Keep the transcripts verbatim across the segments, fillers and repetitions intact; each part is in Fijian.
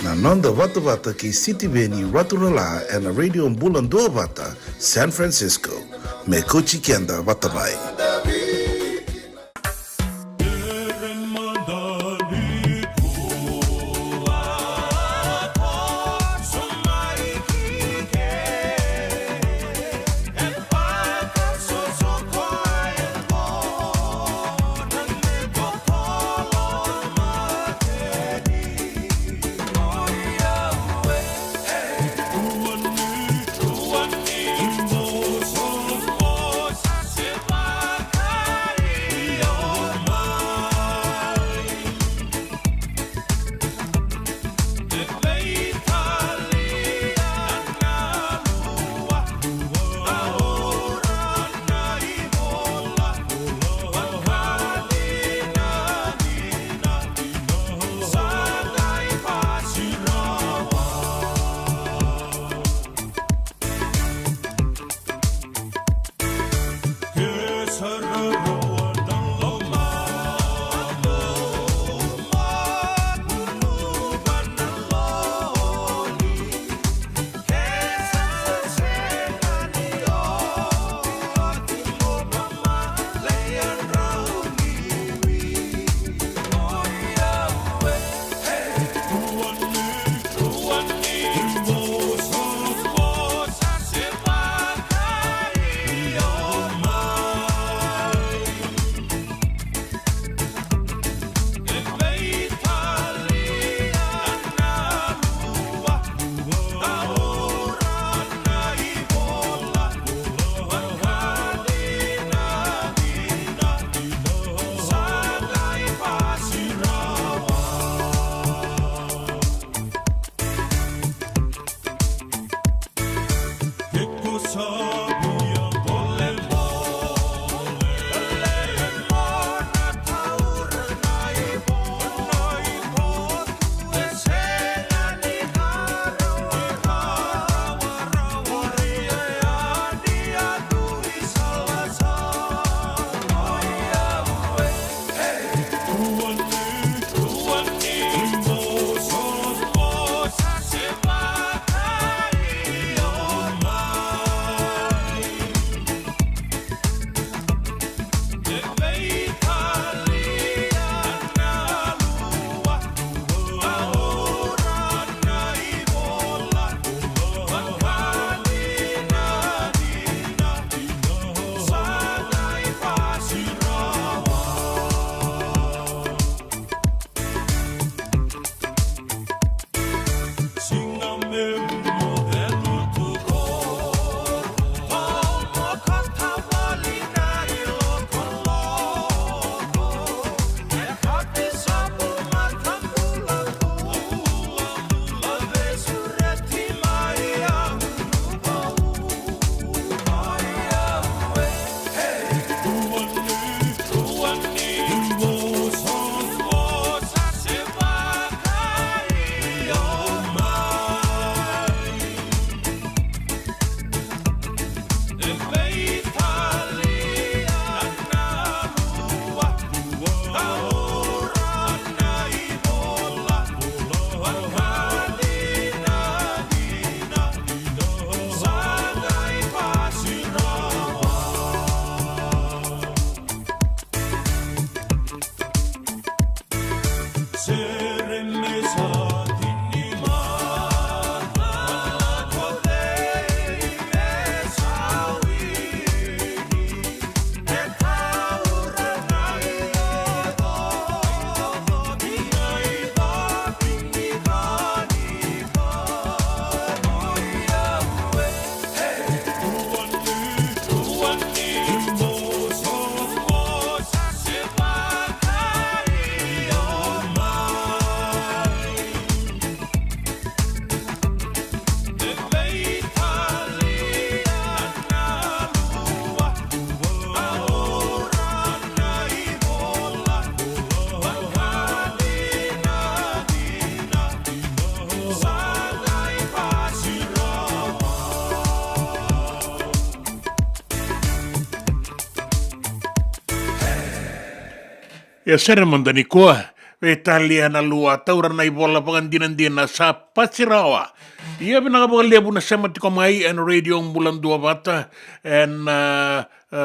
Na noda vatavata kei Sitiveni Raturala ena Radio Bula Duavata, San Francisco. Me kauti keda vata mai. Ia sere mada nikua, Veitalia na lua, taura na ivola vakadinadina, sa pasi rawa. Ia vinaka vakalevu na sema tiko mai ena Radio Bula Duavata, ena, e,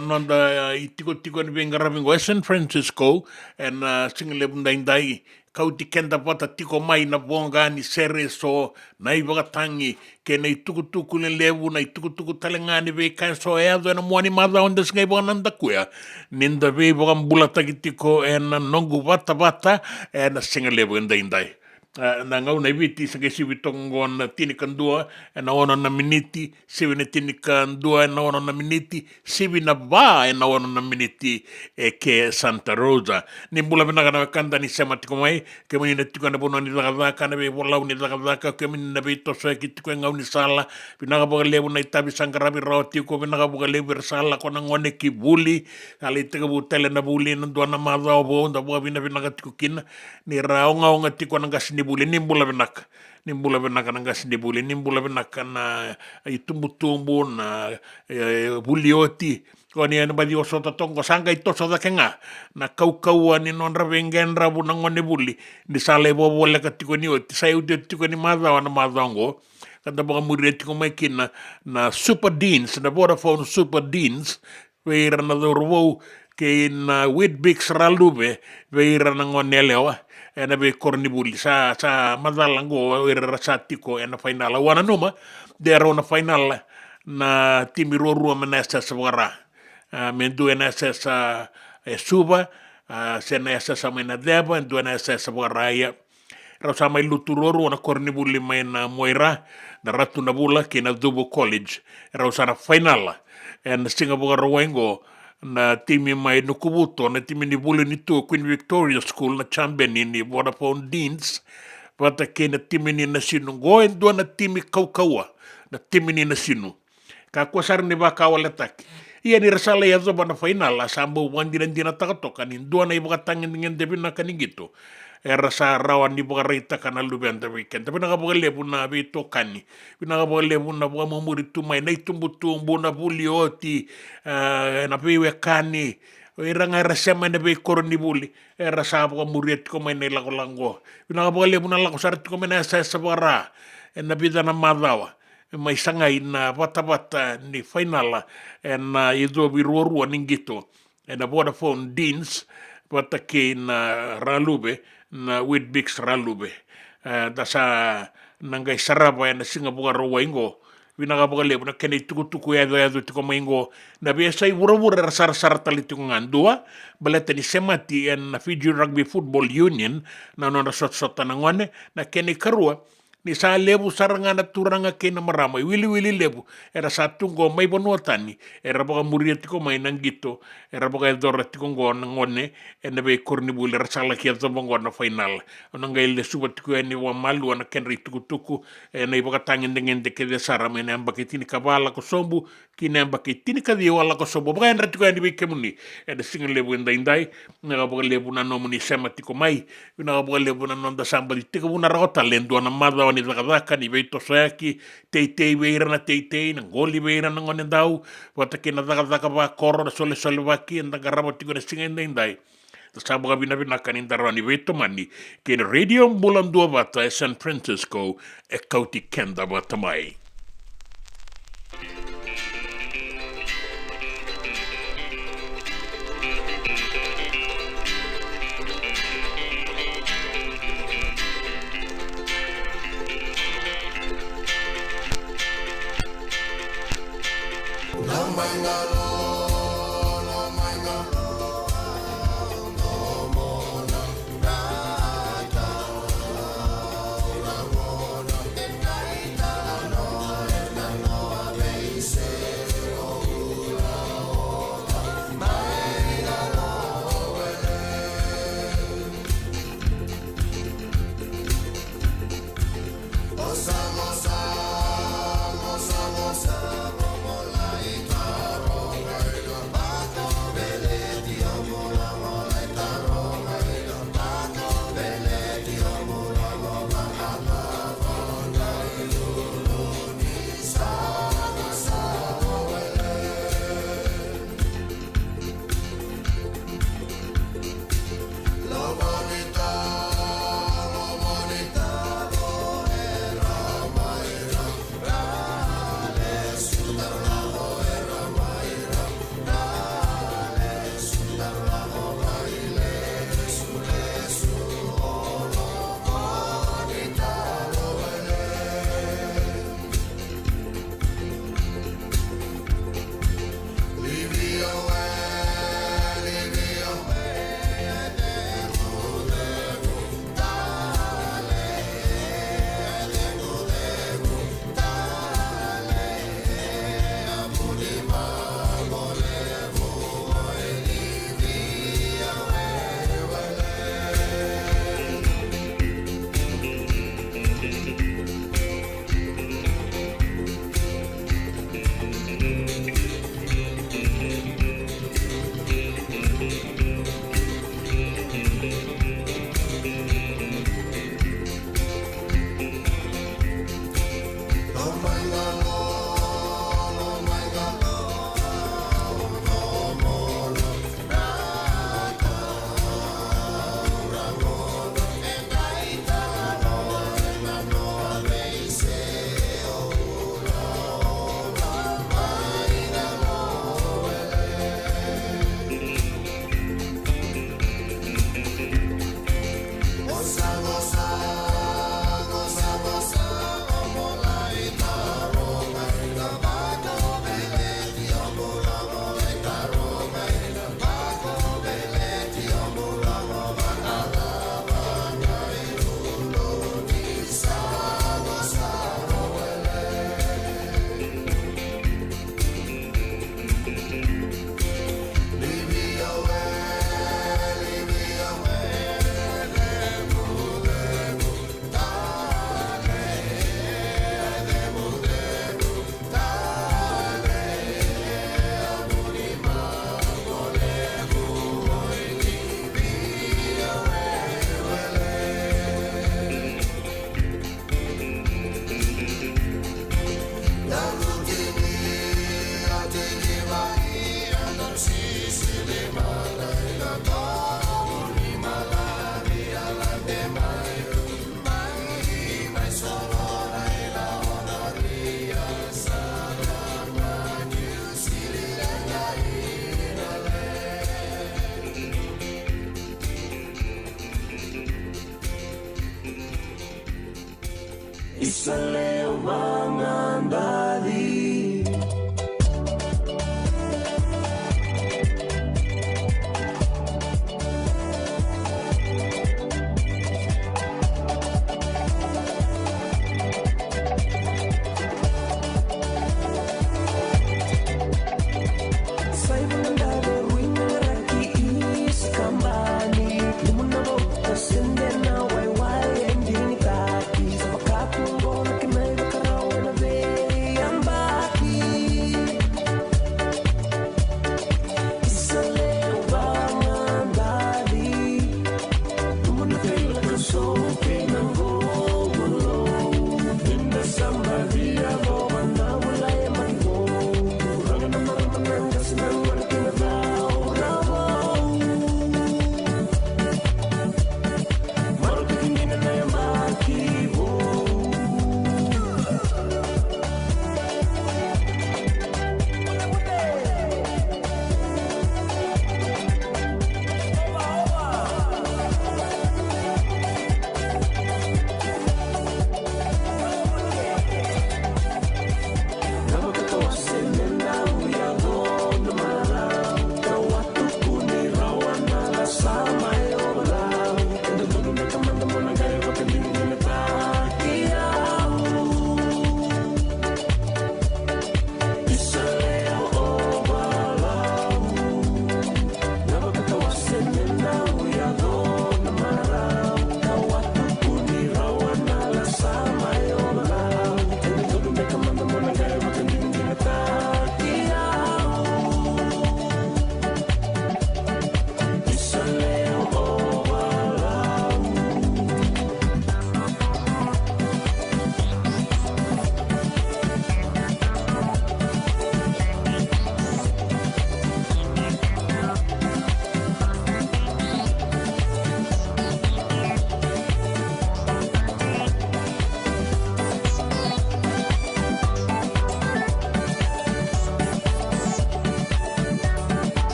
noda, e, itikotiko ni veiqaravi qo e San Francisco, ena, e, sigalevu daidai. Kauti keda vata tiko mai na voqa ni sere eso, na ivakatagi, kei na itukutuku lelevu, na itukutuku tale ga ni veika eso e yaco ena mua ni macawa da sa qai vakanadakuya. Ni da veivakabulataki tiko ena noqu vatavata ena sigalevu edaidai. E, na gauna e Viti sa qai sivi toka qo na tinikadua ena ono na miniti, sivi na tinikadua ena ono na miniti, sivi na va ena ono na miniti, e ke Santa Rosa. Ni bula vinaka na wekada ni sema tiko mai, kemuni na tiko ena vanua ni cakacaka, na veivolau ni cakacaka, kemuni na veitosoyaki tiko e gaunisala, vinaka vakalevu na itavi sa qaravi rawa tiko, vinaka vakalevu era sa lako na gone ki vuli, sa lai tekivu tale na vuli ena dua na macawa vou, da vakavinavinaka tiko kina, ni ra ogaoga tiko na qasenivuli, ni bula vinaka. Ni bula vinaka na qasenivuli, ni bula vinaka na itubutubu, na, e, vuli oti. Ko ni ena baci osota toka qo, sa qai toso cake ga na kaukauwa ni nodra veiqedravu na gone vuli. Ni sa lai vovoleka tiko ni oti, sa iotioti tiko ni macawa na macawa qo. Ka da vakamuria tiko mai kina na Super Deans, na Vodafone Super Deans, vei ira na cauravou, kei na Weet-Bix Raluve vei ira na gone yalewa ena veikoronivuli. Sa, sa macala qo o ira era sa tiko ena fainala. Au a nanuma de rau na fainala na timi ruarua mai na S S vakara. A, me dua ena S S, a, e Suva, a, se na S S mai na Ceva, e dua ena S S vakara. Ia, rau sa mai lutu ruarua na koronivuli mai na Moira, na Ratu na Vula kei na Cuvu College. Rau sa na fainala ena siga Vakarauwai qo na timi mai Nukuvuto, na timi ni Vuli ni Tua, Queen Victoria School, na champion ni Vodafone Deans, vata kei na timi ni Nasinu. Qo e dua na timi kaukauwa, na timi ni Nasinu. Kakua sara ni vakawaletaki. Ia ni ra sa lai yacova na fainala, sa bau vakadinadinataka toka ni dua na ivakatagedegede vinaka ni qito era sa rawa ni vakaraitaka na luveda vei keda. Vinaka vakalevu na veitokani, vinaka vakalevu na vakamumuri tu mai, na itubutubu, na vuli oti, e, na veiwekani, o ira ga era sema ena veikoronivuli era sa vakamuria tiko mai na ilakolako qo. Vinaka vakalevu na lako sara tiko mai na yasayasa vakara ena vica na macawa. Mai sagai na vatavata ni fainala ena icovi ruarua ni qito, ena Vodafone Deans vata kei na Raluve, na Weet-Bix Raluve. E, da sa na qai sarava ena siga Vakarauwai qo. Vinaka vakalevu na kena itukutuku yacoyaco tiko mai qo. Na veiyasai vuravura era sarasara tale tiko ga, dua baleta ni semati ena Fiji Rugby Football Union na nodra sotasota na gone. Na kena ikarua, ni sa levu sara ga na turaga kei na marama, iwiliwili levu era sa tu qo mai vanua tani, era vakamuria tiko mai na qito era vakayacora tiko qo na gone ena veikoronivuli era sa laki yacova qo na fainala. Au na qai lesuva tiko yani vakamalua na kedra itukutuku ena ivakatagedegede kece sara mai na yabaki tinikava lako sobu ki na yabaki tinikaciwa lako sobu. Vakayadra tiko yani vei kemuni ena siga levu edaidai. Vinaka vakalevu na nomuni sema tiko mai. Vinaka vakalevu na noda sa baci tekivu na rawa tale e dua na macawa ni cakacaka ni veitosoyaki, teitei vei ira na teitei, na qoli vei ira na gonedau, vata kei na cakacaka vakoro, na solesolevaki eda qarava tiko ena siga edaidai. Da sa vakavinavinaka ni da rawa ni veitomani kei na Radio Bula Duavata e San Francisco, e kauti keda vata mai. Isa lewa ga daci.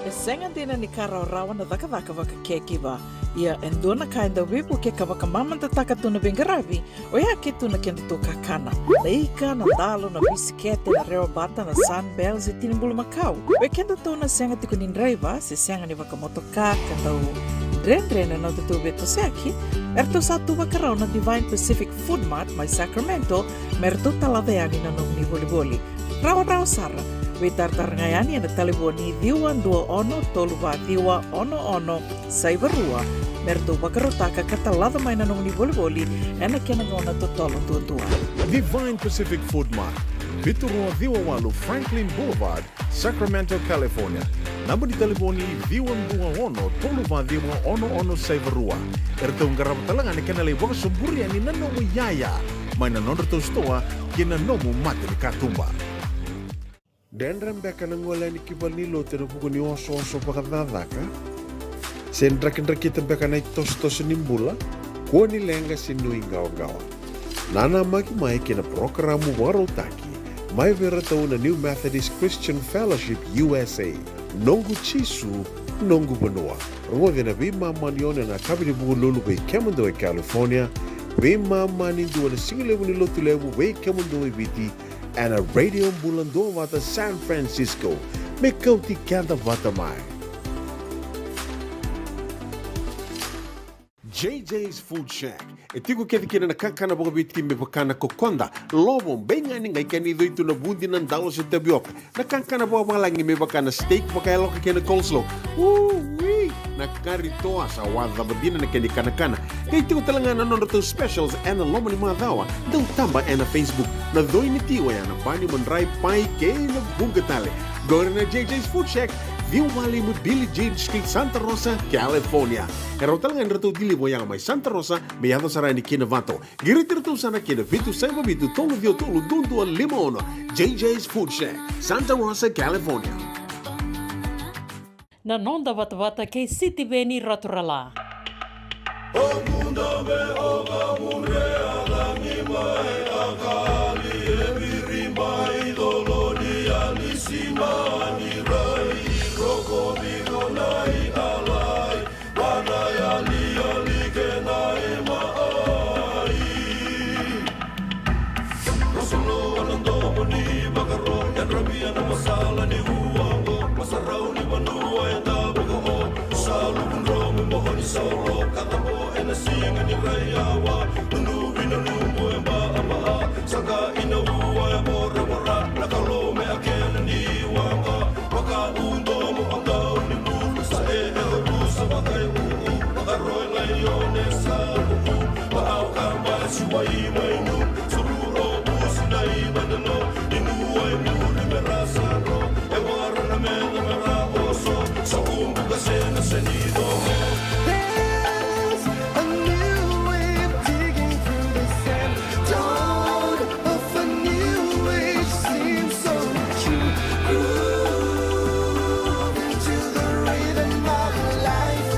E sega dina ni ka rawarawa na cakacaka vaka caregiver. Ia e dua na ka e dau veivukei ka vakamamadataka tu na veiqaravi, oya ke tu na kedatou kakana. Na ika, na dalo, na bisikete, na rewa bata, na Sunbells, e tini bulumakau. Vei kedatou na sega tiko ni draiva se sega ni vakamotoka ka dau dredre na nodatou veitosoyaki, eratou sa tu vakarau na Divine Pacific Food Mart mai Sacramento me ratou talaca yani na nomuni volivoli. Rawarawa sara, veitaratara ga yani ena talevoni ciwa dua ono tolu va ciwa ono ono saiva rua me ratou vakarautaka ka talaca mai na nomuni volivoli ena kena gauna totolo duadua. Divine Pacific Food Mart, vitu rua ciwa walu Franklin Boulevard, Sacramento, California. Naba ni talevoni ciwa dua ono tolu va ciwa ono ono saiva rua. Eratou qarava tale ga na kena lai vakasoburi yani na nomu iyaya mai na nodratou sitoa kei na nomu mata ni katuba. Dredre beka na gole yani ki valenilotu ena vuku ni osooso vakacakacaka? Se drakidrakita beka na itosotoso ni bula? Kua ni leqa se nuiqawaqawa. Nanamaki mai ki na parokaramu vakarautaki mai vei iratou na New Methodist Christian Fellowship U S A, Noqu Jisu, Noqu Vanua. Rogoci ena veimama ni ono ena yakavi ni Vukelulu vei kemudou e California, veimama ni dua ena sigalevu ni Lotulevu vei kemudou e Viti, ena Radio Bula Duavata San Francisco. Me kauti keda vata mai. J J's Food Shack. E tiko kece kina na kakana vakaviti me vaka na kokoda, lovo, beigani, qai kena icoi tu na vudi, na dalo se tavioka. Na kakana vakavalagi me vaka na steak vakayaloka kei na coleslaw. Ui! Na kari toa sa wacava dina na kena ikanakana. Qai tiko tale ga na nodratou specials ena loma ni macawa. Dau taba ena Facebook. Na coi ni ti oya na bani, madrai, pai kei na vuqa tale. Qori na J J's Food Shack, ciwa walu lima Billie Jean Street, Santa Rosa, California. E rawa tale ga ni ratou deliver oya mai Santa Rosa me yaco sara yani ki Novato. Qiriti iratou sara ki na vitu saiva vitu tolu ciwa tolu dua dua lima ono. J J's Food Shack, Santa Rosa, California. Na noda vatavata kei Sitiveni Raturala. There's a new wave digging through the sand. Dawn of a new age seems so true. Grooving to the rhythm of life.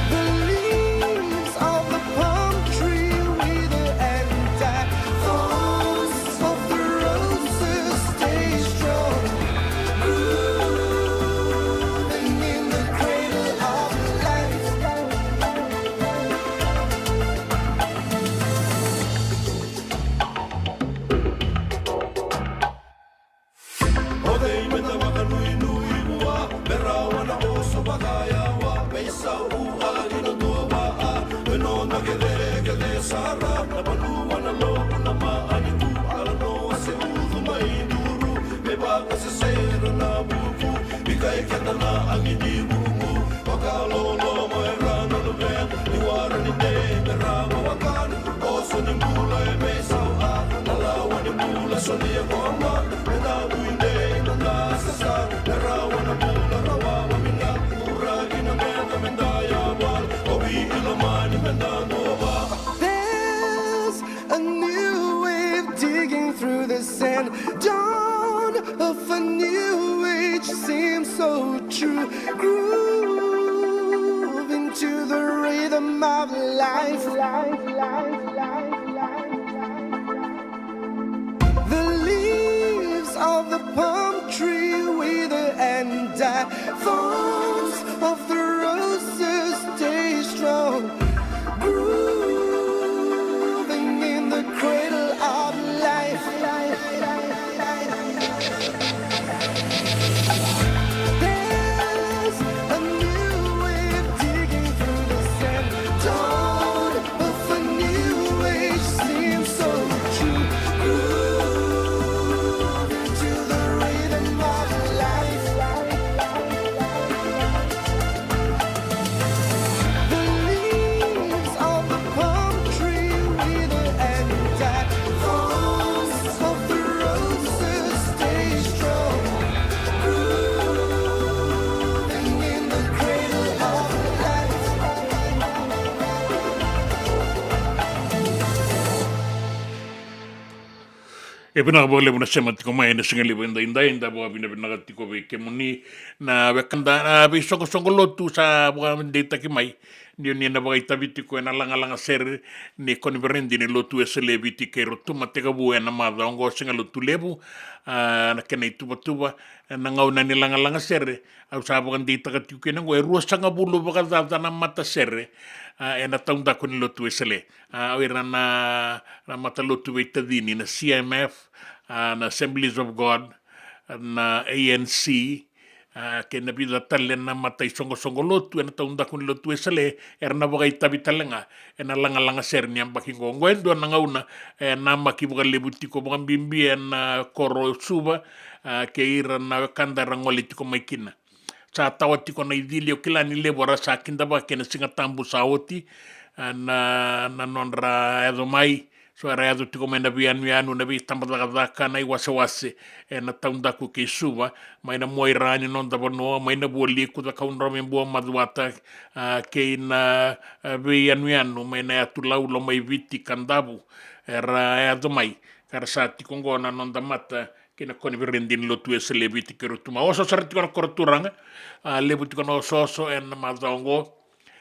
The leaves of the palm tree wither and die. Thorns of the roses stay strong. Grooving in the cradle of life. O cei meda vakanuinui vua, me rawa na oso vakayawa, me isau a kina dua vaa, me noda kecekece sara, na vanua na lotu na maanitu, ala noa se ucu mai duru, me vakasesera na vuku, vika e keda na agi ni vuku, vakaloloma era na luvena, ni wara ni dei me rawa wakana, oso ni bula e veisau a, na lawa ni bula solia ko mata, me na vui dei na na sasa, me rawa na bula rawa vamina, uraki na meda me da yawa, o vi ilomani me da nova. There's a new wave digging through the sand. Dawn of a new age seems so true. Grooving to the rhythm of life. The leaves of the palm tree wither and die. Thorns of the roses stay strong. Grooving in the cradle of life. There's a new wave digging through the sand. Dawn of a new age seems so true. Groove to the rhythm of life. The leaves of the palm tree wither and die. Thorns of the roses stay strong. Grooving in the cradle of life. E vinaka vakalevu na sema tiko mai ena siga levu edaidai, da vakavinavinaka tiko vei kemuni na wekada, na veisoqosoqo lotu sa vakadeitaki mai. Ni o ni na vakaitavi tiko ena lagalaga sere ni koniferedi ni Lotu Wesele e Viti kei Rotuma tekivu ena macawa oqo, siga Lotu levu, a, na kena ituvatuva, na gauna ni lagalaga sere, au sa vakadeitaka tiko kina oqo, e ruasagavulu vakacaca na matasere, a, ena taudaku ni Lotu Wesele. A, o ira na, na matalotu veitacini, na C M F, a, na Assemblies of God, na A N C, a, kei na vica tale na mataisoqosoqo lotu ena taudaku ni lotu Wesele, era na vakaitavi tale ga ena lagalaga sere ni yabaki qo. Qo e dua na gauna e namaki vakalevu tiko vakabibi ena koro o Suva, a, kei ira na wekada era gole tiko mai kina. Sa tawa tiko na icili, au kila ni levu era sa kidavaki ena Siga Tabu sa oti, a, na, na nodra yaco mai. So era yaco tiko mai na veiyanuyanu, na veitabacakacaka, na iwasewase ena taudaku kei Suva, mai na Muaira ni noda vanua, mai na Vualiku, Cakaudrove, Buamacuata, a, kei na, a, veiyanuyanu mai na yatu Lau, Lomaiviti, Kadavu, era yaco mai ka ra sa tiko qo na noda mata kei na koniferedi ni lotu Wesele e Viti kei Rotuma. Oso sara tiko na koro turaga, a, levu tiko na osooso ena macawa oqo.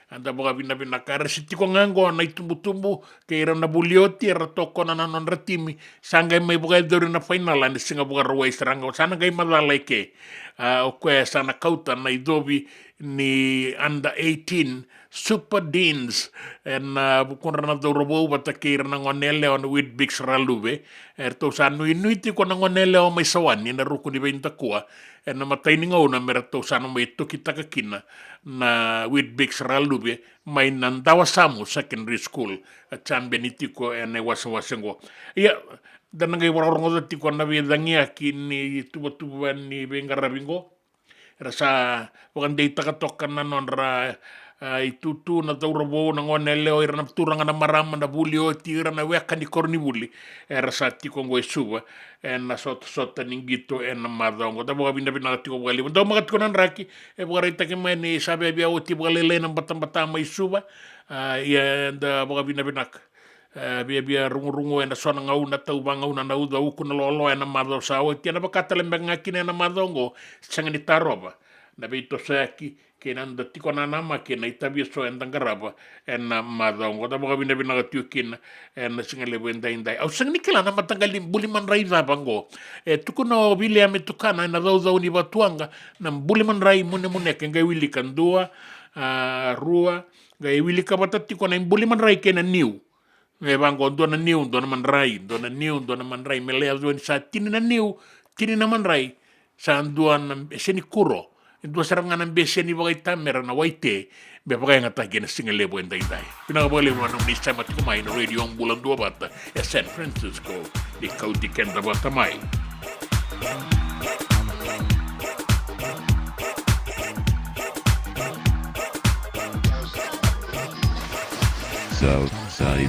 Eda vakavinavinaka, era se tiko ga oqo na itubutubu kei ira na vuli oti, era tokona na nodra timi. Sa qai mai vakayacori na fainala ena Siga Vakarauwai sara ga, sa na qai macala eke. A, o koya sa na kauta na icovi ni under eighteen Super Deans ena, a, vukudra na cauravou vata kei ira na gone yalewa na Weet-Bix Raluve. Eratou sa nuinui tiko na gone yalewa mai Sawani ena ruku ni veidakua ena imatai ni gauna me ratou sa na mai tokitaka kina na Weet-Bix Raluve mai na Dawasamu Secondary School, a, champion tiko ena iwasewase qo. Ia, da na qai vakarogoca tiko na veicagiyaki ni tuvatuva ni veiqaravi qo. Era sa vakadeitaka toka na nodra, a, itutu na cauravou, na gone yalewa, ira na turaga, na marama, na vuli oti, ira na weka ni koronivuli. Era sa tiko oqo e Suva ena sotasota ni qito ena macawa oqo. Da vakavinavinaka tiko vakalevu. Daumaka tiko na draki, e vakaraitaki mai ni sa viavia oti vakalailai na batabata mai Suva. A, ia da vakavinavinaka. E, viavia rugurugu ena so na gauna, tauvagauna na ucauku, na loaloa ena macawa sa oti, ena vaka tale beka ga kina ena macawa oqo. Sega ni tarova na veitosoyaki kei na noda tiko nanamaki ena itavi eso eda qarava ena macawa oqo. Da vakavinavinaka tiko kina ena siga levu edaidai. Au sega ni kila na mataqali buli madrai cava oqo. E tukuna o Viliame Tukana ena caucau ni vatuwaqa, na buli madrai munemuneka e qai wilika dua, a, rua, qai wilika vata tiko na ibuli madrai kei na niu. E vaqo, dua na niu, dua na madrai, dua na niu, dua na madrai, me lai yaco ni sa tini na niu, tini na madrai, sa dua na bese ni kuro, e dua sara ga na bese ni vakaitamera na waite, me vakayagataki ena siga levu edaidai. Vinaka vakalevu na nomuni sema tiko mai na Radio Bula Duavata e San Francisco, ni kauti keda vata mai. South Side.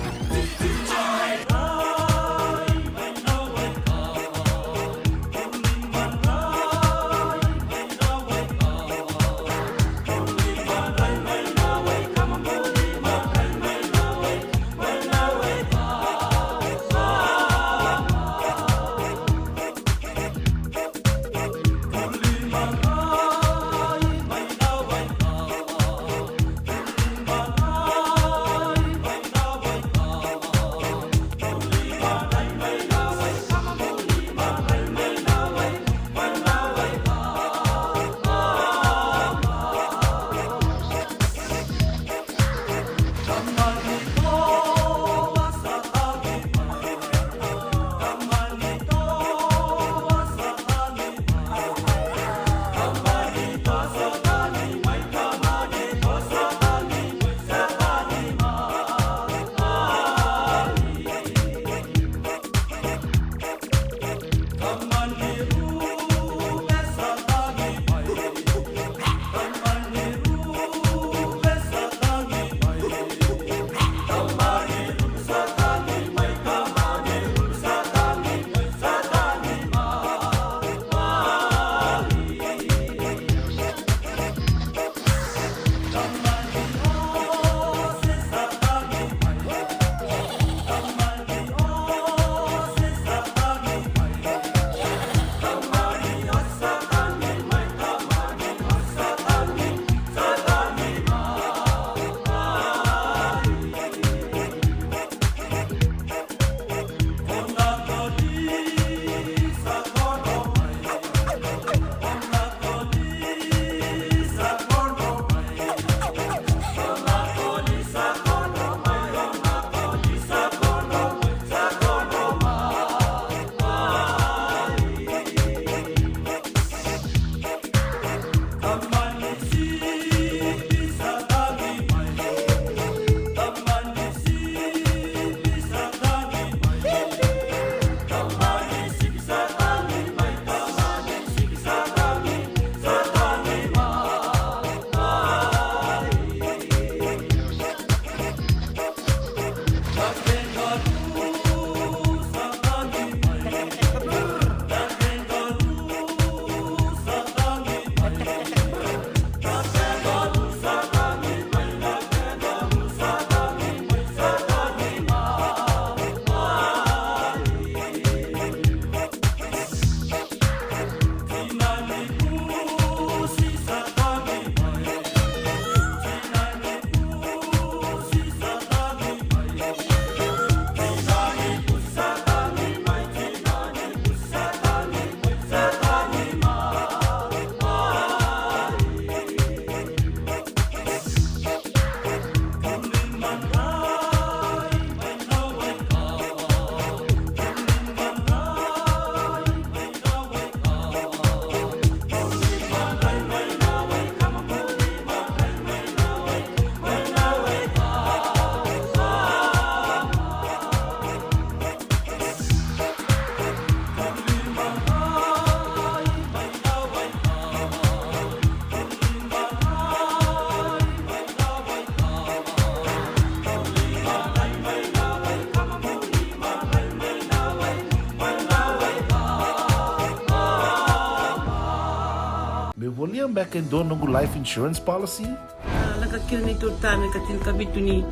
beka e dua noqu life insurance policy? A, lako kina neitou tane ka tinikavitu ni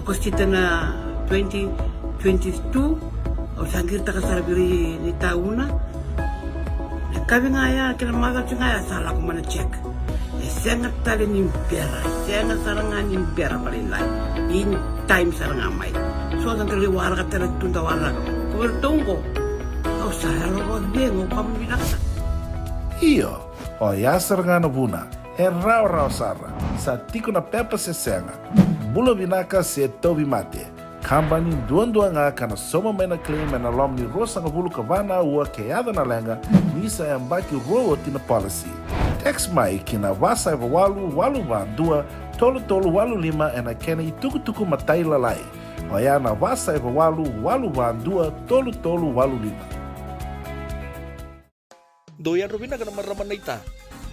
Okosita na twenty twenty-two. Au sa qiritaka sara vei ira ni tauna. Na kavi ga ya kei na macawa ga ya sa lako mai na check. E sega tale ni bera, e sega sara ga ni bera vakalailai. In time sara ga mai. So da qai waraka tale tu da waraka. Ko vei ratou oqo. Au sa yalo vakacegu, au vakavinavinaka sara. Io, oya sara ga na vuna. E rawarawa sara. Sa tiko na pepa se sega. Bula vinaka se tauvimate. Kabani duadua ga ka na sauma mai na claim ena loma ni ruasagavulu ka va na aua ke yaco na leqa, ni sa yabaki rua oti na policy. Text mai ki na va saiva walu walu va dua tolu tolu walu lima ena kena itukutuku matailalai. Oya na va saiva walu walu va dua tolu tolu walu lima. Dou yadra vinaka na marama naita.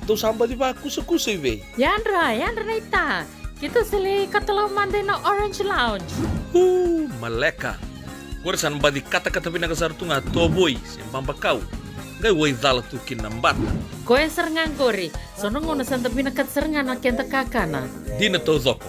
Dou sa baci vakusakusa i vei? Yadra, yadra naita. Keitou sa lai katalau mada ina Orange Lounge. Uu, maleka. Qori sa na baci katakata vinaka sara tu ga tovoi se babakau. Qai waicala tu kina na bata. Koya sara ga qori. So na gauna sa da vinakata sara ga na keda kakana. Dina taucoko.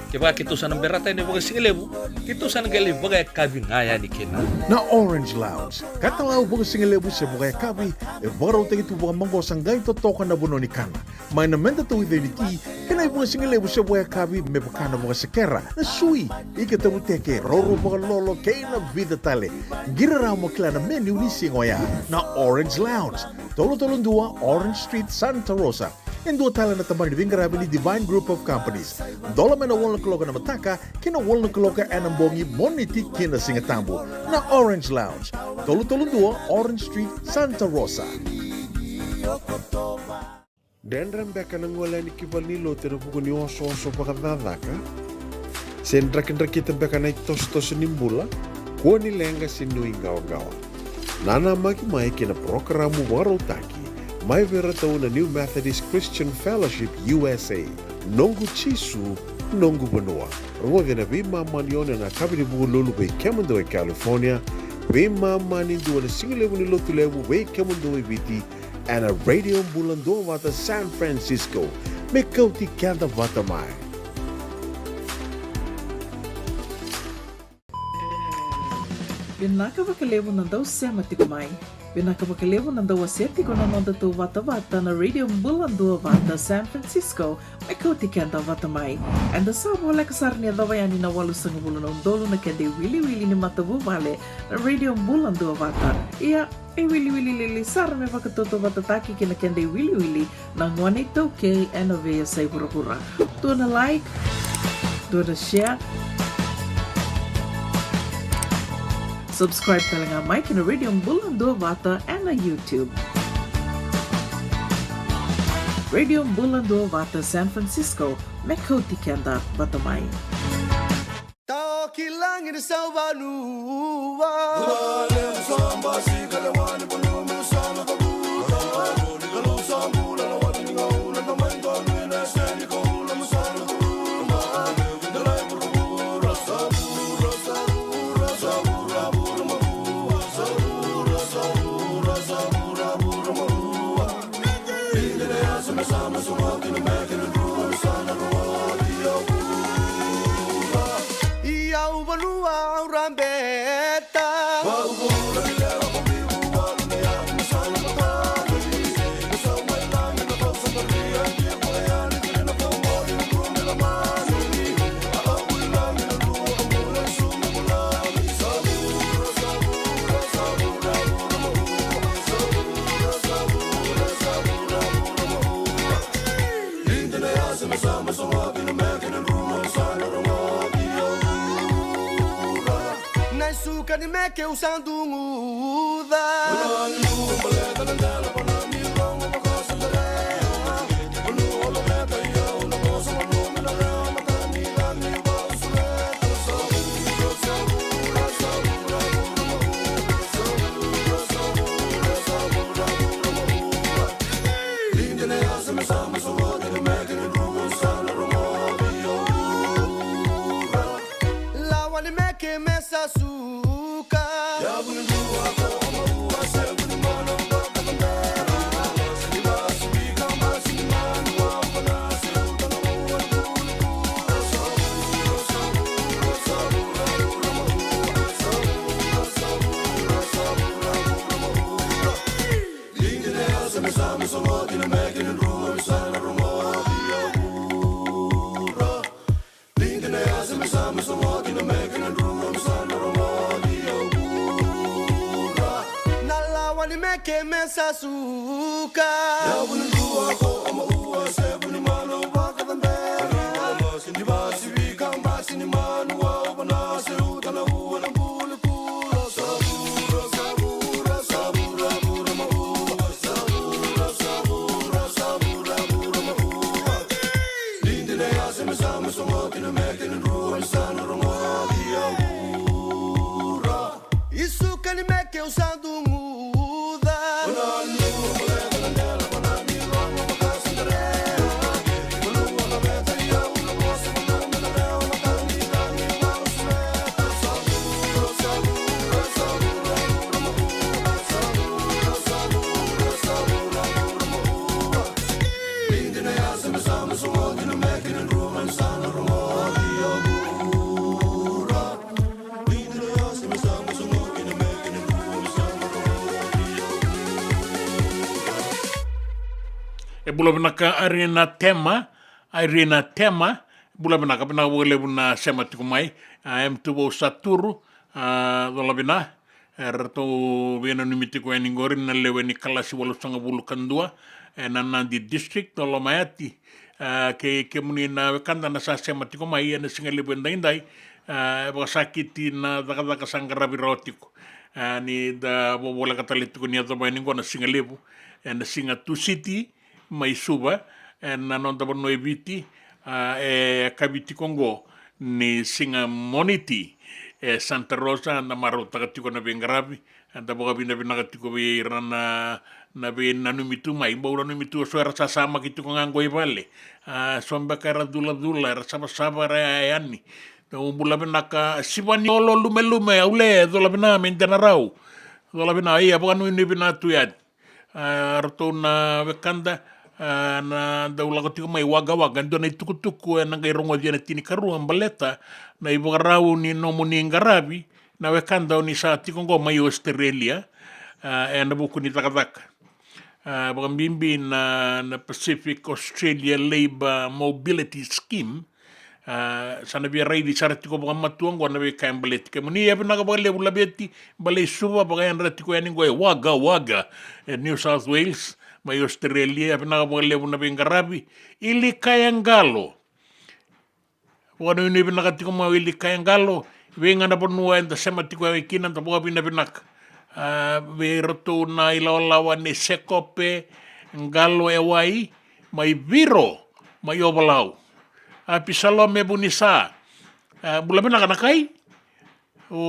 Kevaka keitou sa na berata yani vakasigalevu, keitou sa na qai lai vakayakavi ga yani kina. Na Orange Lounge, katalau vakasigalevu se vakayakavi, e vakarautaki tu vakamaqosa qai totoka na vanua ni kana. Mai na meda tauica ni ti, kei na ivakasigalevu se vakayakavi me vaka na vakasekera, na sui, ika tavuteke, roro vakalolo, kei na vica tale. Qiri rawa mo kila na menu ni siga oya. Na Orange Lounge, tolu tolu dua Orange Street, Santa Rosa. E dua tale na tabana ni veiqaravi ni Divine Group of Companies. Dola mai na walu na kaloko ena mataka ki na walu na kaloko ena bogi, Moniti ki na Sigatabu. Na Orange Lounge, tolu tolu dua Orange Street, Santa Rosa. Dredre beka na gole yani ki valenilotu ena vuku ni osooso vakacakacaka? Se drakidrakita beka na itosotoso ni bula? Kua ni leqa se nuiqawaqawa. Nanamaki mai ki na parokaramu vakarautaki mai vei iratou na New Methodist Christian Fellowship U S A, Noqu Jisu, Noqu Vanua. Rogoci ena veimama ni ono ena yakavi ni Vukelulu vei kemudou e California, veimama ni dua na sigalevu ni Lotulevu vei kemudou e Viti, ena Radio Bula Duavata San Francisco, me kauti keda vata mai. Vinaka vakalevu na dau sema tiko mai. Vinaka vakalevu na dau wasea tiko na nodatou vatavata na Radio Bula Duavata San Francisco, me kauti keda vata mai. Eda sa voleka sara ni yacova yani na walusagavulu na udolu na keda iwiliwili ni matavuvale na Radio Bula Duavata. Ia, e wiliwili lili sara me vakatautauvatataki kei na keda iwiliwili na gone iTaukei ena veiyasai vuravura. Dua na like, dua na share. Subscribe tale ga mai ki na Radio Bula Duavata ena YouTube. Radio Bula Duavata San Francisco, me kauti keda vata mai. Tao ki lagi ni sauvanua. Ia au vanua au rabeta. Na suka ni meke u sa duguca. Lawa ni meke me sa suka. Yavu ni dua ko Omaua, sevu ni mana. Bata na bera, sini basi bika, basi ni mana. Ni meke me sa suka. Yavu ni dua ko o maua, sevu ni manu vakacabera. Basi ni basi vika, basi ni manu au vana, se uta na ua na buli kula. Savura, savura, savura, vura maua. Savura, savura, savura, vura maua. Didi na yasa me sa me sogoti na meke ni drua ni sa na rogoci au vura. Isuka ni meke u sa duguca. E bula vinaka Irina Tema, Irina Tema, bula vinaka, vinaka vakalevu na sema tiko mai. A, M two Vou Saturu, a, cola vina. E ratou veinanumi tiko yani qori na lewe ni kalasi walusagavulu ka dua, e na Nadi District, o Lomaiti. A, kei kemuni na wekada na sa sema tiko mai ena siga levu edaidai, a, e vakasakiti na cakacaka sa qaravi rawa tiko. A, ni da vovoleka tale tiko ni yacova yani qo na siga levu, ena siga Tusiti mai Suva, ena noda vanua e Viti, a, e yakavi tiko qo ni siga Moniti e Santa Rosa, da marautaka tiko na veiqaravi, da vakavinavinaka tiko vei ira na, na veinanumi tu mai, bau nanumi tu eso era sasamaki tiko ga qo i vale, a, so beka era culacula, era savasava, era yaya yani. Dou bula vinaka, Sivaniolo Lumelume, au le, cola vina me dena rau. Cola vina, ia, vakanuinui vina tu yani. A, ratou na wekada, a, na dau lako tiko mai Wagga Wagga, dua na itukutuku ena qai rogoci ena tinikarua baleta na ivakarau ni nomuni qaravi na wekada o ni sa tiko qo mai Australia, a, ena vuku ni cakacaka. A, vakabibi na, na Pacific Australia Labour Mobility Scheme, a, sa na via raici sara tiko vakamatua qo na veika e baleti kemuni. Ia vinaka vakalevu Laveti, Balei Suva, vakayadra tiko yani qo e Wagga Wagga e New South Wales mai Australia. Vinaka vakalevu na veiqaravi. Ili Kayaqalo. Vakanuinui vinaka tiko mai o Ili Kayaqalo, vei ga na vanua eda sema tiko yani kina, da vakavinavinaka. A, vei iratou na ilawalawa ni Sekope Qalo e Wai mai Viro, mai Ovalau. A, Pisalome Vunisa, a, bula vinaka na kai. O,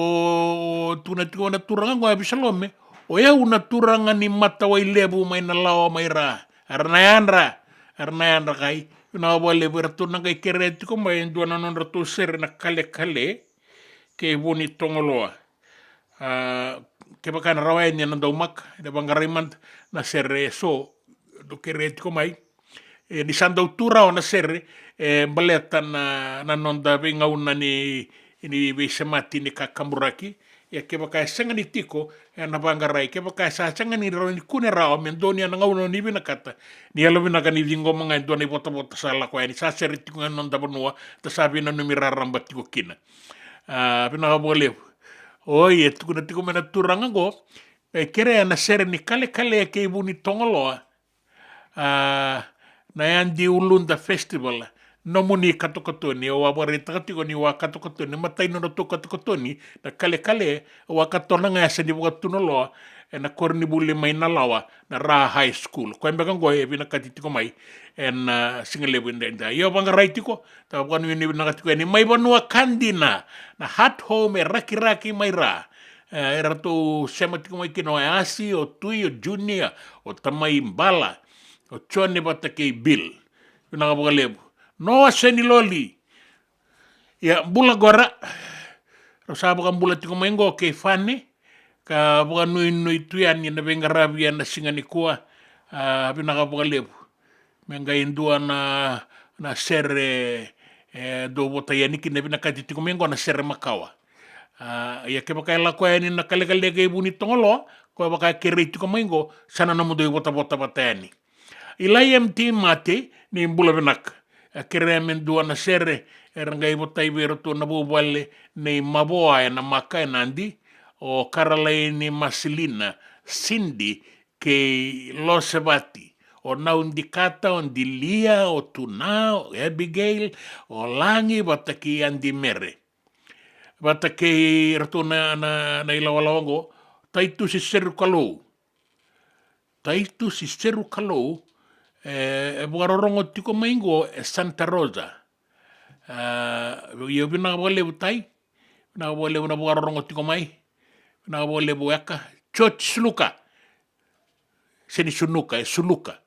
o tukuna tiko na turaga qo, a, Pisalome, o yau na turaga ni Matawai Levu mai Nalawa mai Ra. Era na yadra, era na yadra kai. Vinaka vakalevu, eratou na qai kerea tiko mai e dua na nodratou sere na Kalekale kei Vunitogoloa. A, kevaka ena rawa yani ena daumaka, ena vaqarai mada na sere eso dou kerea tiko mai. E, ni sa dau tu rawa na sere, e, baleta na, na noda veigauna ni, ni veisemati ni kakaburaki. Ia kevaka e sega ni tiko, ena vaqarai. Kevaka e sa sega ni rawa ni kune rawa me donuya na gauna o ni vinakata, ni yalovinaka ni ciqoma ga e dua na ivotavota sa lako yani, sa sere tiko ga ena noda vanua, da sa veinanumi raraba tiko kina. A, vinaka vakalevu. Oi, e tukuna tiko mai na turaga qo, e kerea na sere ni Kalekale kei Vunitogoloa. A, na Yadi Uluda Festival, nomuni katokatoni, au a vakaraitaka tiko niu a katokatoni, matai nodratou katokatoni na Kalekale, au a katona ga e yasa ni Vakatunaloa, ena koronivuli mai Nalawa, na Ra High School. Koya beka qo e vinakati tiko mai ena, a, siga levu edaidai. Io, vaqarai tiko, da vakanuinui vinaka tiko yani mai vanua ka dina, na Heart Home e Rakiraki mai Ra. E, eratou sema tiko mai kina o Asi, o Tui, o Junior, o Tamai Bala, o Jone vata kei Bill. Vinaka vakalevu. Noa Seniloli. Ia, bula qora. Rau sa vakabula tiko mai qo kei Fane, ka vakanuinui tu yani na veiqaravi ena siga nikua. A, vinaka vakalevu. Me qai dua na, na sere, e, dou votai yani kina, vinakati tiko mai qo na sere makawa. A, ia kevaka e lako yani na Kalekale kei Vunitogoloa, koya vaka e kerei tiko mai qo, sa na nomudou ivotavota vata yani. Ilai M T Mate, ni bula vinaka. E kerea me dua na sere, era qai votai vei iratou na vuvale nei Mavoa ena Maka e Nadi, o Karalaini Masilina, Cindy kei Losevati, o Naudikata, o Dilia, o Tuna, o Abigail, o Lagi, vata kei Adi Mere. Vata kei ratou na, na, na ilawalawa oqo, Taitusi Serukalou. Taitusi Serukalou, e, e vakarorogo tiko mai qo e Santa Rosa. A, io, vinaka vakalevu Tai, vinaka vakalevu na vakarorogo tiko mai, vinaka vakalevu Eka, George Suluka, se ni Sunuka, e Suluka.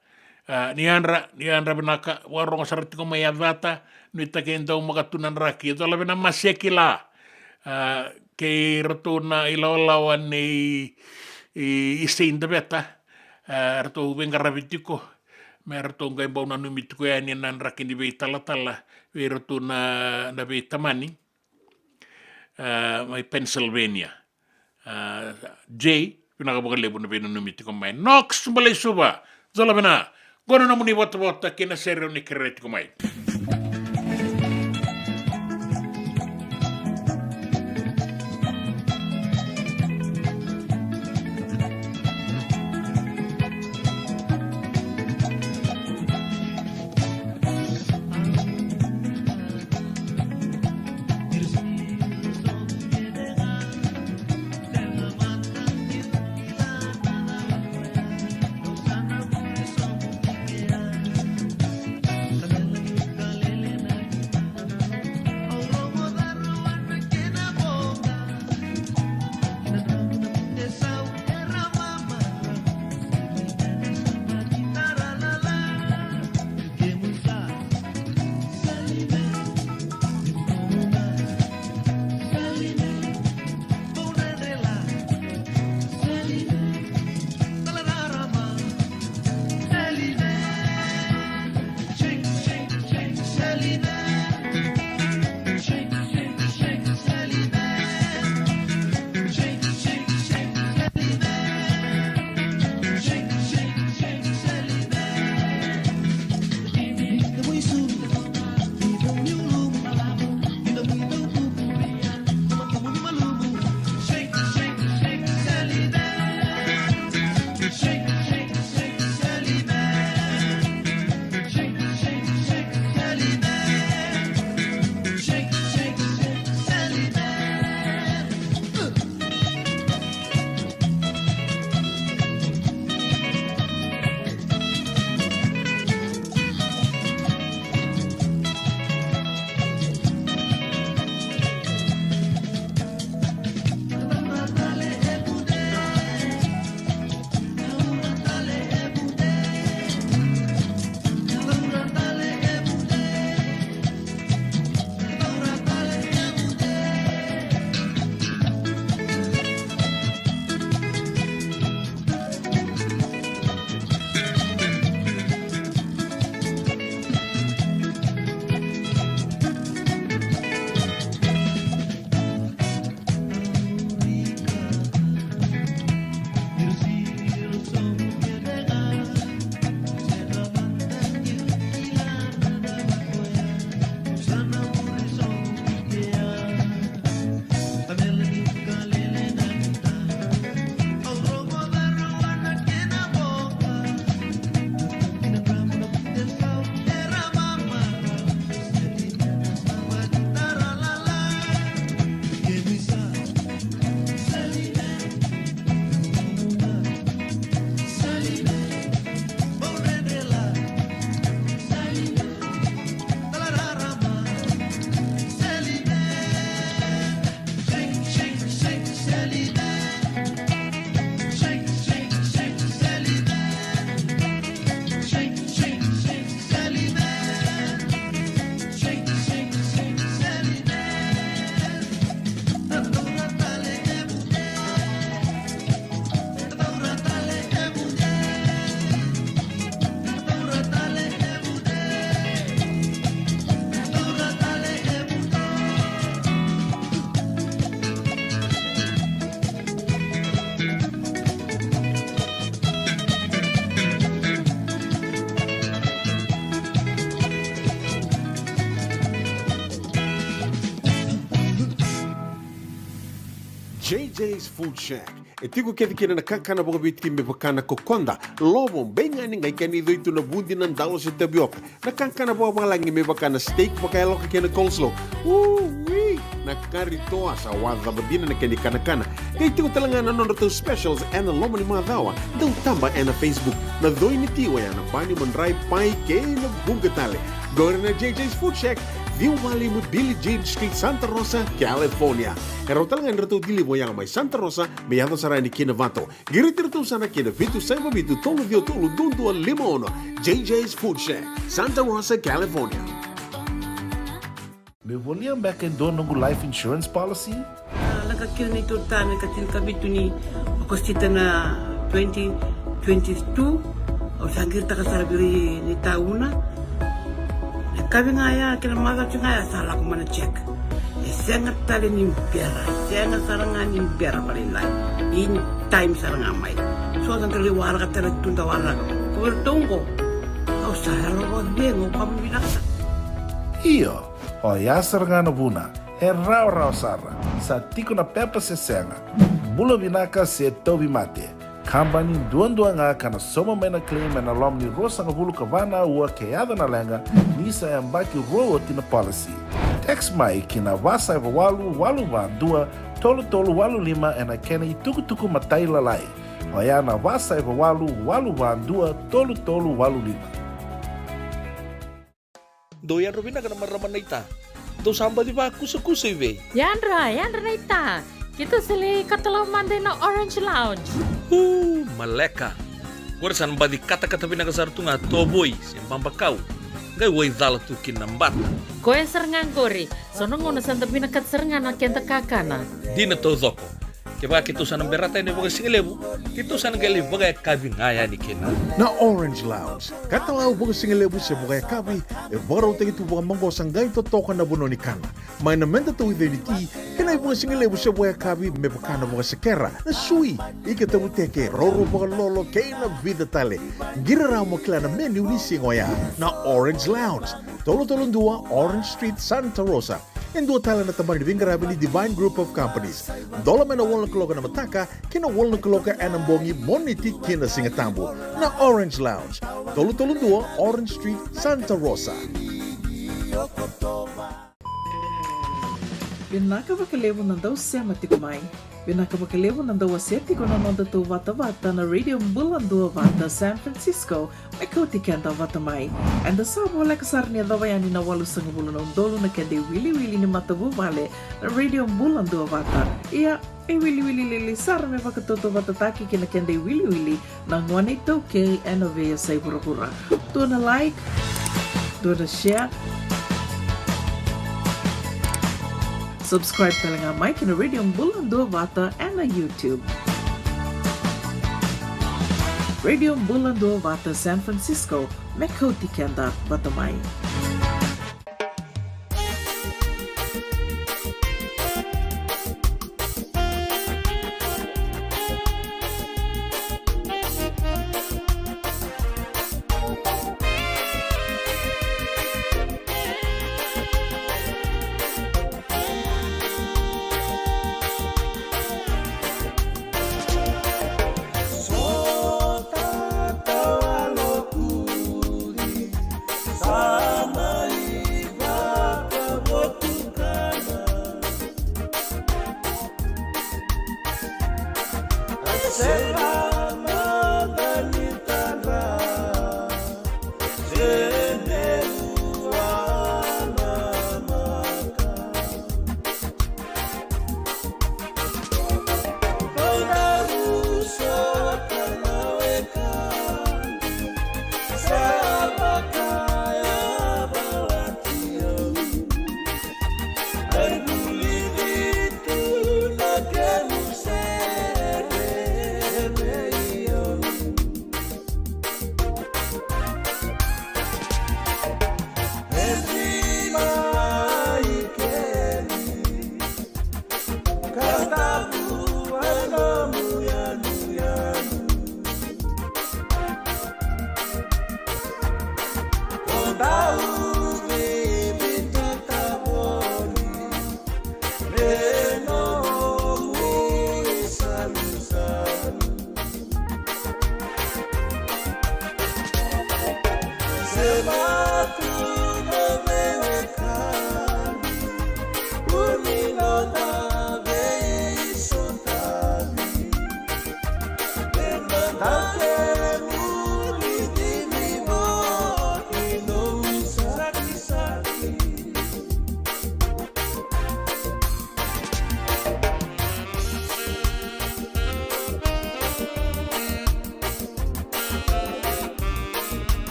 A, ni yadra, ni yadra vinaka, vakarorogo sara tiko mai a Cata, nuitaki e dau maka tu na draki, e Cola Vina Masekila. A, kei ratou na ilawalawa nei, i, Isei Daveta, a, ratou veiqaravi tiko, me ratou qai bau nanumi tiko yani na draki ni veitalatala, vei ratou na, na veitamani, a, mai Pennsylvania. A, Jay, vinaka vakalevu na veinanumi tiko mai. Knox Baleisuva, Cola Vina, qo na nomuni votavota kei na sere o ni kerea tiko mai. Ace Food Shack. E tiko kece kina na kakana vakaviti me vaka na kokoda, lovo, beigani, qai kena icoi tu na vudi, na dalo se tavioka. Na kakana vakavalagi me vaka na steak vakayaloka kei na coleslaw. Ui! Na kari toa sa wacava dina na kena ikanakana. Qai tiko tale ga na nodratou specials ena loma ni macawa. Dau taba ena Facebook. Na coi ni ti oya na bani, madrai, pai kei na vuqa tale. Qori na J J's Food Shack, ciwa walu lima Billie Jean Street, Santa Rosa, California. E rawa tale ga ni ratou deliver oya mai Santa Rosa me yaco sara yani ki Novato. Qiriti iratou sara ki na vitu saiva vitu tolu ciwa tolu dua dua lima ono. J J's Food Shack, Santa Rosa, California. Meu volia beka e dua noqu life insurance policy? A, lako kina neitou ritaya na ika tinikavitu ni Okosita na twenty twenty-two. Au sa qiritaka sara vei ira ni tauna. Na yakavi ga ya kei na macawa ga ya sa lako mai na check. E sega tale ni bera, e sega sara ga ni bera vakalailai. In time sara ga mai. So da qai waraka tale tu da waraka. Ko iratou qo, au sa yalo vakacegu, au vakavinavinaka. Io, oya sara ga na vuna. E rawarawa sara. Sa tiko na pepa se sega. Bula vinaka se tauvimate. Kabani duadua ga ka na sauma mai na claim ena loma ni ruasagavulu ka va na aua ke yaco na leqa ni sa yabaki rua oti na policy. Text mai ki na va saiva walu walu va dua tolu tolu walu lima ena kena itukutuku matailalai. Oya na va saiva walu walu va dua tolu tolu walu lima. Dou yadra vinaka na marama naita. Dou sa baci vakusakusa i vei? Yadra, yadra naita. Keitou sa lai katalau mada ina Orange Lounge. Uu, maleka. Qori sa na baci katakata vinaka sara tu ga tovoi se babakau. Qai wai cala tu kina na bata. Koya sara ga qori. So na gauna sa da vinakata sara ga na keda kakana. Dina taucoko. Kevaka keitou sa na berata yani vakasigalevu, keitou sa na qai lai vakayakavi ga yani kina. Na Orange Lounge, katalau vakasigalevu se vakayakavi, e vakarautaki tu vakamaqosa qai totoka na vanua ni kana. Mai na meda tauica ni ti, kei na ivakasigalevu se vakayakavi me vaka na vakasekera, na sui, ika tavuteke, roro vakalolo, kei na vica tale. Qiri rawa mo kila na menu ni siga oya. Na Orange Lounge, tolu tolu dua Orange Street, Santa Rosa. E dua tale na tabana ni veiqaravi ni Divine Group of Companies. Dola mai na walu na kaloko ena mataka ki na walu na kaloko ena bogi, Moniti ki na Sigatabu. Na Orange Lounge, tolu tolu dua Orange Street, Santa Rosa. Vinaka vakalevu na dau sema tiko mai. Vinaka vakalevu na dau wasea tiko na nodatou vatavata na Radio Bula Duavata San Francisco, me kauti keda vata mai. Eda sa voleka sara ni yacova yani na walusagavulu na udolu na keda iwiliwili ni matavuvale na Radio Bula Duavata. Ia, e iwiliwili lailai sara me vakatautauvatataki kei na keda iwiliwili na gone iTaukei ena veiyasai vuravura. Dua na like, dua na share. Subscribe tale ga mai ki na Radio Bula Duavata ena YouTube. Radio Bula Duavata San Francisco, me kauti keda vata mai.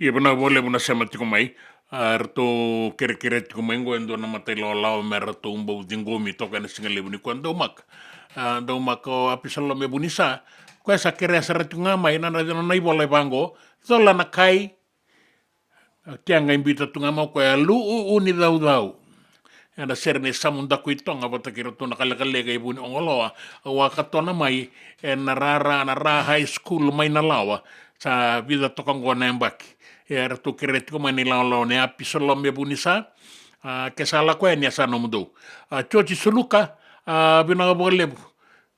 Ia vinaka vakalevu na sema tiko mai. A, ratou kerekere tiko mai qo e dua na mata ilawalawa me ratou bau ciqomi toka ena siga levu nikua. Daumaka, a, daumaka o Apisalome Vunisa, koya sa kerea sara tiko ga mai na, na, na ivola e vaqo: Cola na kai. A, tea qai biuta tu ga mai o koya: Lu'u ni caucau. Ena sere ni Samudaku i Toga vata kei ratou na kalekale kei Vuniqoloa, au a katona mai ena rara na Ra High School mai Nalawa. Sa vica toka qo na yabaki. E ratou kerea tiko mai na ilawalawa nei Apisalome Vunisa. A, ke sa lako yani a sa nomudou. A, Joji Suluka, a, vinaka vakalevu.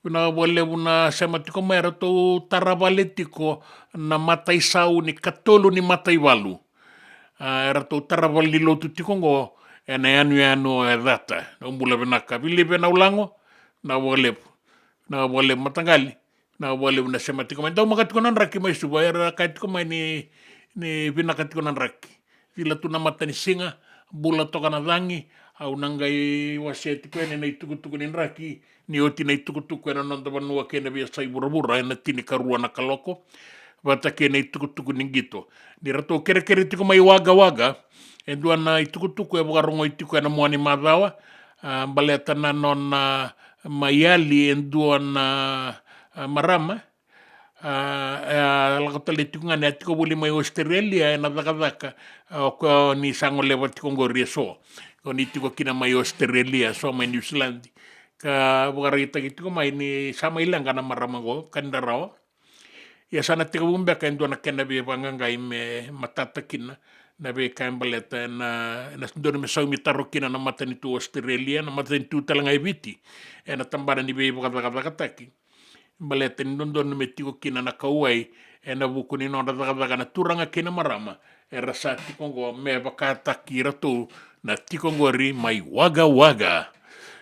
Vinaka vakalevu na sema tiko mai. Ratou tara vale tiko na mataisau ni katolu ni mataivalu. A, eratou tara vale ni lotu tiko qo ena yanuyanu o Yacata. Na bula vinaka Vilive Naulago. Vinaka vakalevu. Vinaka vakalevu mataqali. Vinaka vakalevu na sema tiko mai. Daumaka tiko na draki mai Suva, era kaya tiko mai ni, ni vinaka tiko na draki. Cila tu na matanisiga, bula toka na cagi. Au na qai wasea tiko yani na itukutuku ni draki ni oti na itukutuku ena noda vanua kei na veiyasai vuravura ena tinikarua na kaloko, vata kei na itukutuku ni qito. Ni ratou kerekere tiko mai Wagga Wagga, e dua na itukutuku e vakarogoi tiko ena mua ni macawa, a, baleta na nona mai yali e dua na, a, marama, a, e a lako tale tiko ga ni a tiko voli mai Australia ena cakacaka, a, o koya o ni sa goleva tiko qori eso. O ni tiko kina mai Australia, so mai New Zealand. Ka vakaraitaki tiko mai ni sa mai leqa na marama qo, ka ni da rawa. Ia sa na tekivu beka e dua na kena veivaqaqai me matata kina na veika e baleta ena, ena dodonu me saumi taro kina na matanitu Australia, na matanitu tale ga e Viti, ena tabana ni veivakacakacakataki. Baleta ni dodonu me tiko kina na kauwai ena vuku ni nodra cakacaka na turaga kei na marama era sa tiko oqo me vakataki iratou na tiko oqori mai Wagga Wagga,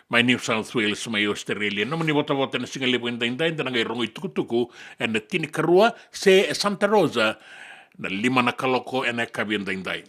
mai New South Wales, mai Australia. Nomuni votavota ena siga levu edaidai, da na qai rogo itukutuku ena tinikarua se e Santa Rosa, na lima na kaloko ena yakavi edaidai.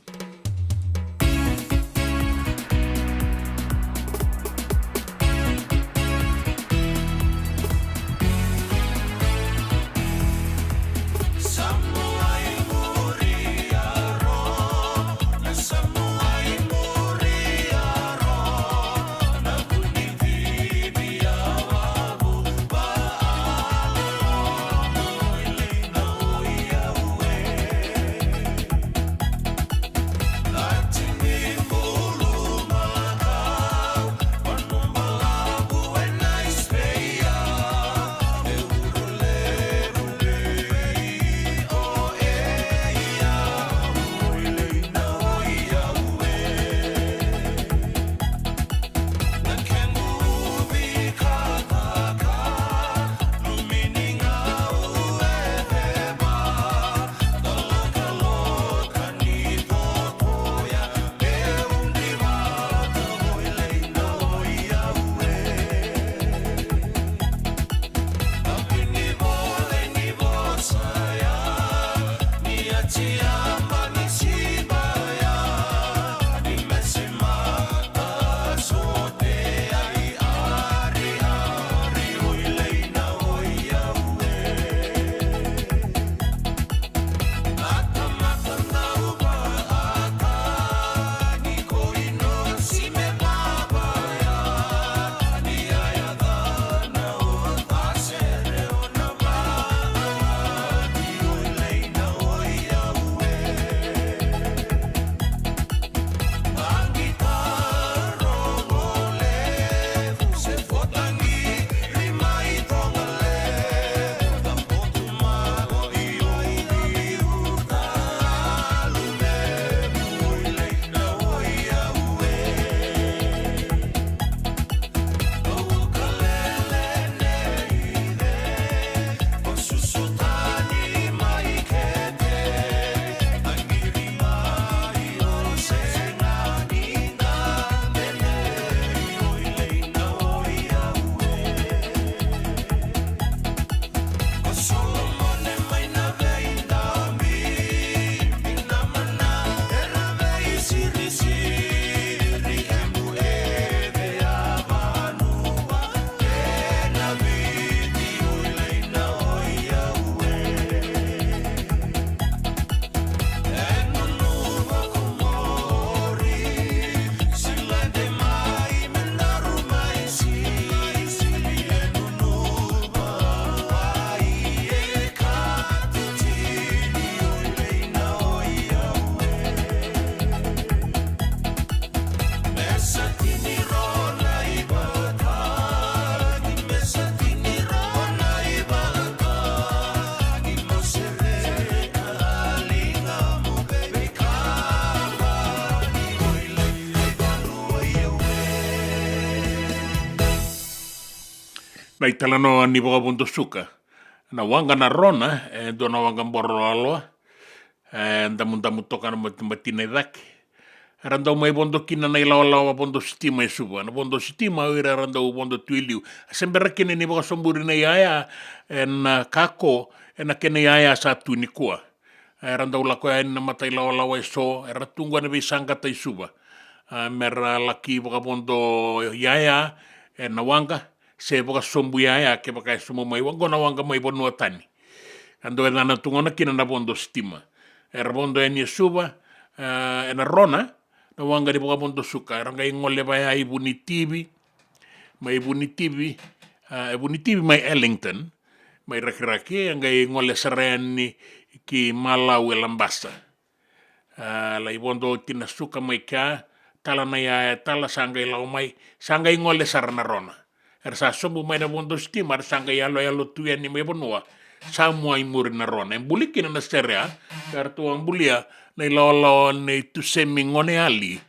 Na italanoa ni vakavodo suka. Na waqa na Rona, e dua na waqa boro loaloa, e damudamu toka na mati-, matina i cake. Era dau mai vodo kina na ilawalawa vodo sitima e Suva. Na vodo sitima o ira era dau vodo tu i liu. A se bera kina ni vakasoburi na iyaya ena kako, ena kena iyaya sa tu nikua. Era dau lako yani na mata ilawalawa e so, era tu qo ena veisaqata i Suva. A, mera laki vakavodo iyaya ena waqa, se vakasobu iyaya kevaka e sobu mai waqa, na waqa mai vanua tani. A dau yacana tu gona kina na vodo sitima. Era vodo yani e Suva, e, ena Rona, na waqa ni vakavodo suka. Era qai gole vaya i Vunitivi, mai Vunitivi, e, e Vunitivi mai Ellington, mai Rakiraki, e qai gole sara yani ki Malau e Labasa. A, lai vodo oti na suka mai kea, tala na iyaya, tala sa qai lako mai, sa qai gole sara na Rona. Era sa sobu mai na vodo sitima, era sa qai yaloyalo tu yani mai vanua. Samoa i muri na Rona. E buli kina na sere ya, ka ratou a bulia na ilawalawa nei Tusemi Goneyali,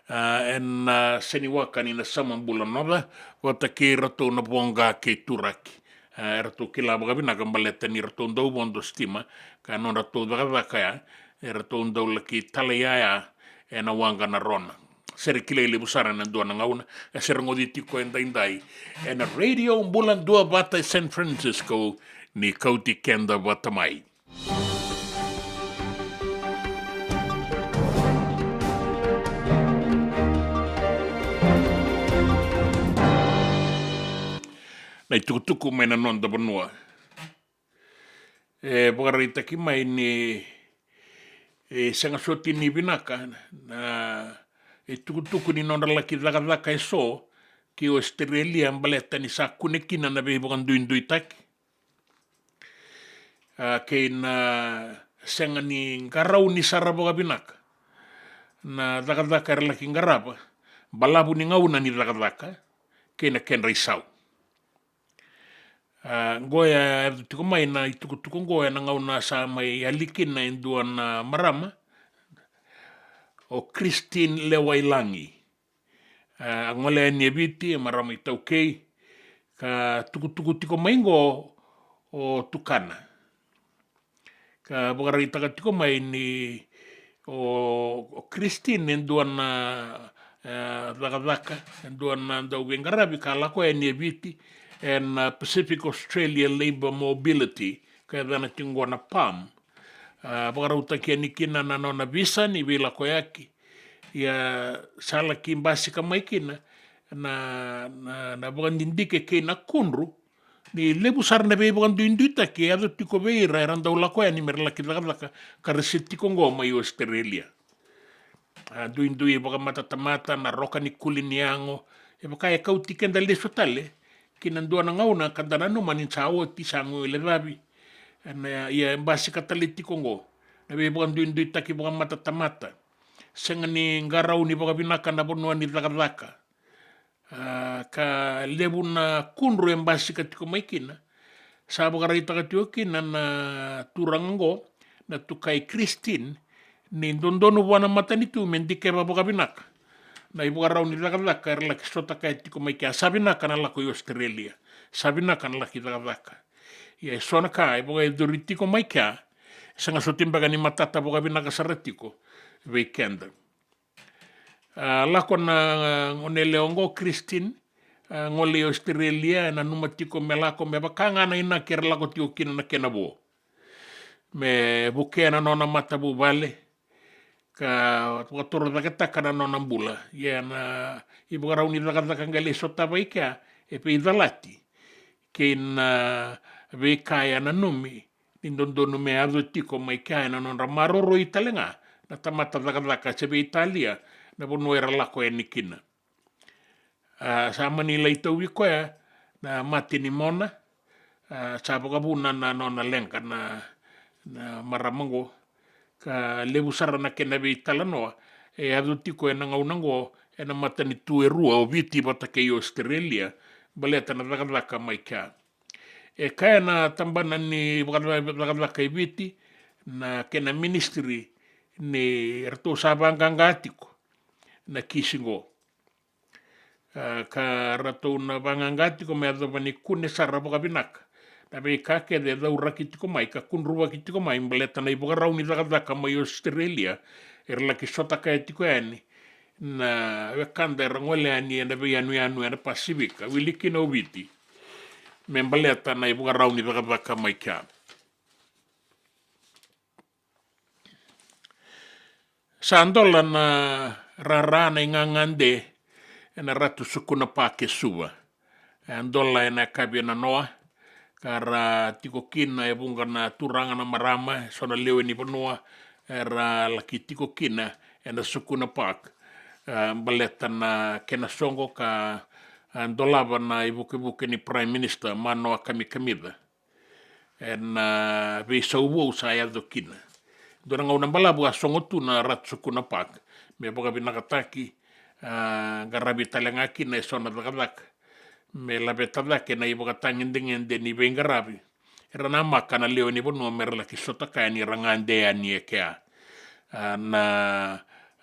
a, ena, a, seniwaka ni na Samabula Noca, vata kei ratou na Voqa kei Turaki. A, eratou kila vakavinaka baleta ni ratou dau vodo sitima, ka nodratou cakacaka ya, eratou dau laki talai yaya ena waqa na Rona. Sere kilai levu sara ena dua na gauna, e se rogoci tiko e daidai ena Radio Bula Duavata e San Francisco, ni kauti keda vata mai. Na itukutuku mai na noda vanua. E vakaraitaki mai ni, e, sega soti ni vinaka na itukutuku ni nodra laki cakacaka eso ki Ositerelia baleta ni sa kune kina na veivakaduiduitaki. A, kei na sega ni qarauni sara vakavinaka na cakacaka era laki qarava, balavu ni gauna ni cakacaka kei na kedra isau. A, qo e yaco tiko mai na itukutuku qo ena gauna sa mai yali kina e dua na marama, o Christine Lewailagi. A, a gole yani e Viti, e marama iTaukei, ka tukutuku tiko mai qo o tukana. Ka vakaraitaka tiko mai ni o, o Christine e dua na, e, cakacaka, e dua na dauveiqaravi ka lako yani e Viti, ena, a, Pacific Australia Labour Mobility, ka yacana tiko qo na PALM. A, vakarautaki yani kina na nona visa ni veilakoyaki. Ia sa laki basika mai kina na, na, na vakadidike kei na kudru ni levu sara na veivakaduiduitaki e yaco tiko vei ira era dau lako yani me ra laki cakacaka ka ra se tiko qo mai Ositerelia. A, duidui vakamatatamata, na roka ni kuli ni yago, e vaka e kauti keda lesu tale ki na dua na gauna ka da nanuma ni sa oti, sa guilecavi. Ena, ia e basika tale tiko qo na veivakaduiduitaki vakamatatamata. Sega ni qarauni vakavinaka na vanua ni cakacaka. A, ka levu na kudru e basika tiko mai kina. Sa vakaraitaka tiko kina na turaga qo, na tukai Christine, ni dodonu vua na matanitu me dikeva vakavinaka na ivakarau ni cakacaka era laki sota kaya tiko mai kea. Sa vinaka na lako i Ositerelia, sa vinaka na laki cakacaka. Ia e so na ka e vakayacori tiko mai kea, e sega soti beka ni matata vakavinaka sara tiko vei keda. A, lako na, a, gonelewa oqo Christine, a, gole i Ositerelia, e nanuma tiko me lako me vaka ga na inaki era lako tiko kina na kena vo. Me vukea na nona matavuvale, ka vakatorocaketaka na nona bula. Ia na ivakarau ni cakacaka qai lai sotava i kea, e veicalati kei na veika e a nanumi ni dodonu me yaco tiko mai kea ena nodra maroroi tale ga na tamata cakacaka se veitalia na vanua era lako yani kina. A, sa mani lai tauvi koya na mate ni mona, a, sa vakavuna na nona leqa na, na marama qo. Ka levu sara na kena veitalanoa e yaco tiko ena gauna qo ena matanitu e rua, o Viti vata kei Ositerelia, baleta na cakacaka mai kea. E kaya na tabana ni vakacakacaka i Viti, na kena ministry, ni ratou sa vaqaqa tiko na kisi qo. A, ka ratou na vaqaqa tiko me yacova ni kune sara vakavinaka na veika kece e cauraki tiko mai ka kudruvaki tiko mai baleta na ivakarau ni cakacaka mai Ositerelia, era laki sota kaya tiko yani na wekada era gole yani ena veiyanuyanu ena Pasifika, wili kina o Viti, me baleta na ivakarau ni cakacaka mai kea. Sa dola na rara, na igagade ena Ratu Sukuna Park e Suva. E dola ena yakavi e nanoa, ka ra tiko kina e vuqa na turaga, na marama, e so na lewe ni vanua era laki tiko kina ena Sukuna Park. E, baleta na kena soqo ka, e, dolava na ivukevuke ni Prime Minister Manoa Kamikamica ena, e, veisau vou sa yaco kina. Dua na gauna balavu a sogo tu na Ratu Sukuna Park me vakavinakataki, e, qaravi tale ga kina e so na cakacaka me laveta cake na ivakatagedegede ni veiqaravi Era namaka na lewe ni vanua me ra laki sota kaya ni ra gade yani e kea. A, na,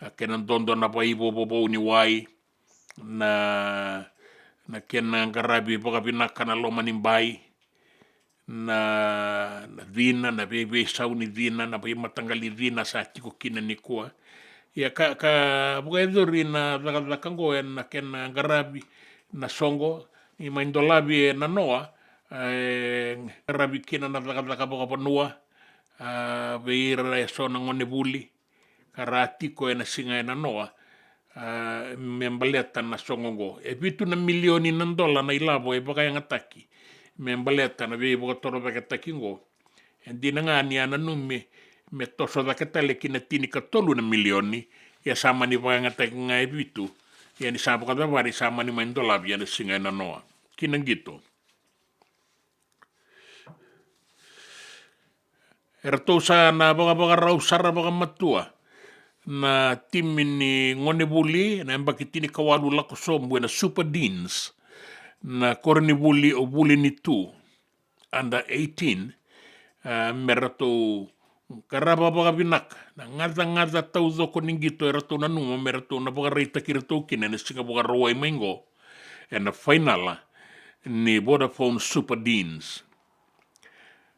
a, kena dodo na vaivo vovou ni wai, na, na kena qaravi vakavinaka na loma ni bai, na, na cina, na veiveisau ni cina, na veimataqali cina sa tiko kina nikua. Ia ka, ka vakayacori na cakacaka qo ena kena qaravi na soqo, ni mai dolavi e nanoa, e qaravi kina na cakacaka vakavanua, a, vei ira eso na gonevuli ka ra tiko ena siga e nanoa, a, me baleta na soqo qo. E vitu na milioni na dola na ilavo e vakayagataki me baleta na veivakatorocaketaki qo. E dina ga ni a nanumi me toso cake tale ki na tinikatolu na milioni, ia sa mani vakayagataki ga e vitu, ia ni sa vakacavari sa mani mai dolavi ena siga e nanoa. Ki na qito. Eratou sa na vakavakarau sara vakamatua na timi ni gonevuli na yabaki tinikawalu lako sobu ena Super Deans, na koronivuli o Vuli ni Tu, under eighteen, a, me ratou qarava vakavinaka na gacagaca taucoko ni qito eratou nanuma me ratou na vakaraitaki iratou kina ena siga Vakarauwai mai qo ena fainala ni Vodafone Super Deans.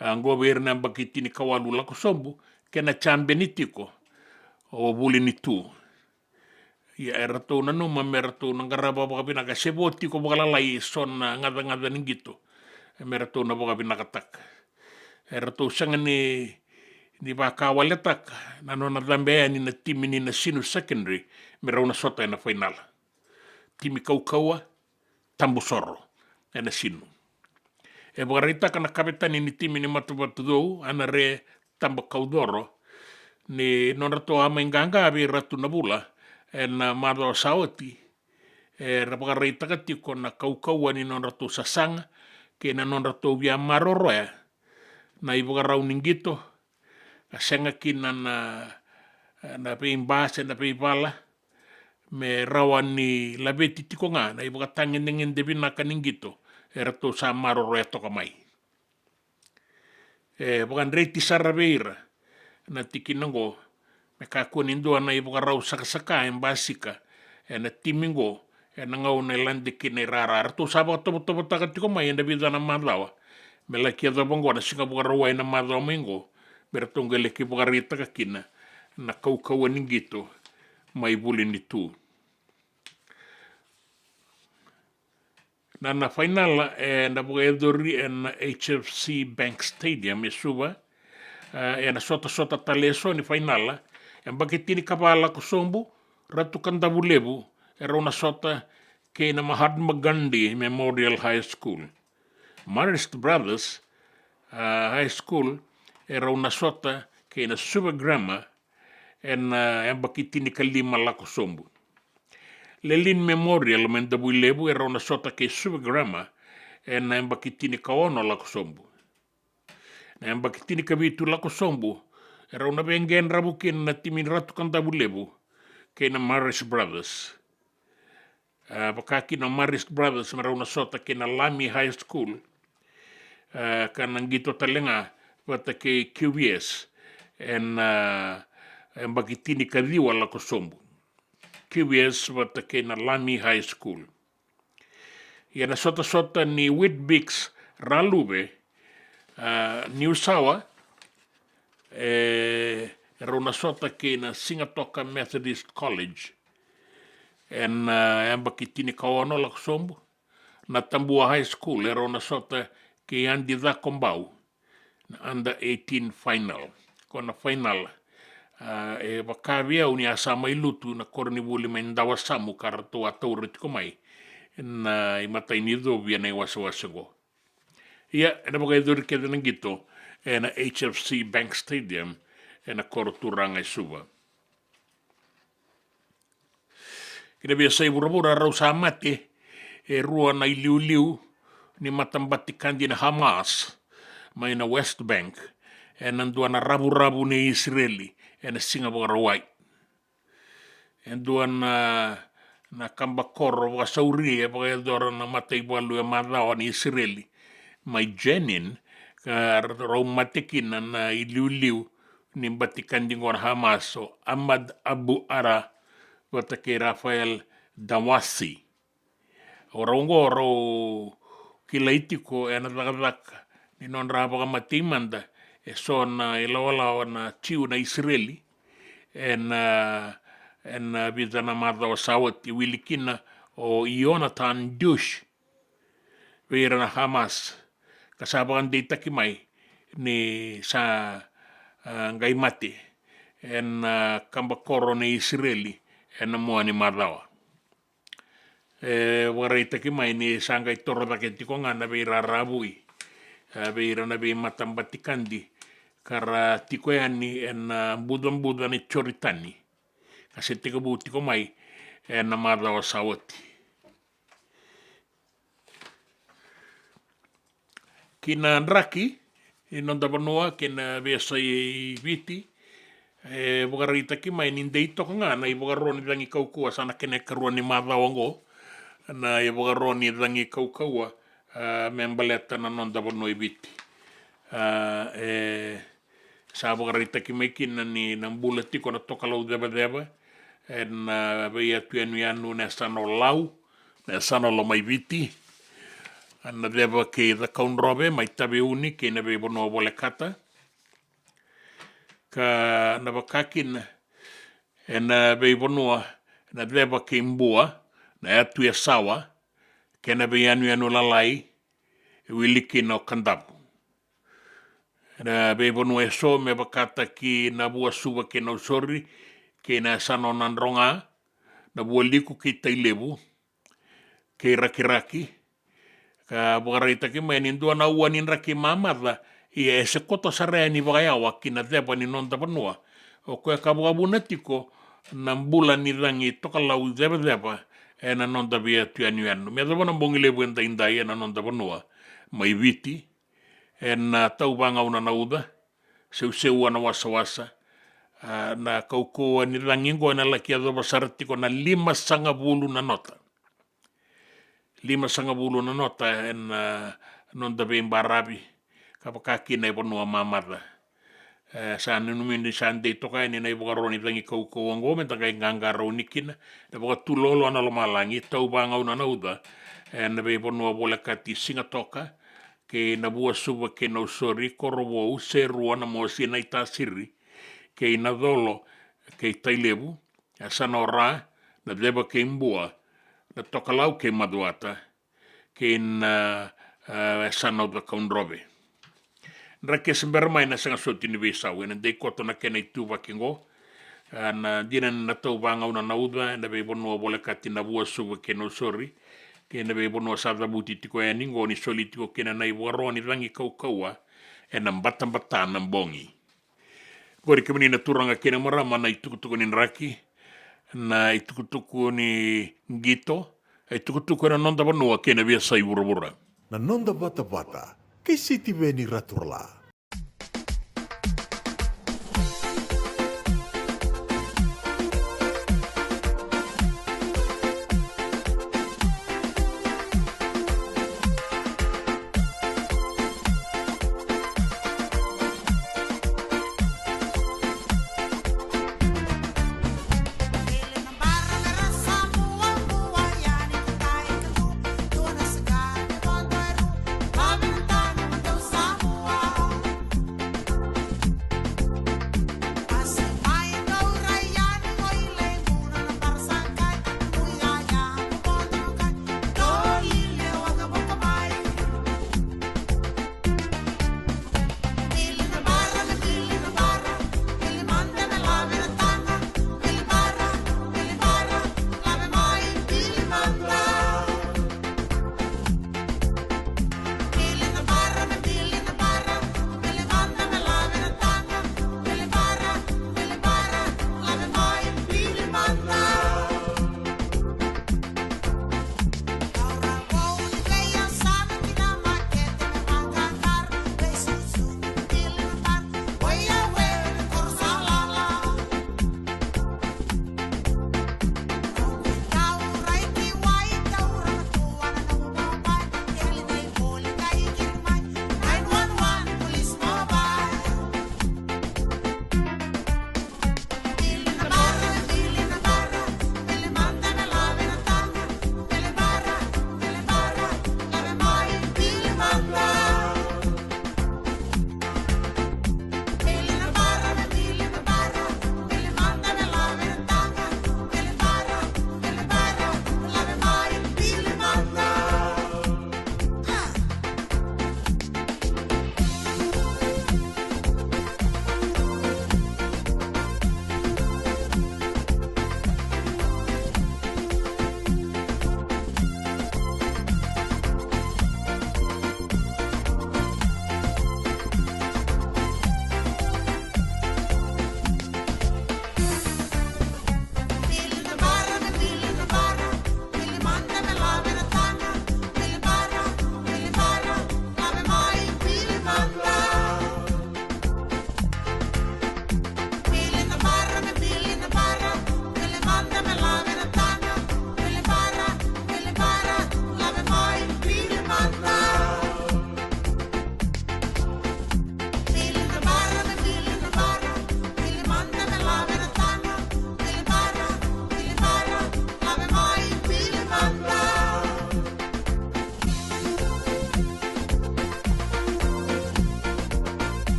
A, qo vei ira na yabaki tinikawalu lako sobu, kena jabeni tiko o Vuli ni Tu. Ia eratou nanuma me ratou na qarava vakavinaka, se vo tiko vakalalai eso na gacagaca ni qito me ratou na vakavinakataka. Eratou sega ni, ni vakawaletaka na nona cabe yani na timi ni Nasinu Secondary me rau na sota ena fainala. Timi kaukauwa, Tabusoro e Nasinu. E vakaraitaka na kavetani ni timi ni matavatu cou, Anare Tabakaucoro, ni nodratou a mai qaqa vei Ratu Navula ena macawa sa oti, era vakaraitaka tiko na kaukauwa ni nodratou sasaga kei na nodratou via maroroya na ivakarau ni qito, ka sega kina na, na veiba se na veivala, me rawa ni laveti tiko ga na ivakatagedegede vinaka ni qito eratou sa maroroya toka mai. E vakadreti sara vei ira na tikina oqo, me kakua ni dua na ivakarau sakasaka e basika ena timi oqo ena gauna e lade kina i rara. Ratou sa vakatovotovotaka tiko mai ena vica na macawa me laki yacova oqo na siga Vakarauwai na macawa mai oqo, me ratou qai laki vakaraitaka kina na kaukauwa ni qito mai Vuli ni Tu. Na, na fainala ena vakayacori ena H F C Bank Stadium e Suva. E, ena sotasota tale eso ni fainala, e yabaki tinikava lako sobu, Ratu Kadavulevu, e rau na sota kei na Mahatma Gandhi Memorial High School. Marist Brothers, a, High School, e rau na sota kei na Suva Grammar, ena, a, yabaki tinikalima lako sobu. Lelean Memorial mai Davuilevu e rau na sota kei Suva Grammar ena yabaki tinikaono lako sobu. Na yabaki tinikavitu lako sobu, e rau na veiqedravu kina na timi ni Ratu Kadavulevu kei na Marist Brothers. A, vaka kina o Marist Brothers me rau na sota kei na Lami High School, a, ka na qito tale ga vata kei Q V S ena, a, yabaki tinikaciwa lako sobu. Q V S vata kei na Lami High School. Ia na sotasota ni Weet-Bix Raluve, a, Niusawa, e, e rau na sota kei na Sigatoka Methodist College ena, a, yabaki tinikaono lako sobu. Na Tabua High School e rau na sota kei Adi Cakobau, na under eighteen final. Ko na final, a, e vaka vei au ni a sa mai lutu na koronivuli mai Dawasamu ka ratou a taura tiko mai na imatai ni covi ena iwasewase oqo. Ia, ena vakayacori kece na qito ena H F C Bank Stadium ena koro turaga e Suva. Ki na veiyasai vuravura, rau sa mate e rua na iliuliu ni matabati kadi na Hamas mai na West Bank ena dua na ravuravu ni Isireli ena siga Vakarauwai. E dua na, na kabakoro vakasauri e vakayacora na mataivalu e macawa ni Isireli mai Jenin, ka rau mate kina na iliuliu ni batikadi qo na Hamas, o Ahmad Abu Ara vata kei Rafael Dawasi. O rau qo rau kilai tiko ena cakacaka ni nodra vakamatei mada e so na ilawalawa na Jiu na Isireli ena, ena vica na macawa sa oti, wili kina o Yonatan Dush vei ira na Hamas, ka sa vakadeitaki mai ni sa, a, qai mate ena, a, kabakoro ni Isireli ena mua ni macawa. E vakaraitaki mai ni sa qai toro cake tiko ga na veiraravui, a, vei ira na veimatabatikadi ka ra tiko yani ena bucabuca ni Joritani, ka se tekivu tiko mai ena macawa sa oti. Ki na draki ni noda vanua kei na veiyasai Viti, e vakaraitaki mai ni dei toka ga na ivakaro ni cagi kaukauwa, sa na kena ikarua ni macawa oqo na ivakaro ni cagi kaukauwa, a, me baleta na noda vanua i Viti. A, e sa vakaraitaki mai kina ni na bula tiko na tokalau cevaceva ena, a, veiyatu yanuyanu, na yasana o Lau, na yasana o Lomaiviti, na ceva kei Cakaudrove mai Taveuni kei na veivanua volekata, ka na vaka kina ena veivanua na ceva kei Bua, na yatu Yasawa kei na veiyanuyanu lalai, e wili kina o Kadavu. Na veivanua eso me vakataki Navuasuva kei Nausori, kei na yasana o Nadroga, Navualiku kei Tailevu, kei Rakiraki, ka vakaraitaki mai ni dua na ua ni draki mamaca, ia e se koto sara yani vakayawa ki na ceva ni noda vanua. O koya ka vakavuna tiko na bula ni cagi tokalau cevaceva ena noda veiyatu yanuyanu. Me yacova na bogi levu edaidai ena noda vanua mai Viti, ena, a, tauvagauna na uca, seuseua na wasawasa, a, na kaukauwa ni cagi oqo ena laki yacova sara tiko na limasagavulu na nota. Limasagavulu na nota ena, a, noda veibaravi, ka vaka kina e vanua mamaca. E, sa nanumi ni sa dei toka yani na ivakaro ni cagi kaukauwa oqo me da qai qaqarauni kina, na vakatuloaloa na lomalagi, tauvagauna na uca ena veivanua volekati Sigatoka, kei Navuasuva kei Nausori, Korovou, Serua, Namosi, Naitasiri, kei Nacolo kei Tailevu, yasana o Ra, na ceva kei Bua, na tokalau kei Macuata, kei na, a, yasana o Cakaudrove. Draki e se bera mai na sega soti ni veisau, ena dei koto na kena ituvaki oqo. A, na dina na tauvagauna na uca ena veivanua volekati Navuasuva kei Nausori, kei na veivanua sa cavuti tiko yani oqo ni soli tiko kina na ivakaro ni cagi kaukauwa ena batabata na bogi. Qori kemuni na turaga kei na marama na itukutuku ni draki, na itukutuku ni qito, a itukutuku ena noda vanua kei na veiyasai vuravura. Na noda vatavata kei Sitiveni Raturala.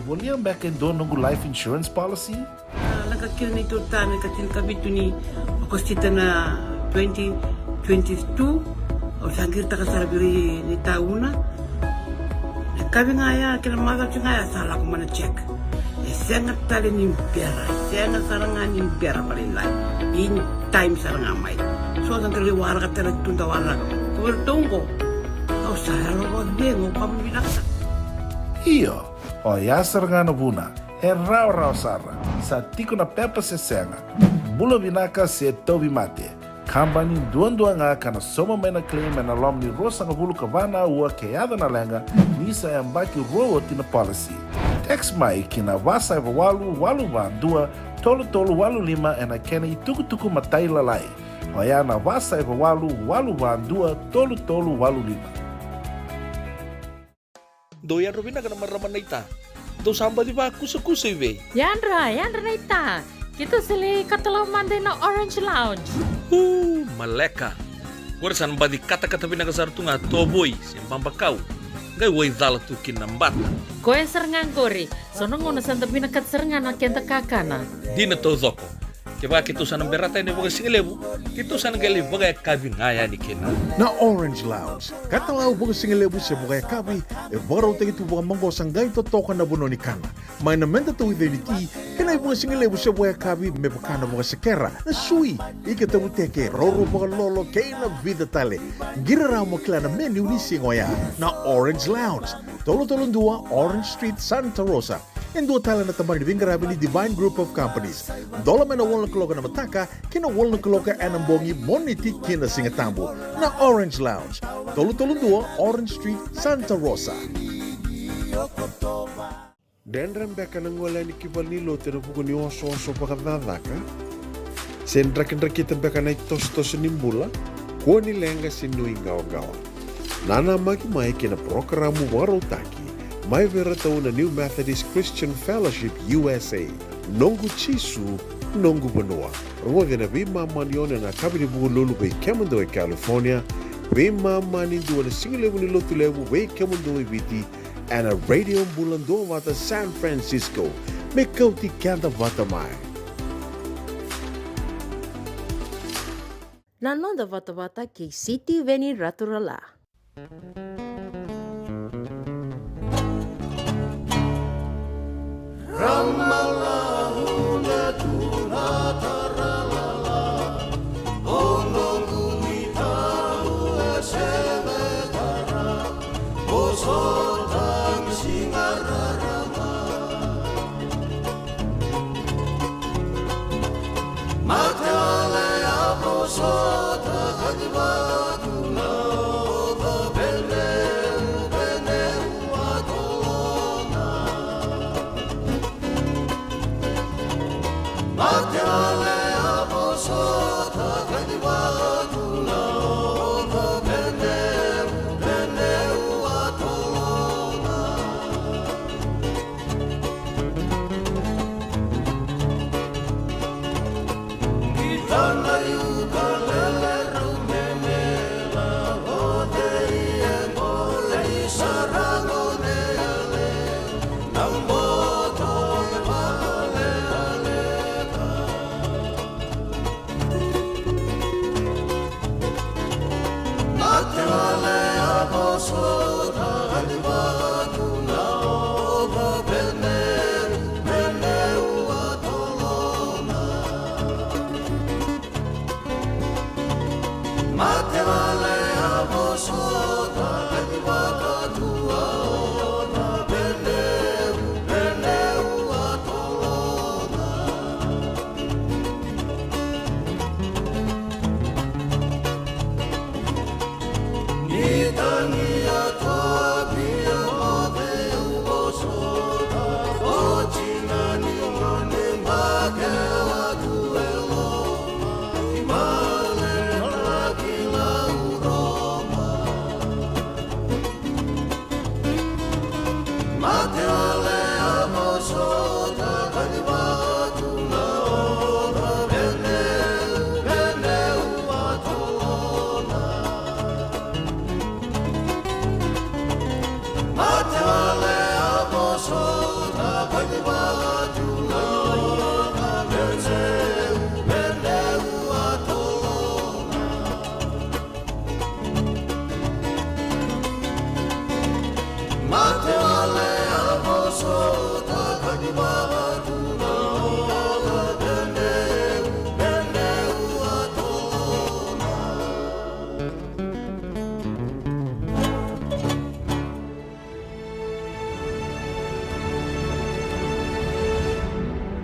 Volia beka e dua noqu life insurance policy? A, lako kina neitou ta na ika tinikavitu ni Okosita na twenty twenty-two. Au sa qiritaka sara vei ira na itauna. Na kavi ga ya kei na macawa ga ya sa lako mai na check. E sega tale ni bera, e sega sara ga ni bera vakalailai. In time sara ga mai. So sa da lai waraka tale tu da waraka. Ko vei ratou oqo. Au sa yalo vakacegu, au kama vinaka sara. Io, oya sara ga na vuna. E rawarawa sara. Sa tiko na pepa se sega. Bula vinaka se tauvimate. Kabani duadua ga ka na sauma mai na claim ena loma ni ruasagavulu ka va na aua ke yaco na leqa ni sa yabaki rua oti na policy. Text mai ki na va saiva walu walu va dua tolu tolu walu lima ena kena itukutuku matailalai. Oya na va saiva walu walu va dua tolu tolu walu lima. Dou yadra vinaka na marama naita. Dou sa baci vakusakusa i vei? Yadra, yadra naita. Keitou sa lai katalau mada ina Orange Lounge. Uu, maleka. Qori sa na baci katakata vinaka sara tu ga tovoi se babakau. Qai waicala tu kina na bata. Koya sara ga qori. So na gauna sa da vinakata sara ga na keda kakana. Dina taucoko. Kevaka keitou sa na berata yani vakasigalevu, keitou sa na qai lai vakayakavi ga yani kina. Na Orange Lounge, katalau vakasigalevu se vakayakavi, e vakarautaki tu vakamaqosa qai totoka na vanua ni kana. Mai na meda tauica ni ti, kei na ivakasigalevu se vakayakavi me vaka na vakasekera, na sui, ika tavuteke, rauro vakalolo, kei na vica tale. Qiri rawa mo kila na menu ni siga oya. Na Orange Lounge, tolu tolu dua Orange Street, Santa Rosa. E dua tale na tabana ni veiqaravi ni Divine Group of Companies. Dola mai na walu na kaloko ena mataka ki na walu na kaloko ena bogi, Moniti ki na Sigatabu. Na Orange Lounge, tolu tolu dua Orange Street, Santa Rosa. Dredre beka na gole yani ki valenilotu ena vuku ni osooso vakacakacaka? Se drakidrakita beka na itosotoso ni bula? Kua ni leqa se nuiqawaqawa. Nanamaki mai ki na parokaramu vakarautaki mai vei iratou na New Methodist Christian Fellowship U S A, Noqu Jisu, Noqu Vanua. Rogoci ena veimama ni ono ena yakavi ni Vukelulu vei kemudou e California, veimama ni dua ena sigalevu ni Lotulevu vei kemudou e Viti, ena Radio Bula Duavata San Francisco. Me kauti keda vata mai. Na noda vatavata kei Sitiveni Raturala.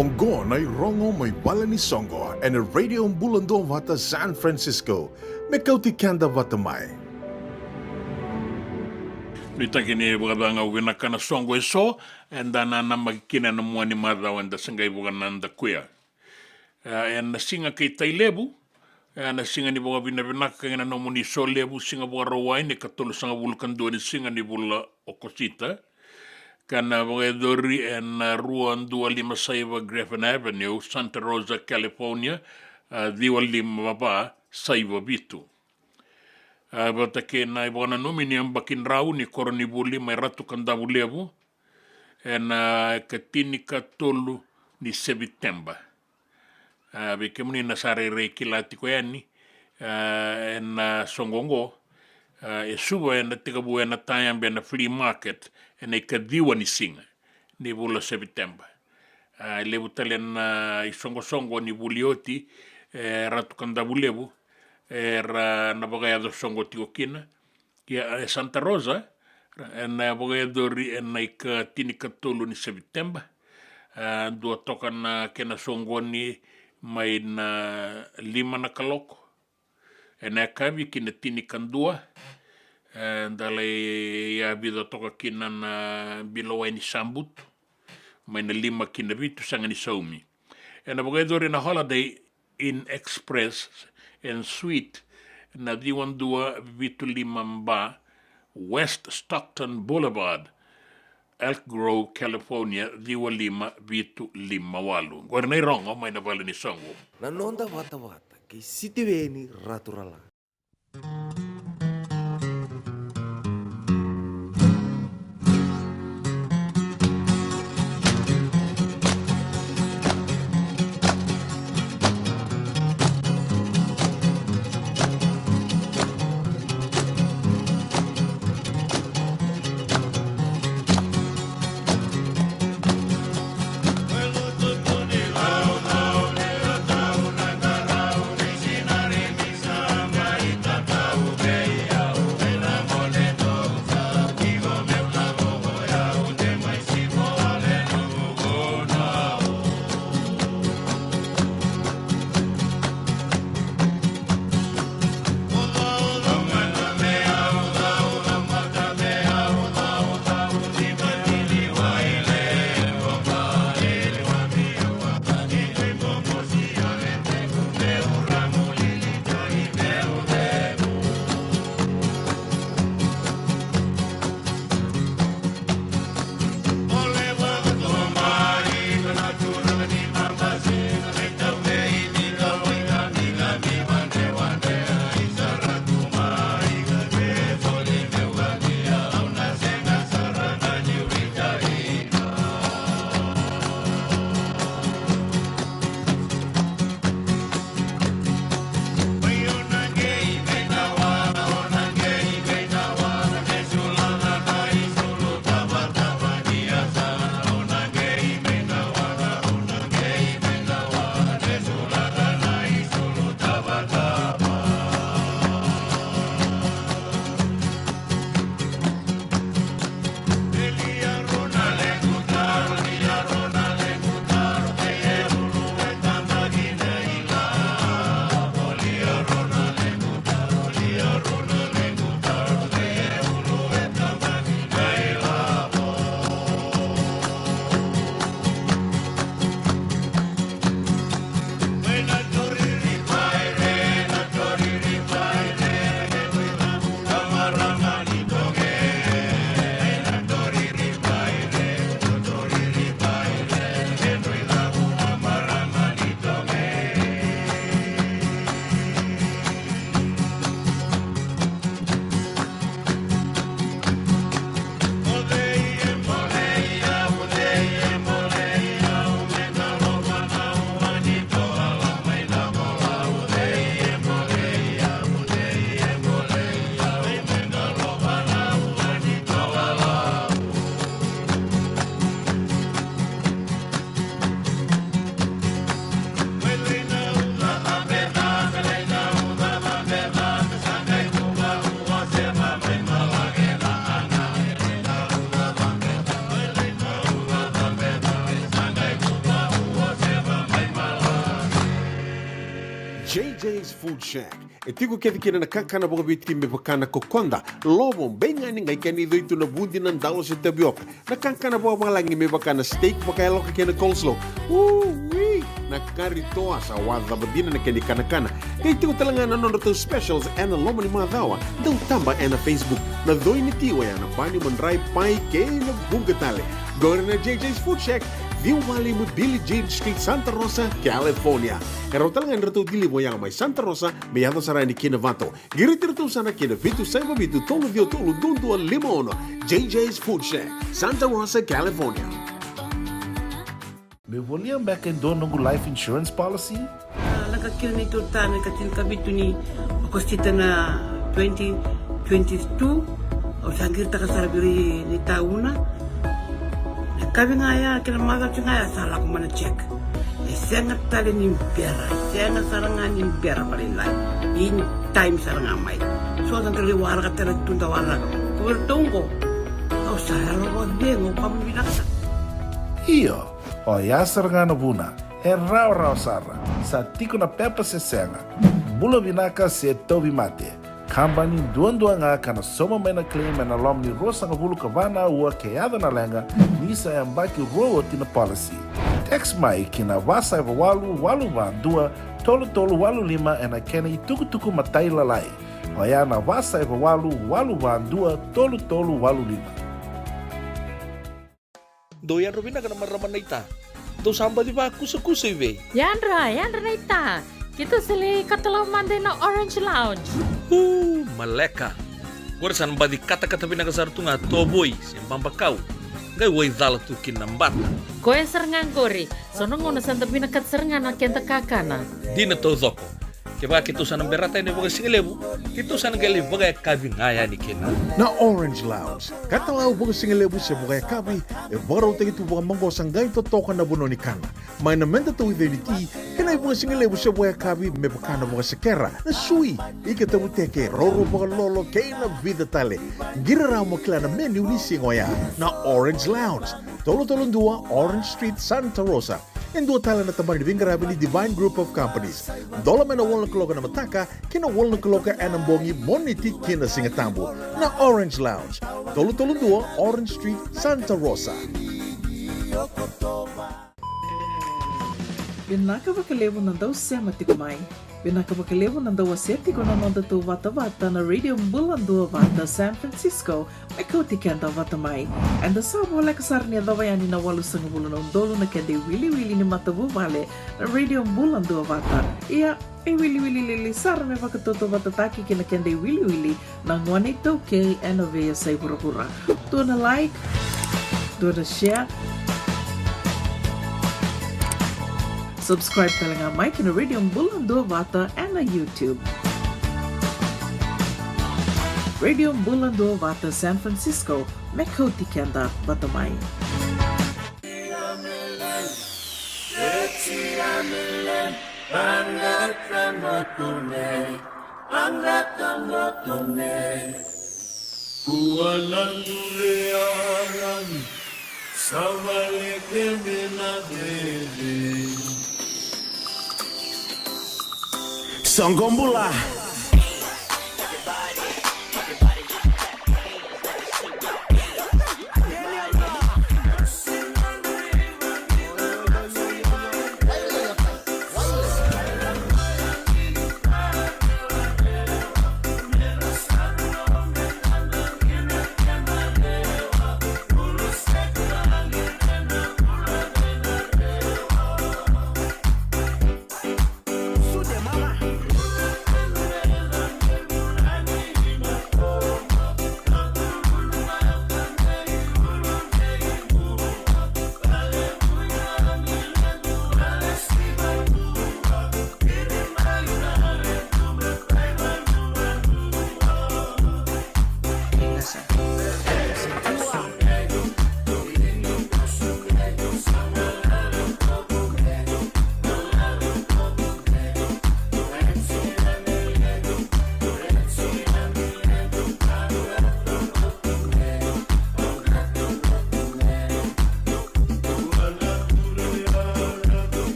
Oqo na irogo mai vale ni soqo ena Radio Bula Duavata San Francisco, me kauti keda vata mai. Nuitaki ni vakacagau vinaka na soqo eso eda na namaki kina ena mua ni macawa eda se qai vakanadakuya. E, ena siga kei Tailevu, e, na siga ni vakavinavinaka kei na nomuni solevu, siga Vakarauwai ni ka tolusagavulu ka dua ni siga ni vula o Okosita. Ka na vakayacori ena rua dua lima saiva Griffin Avenue, Santa Rosa, California, e, ciwa lima va saiva vitu. E, vata kei na ivakananumi ni yabaki drau ni koronivuli mai Ratu Kadavulevu, ena ikatinikatolu ni Seviteba. A, vei kemuni na sa rairai kila tiko yani, a, ena soqo oqo, a, e Suva ena tekivu ena tayabe ena flea market ena ikaciwa ni siga ni vula o Seviteba. A, e levu tale na isoqosoqo ni vuli oti, e Ratu Kadavulevu, era na vakayaco soqo tiko kina. Ia, e Santa Rosa, ena vakayacori ena ikatinikatolu ni Seviteba. A, dua toka na kena soqoni mai na lima na kaloko ena yakavi ki na tinikadua. E, da lai yavica toka kina na bilo wai ni sabutu mai na lima ki na vitu, sega ni saumi. Ena vakayacori ena Holiday Inn Express and Suite, na ciwa dua vitu lima ba West Stockton Boulevard, Elk Grove, California, ciwa lima vitu lima walu. Qori na irogo mai na vale ni soqo. Na noda vatavata kei Sitiveni Raturala. J J's Food Shack. E tiko kece kina na kakana vakaviti me vaka na kokoda, lovo, beigani, qai kena icoi tu na vudi, na dalo se tavioka. Na kakana vakavalagi me vaka na steak vakayaloka kei na coleslaw. Ui! Na kari toa sa wacava dina na kena ikanakana. Qai tiko tale ga na nodratou specials ena loma ni macawa. Dau taba ena Facebook. Na coi ni ti oya na pani, madrai, pai kei na vuqa tale. Qori na J J's Food Shack, ciwa walu lima Billie Jean Street, Santa Rosa, California. E rawa tale ga ni ratou deliver oya mai Santa Rosa me yaco sara yani ki Novato. Qiriti iratou sara ki na vitu saiva vitu tolu ciwa tolu dua dua lima ono. J J's Food Shack, Santa Rosa, California. Meu volia beka e dua noqu life insurance policy? A, lako kina neitou ta na ikatini ka vitu ni Okosita na twenty twenty-two. Au sa qiritaka sara vei ira na itauna. Na yakavi ga ya kei na macawa ga ya sa lako mai na check. E sega tale ni bera, e sega sara ga ni bera vakalailai. In time sara ga mai. So sa dau lai waraka tale tu, da waraka. Ko iratou qo, au sa yalo vakacegu, au kama vinaka sara. Io, oya sara ga na vuna. E rawarawa sara. Sa tiko na pepa se sega. Bula vinaka se tauvimate. Kabani duadua ga ka na sauma mai na claim ena loma ni ruasagavulu ka va na aua ke yaco na leqa, ni sa yabaki rua oti na policy. Text mai ki na va saiva walu walu va dua tolu tolu walu lima ena kena itukutuku matailalai. Oya na va saiva walu walu va dua tolu tolu walu lima. Dou yadra vinaka na marama naita. Dou sa baci vakusakusa i vei? Yadra, yadra naita. Keitou sa lai katalau mada ina Orange Lounge. Uu, maleka. Qori sa na baci katakata vinaka sara tu ga tovoi se babakau. Qai waicala tu kina na bata. Koya sara ga qori. So na gauna sa da vinakata sara ga na keda kakana. Dina taucoko. Kevaka keitou sa na berata yani vakasigalevu, keitou sa na qai lai vakayakavi ga yani kina. Na Orange Lounge, katalau vakasigalevu se vakayakavi, e vakarautaki tu vakamaqosa qai totoka na vanua ni kana. Mai na meda tauica ni ti, kei na ivakasigalevu se vakayakavi me vaka na vakasekera, na sui, ika tavuteke, roro vakalolo, kei na vica tale. Qiri rawa mo kila na menu ni siga oya. Na Orange Lounge, tolu tolu dua Orange Street, Santa Rosa. E dua tale na tabana ni veiqaravi ni Divine Group of Companies. Dola mai na walu na kaloko ena mataka ki na walu na kaloko ena bogi, Moniti ki na Sigatabu. Na Orange Lounge, tolu tolu dua Orange Street, Santa Rosa. Vinaka vakalevu na dau sema tiko mai. Vinaka vakalevu na dau wasea tiko na nodatou vatavata na Radio Bula Duavata San Francisco, me kauti keda vata mai. Eda sa voleka sara ni yacova yani na walusagavulu na udolu na keda iwiliwili ni matavuvale na Radio Bula Duavata. Ia, e iwiliwili lili sara me vakatautauvatataki kei na keda iwiliwili na gone iTaukei ena veiyasai vuravura. Dua na like, dua na share. Subscribe tale ga mai ki na Radio Bula Duavata ena YouTube. Radio Bula Duavata San Francisco, me kauti keda vata mai. Angata motone, angata motone. Kua na dure alan, savaleke me na dede. Soqo bula.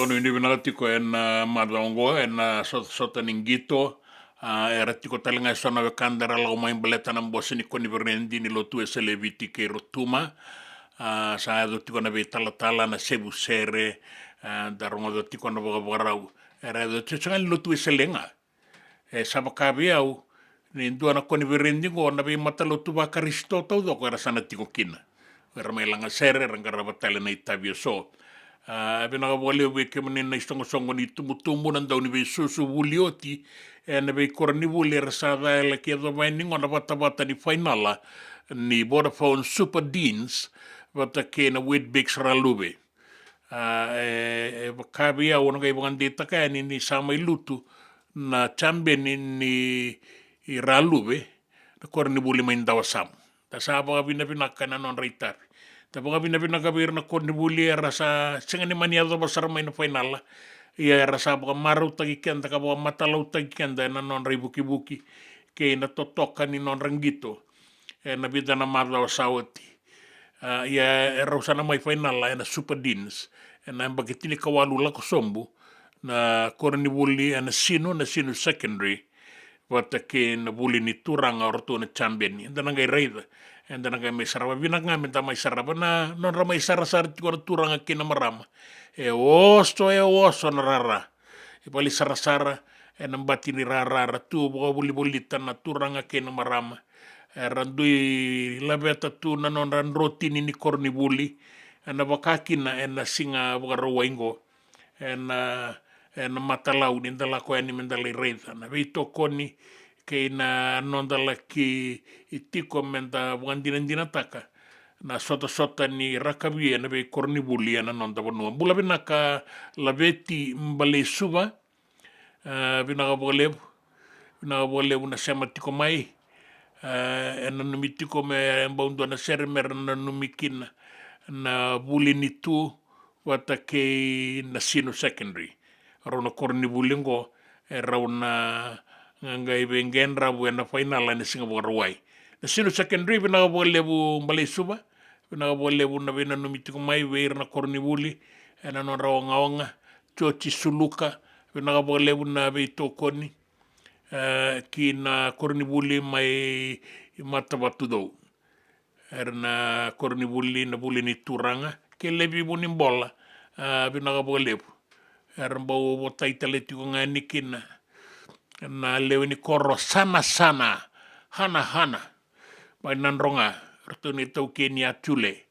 Nuidei vinaka tiko ena macawa oqo ena sotasota ni qito. A, era tiko tale ga eso na wekada era lako mai baleta na bose ni koniferedi ni Lotu Wesele e Viti kei Rotuma. A, sa yaco tiko na veitalatala, na sevu sere, a, da rogoca tiko na vakavakarau. Era yaco tiko sega ni Lotu Wesele ga. E sa vaka vei au ni dua na koniferedi oqo na veimatalotu vaKarisito taucoko era sa na tiko kina. Era mai lagasere, era qarava tale na itavi eso. A, vinaka vakalevu vei kemuni na isoqosoqo ni tubutubu, na dauniveisusu, vuli oti ena veikoronivuli era sa cala ki yacova yani oqo na vatavata ni fainala ni Vodafone Super Deans vata kei na Weet-Bix Raluve. A, e, e vaka vei au, au na qai vakadeitaka yani ni sa mai lutu na champion ni Raluve, na koronivuli mai Dawasamu. Da sa vakavinavinaka ena nodra itavi. Da vakavinavinaka vei ira na koronivuli era sa sega ni mani yacova sara mai na fainala. Ia era sa vakamarautaki keda ka vakamatalautaki keda ena nodra ivukivuki kei na totoka ni nodra qito ena vica na macawa sa oti. A, ia e rau sa na mai fainala ena Super Deans ena yabaki tinikawalu lako sobu, na koronivuli ena Sinu, na Sinu Secondary, vata kei na Vuli ni Turaga, o ratou na champion. Eda na qai raica, eda na qai mai sarava. Vinaka ga meda mai sarava na nodra mai sarasara tiko na turaga kei na marama. E oso, e oso na rara. E vale sarasara ena bati ni rara, ra tu vakavolivolita na turaga kei na marama. Era dui laveta tu na nodra drotini ni koronivuli ena vaka kina ena siga Vakarauwai qo. Ena, ena matalau ni da lako yani meda lai raica na veitokoni kei na noda laki tiko meda vakadinadinataka na sotasota ni rakavi ena veikoronivuli ena noda vanua. Bula vinaka Laveti Balesuva. A, vinaka vakalevu. Vinaka vakalevu na sema tiko mai. A, e nanumi tiko me bau dua na sere mera nanumi kina na Vuli ni Tu vata kei na Sinu Secondary. Rau na koronivuli oqo e rau na qai veiqedravu ena fainala ena siga Vakarauwai. Na Sinu Secondary, vinaka vakalevu Balesuva. Vinaka vakalevu na veinanumi tiko mai vei ira na koronivuli ena nodra ogaoga. Joji Suluka, vinaka vakalevu na veitokoni, e, ki na koronivuli mai Matavatucou. Era na koronivuli na Vuli ni Turaga kei Levi Vunibola, a, vinaka vakalevu. Era bau votai tale tiko ga yani kina na lewe ni koro Sanasana, Hanahana mai Nadroga, ratou na itaukei ni Atule,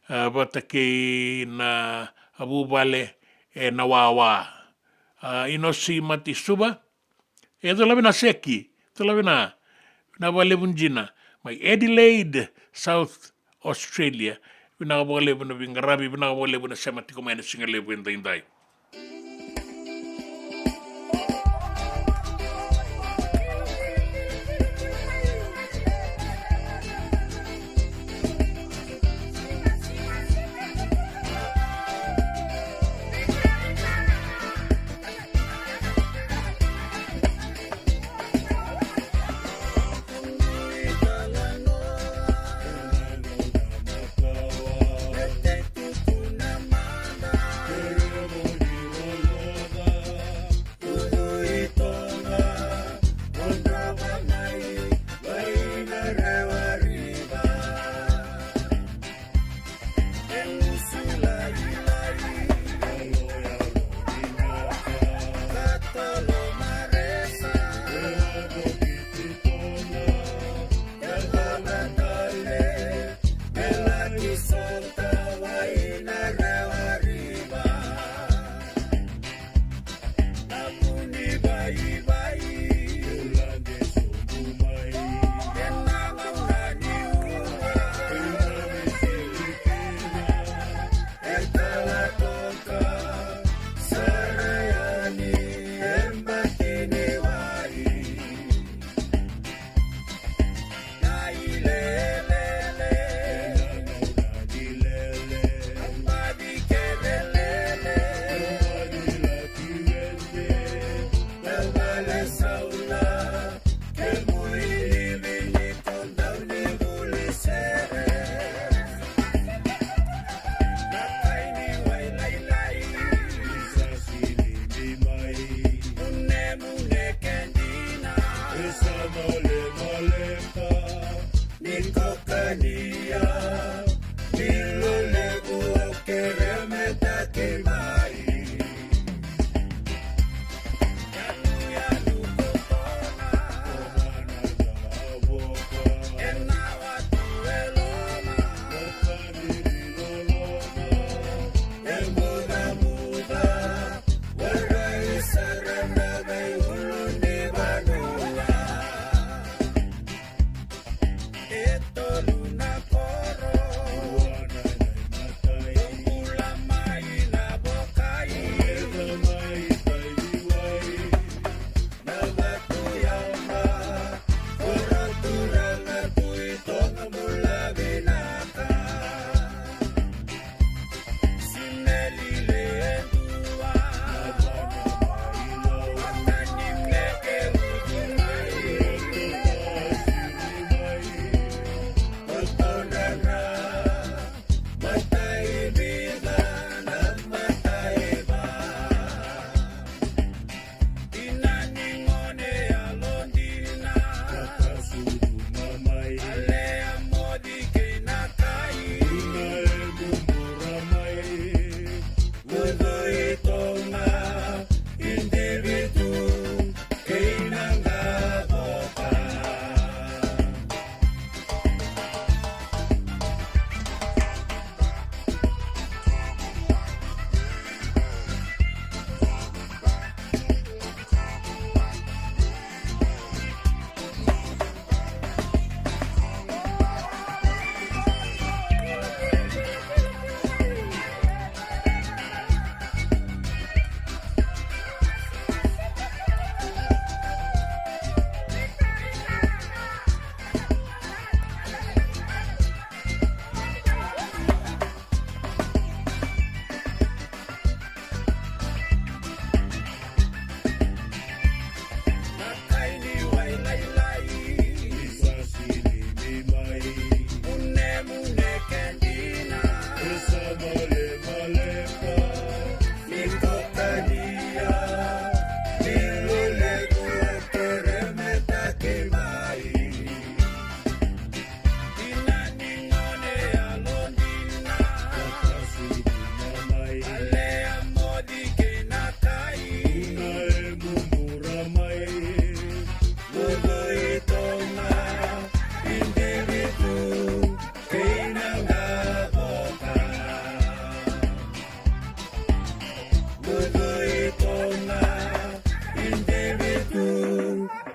a, vata kei na vuvale e Nawawa. A, Inosi Matisuva, e, cula vina Seki, cula vina, vinaka vakalevu dina, mai Adelaide, South Australia. Vinaka vakalevu na veiqaravi, vinaka vakalevu na sema tiko mai ena siga levu edaidai.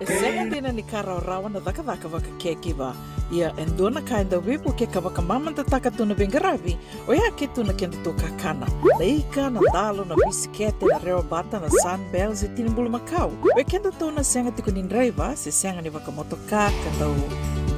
E sega dina ni ka rawarawa na cakacaka vaka caregiver. Ia e dua na ka e dau veivukei ka vakamamadataka tu na veiqaravi, oya ke tu na kedatou kakana. Na ika, na dalo, na bisikete, na rewabata, na Sunbells, e tini bulumakau. Vei kedatou na sega tiko ni draiva se sega ni vakamotoka ka dau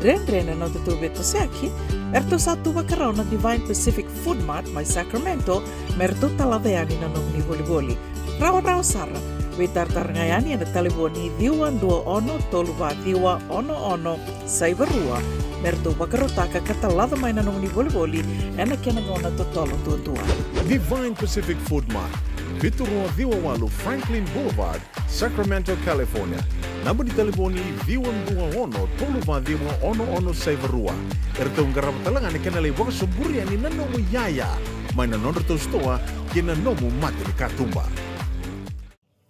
dredre na nodatou veitosoyaki, eratou sa tu vakarau na Divine Pacific Food Mart mai Sacramento me ratou talaca yani na nomuni volivoli. Rawarawa sara, veitaratara ga yani ena talevoni ciwa dua ono tolu va ciwa ono ono saiva rua, me ratou vakarautaka ka talaca mai na nomuni volivoli ena kena gauna totolo duadua. Divine Pacific Food Mart, vitu rua ciwa walu Franklin Boulevard, Sacramento, California. Naba ni talevoni ciwa dua ono tolu va ciwa ono ono saiva rua. Eratou qarava tale ga na kena lai vakasoburi yani na nomu iyaya mai na nodratou sitoa kei na nomu mata ni katuba.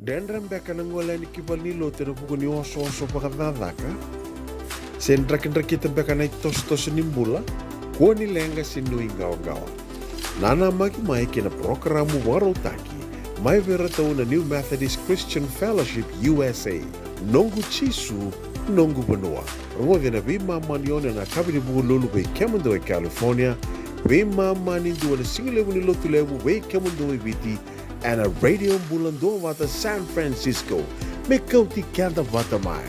Dredre beka na gole yani ki valenilotu ena vuku ni osooso vakacakacaka? Se drakidrakita beka na itosotoso ni bula? Kua ni leqa se nuiqawaqawa. Nanamaki mai kei na parokaramu vakarautaki mai vei iratou na New Methodist Christian Fellowship U S A. Noqu Jisu, noqu vanua. Rogoci ena veimama ni ono ena yakavi ni Vukelulu vei kemudou e California, veimama ni dua ena sigalevu ni Lotulevu vei kemudou e Viti, ena Radio Bula Duavata San Francisco. Me kauti keda vata mai.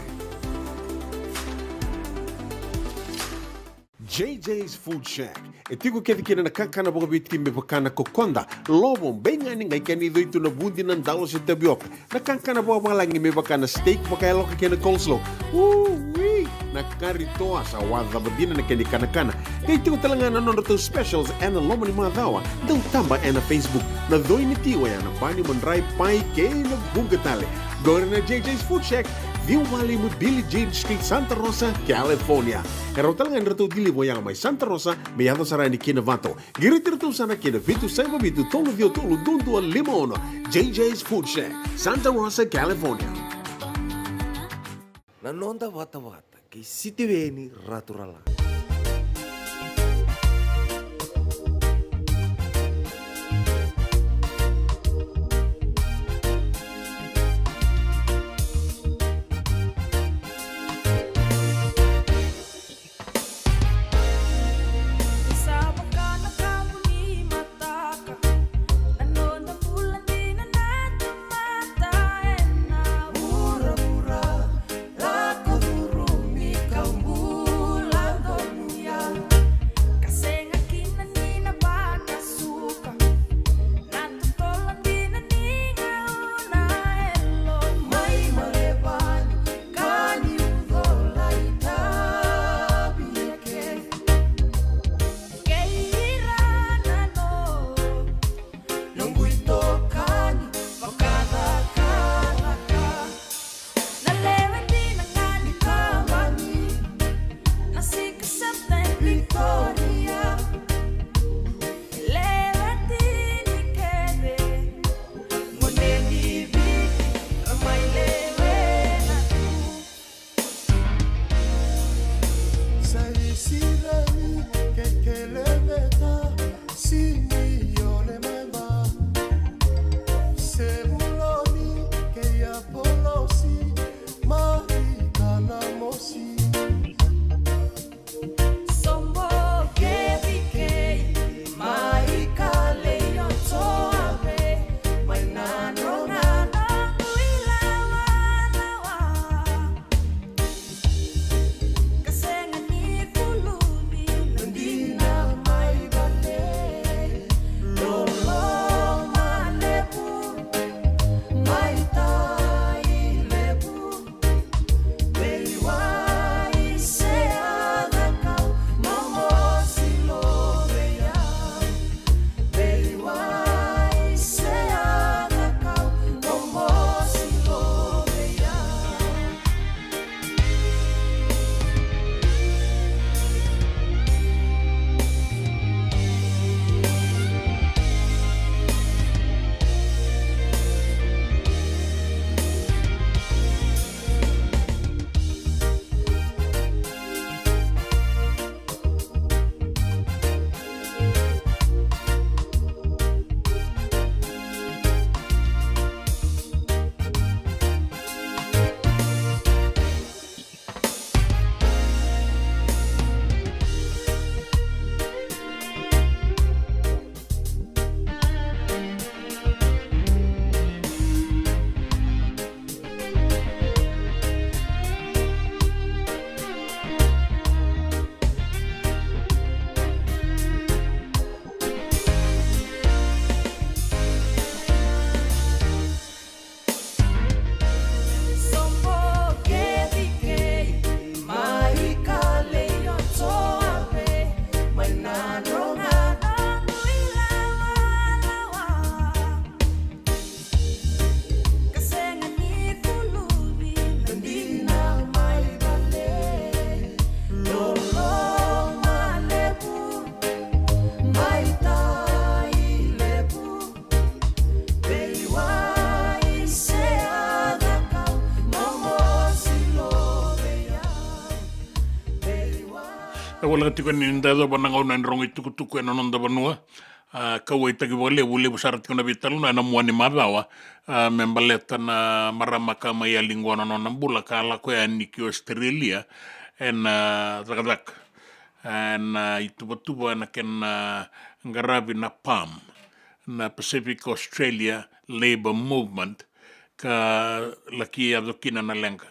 J J's Food Shack. E tiko kece kina na kakana vakaviti me vaka na kokoda, lovo, baiganigaica, ni coitu, na vudi, na dalo se tavioka. Na kakana vakavalagi me vaka na steak vakayaloka kei na coleslaw. Ui! Na kari toa, sa wacava dina na kena ikanakana. Qai tiko tale ga na nodratou specials ena loma ni macawa. Dau taba ena Facebook. Na coi ni ti oya na bani, madrai, pai kei na vuqa tale. Qori na J J's Food Shack, Ciwa walu lima Billie Jean Street, Santa Rosa, California. E rawa tale ga ni ratou deliver yaga mai Santa Rosa me yaco sara yani ki Novato. Qiriti iratou sara ki na vitu saiva vitu tolu ciwa tolu dua dua lima ono. J J's Food Shack, Santa Rosa, California. Na noda vatavata kei Sitiveni Raturala. E voleka tiko ni da yacova na gauna ni rogo itukutuku ena noda vanua. A, kauwaitaki vakalevu, levu sara tiko na veitalanoa ena mua ni macawa, a, me baleta na marama ka mai yali qo na nona bula ka lako yani ki Australia ena, a, cakacaka. A, ena ituvatuva ena kena, a, qaravi na PALM, na Pacific Australia Labour Movement, ka laki yaco kina na leqa.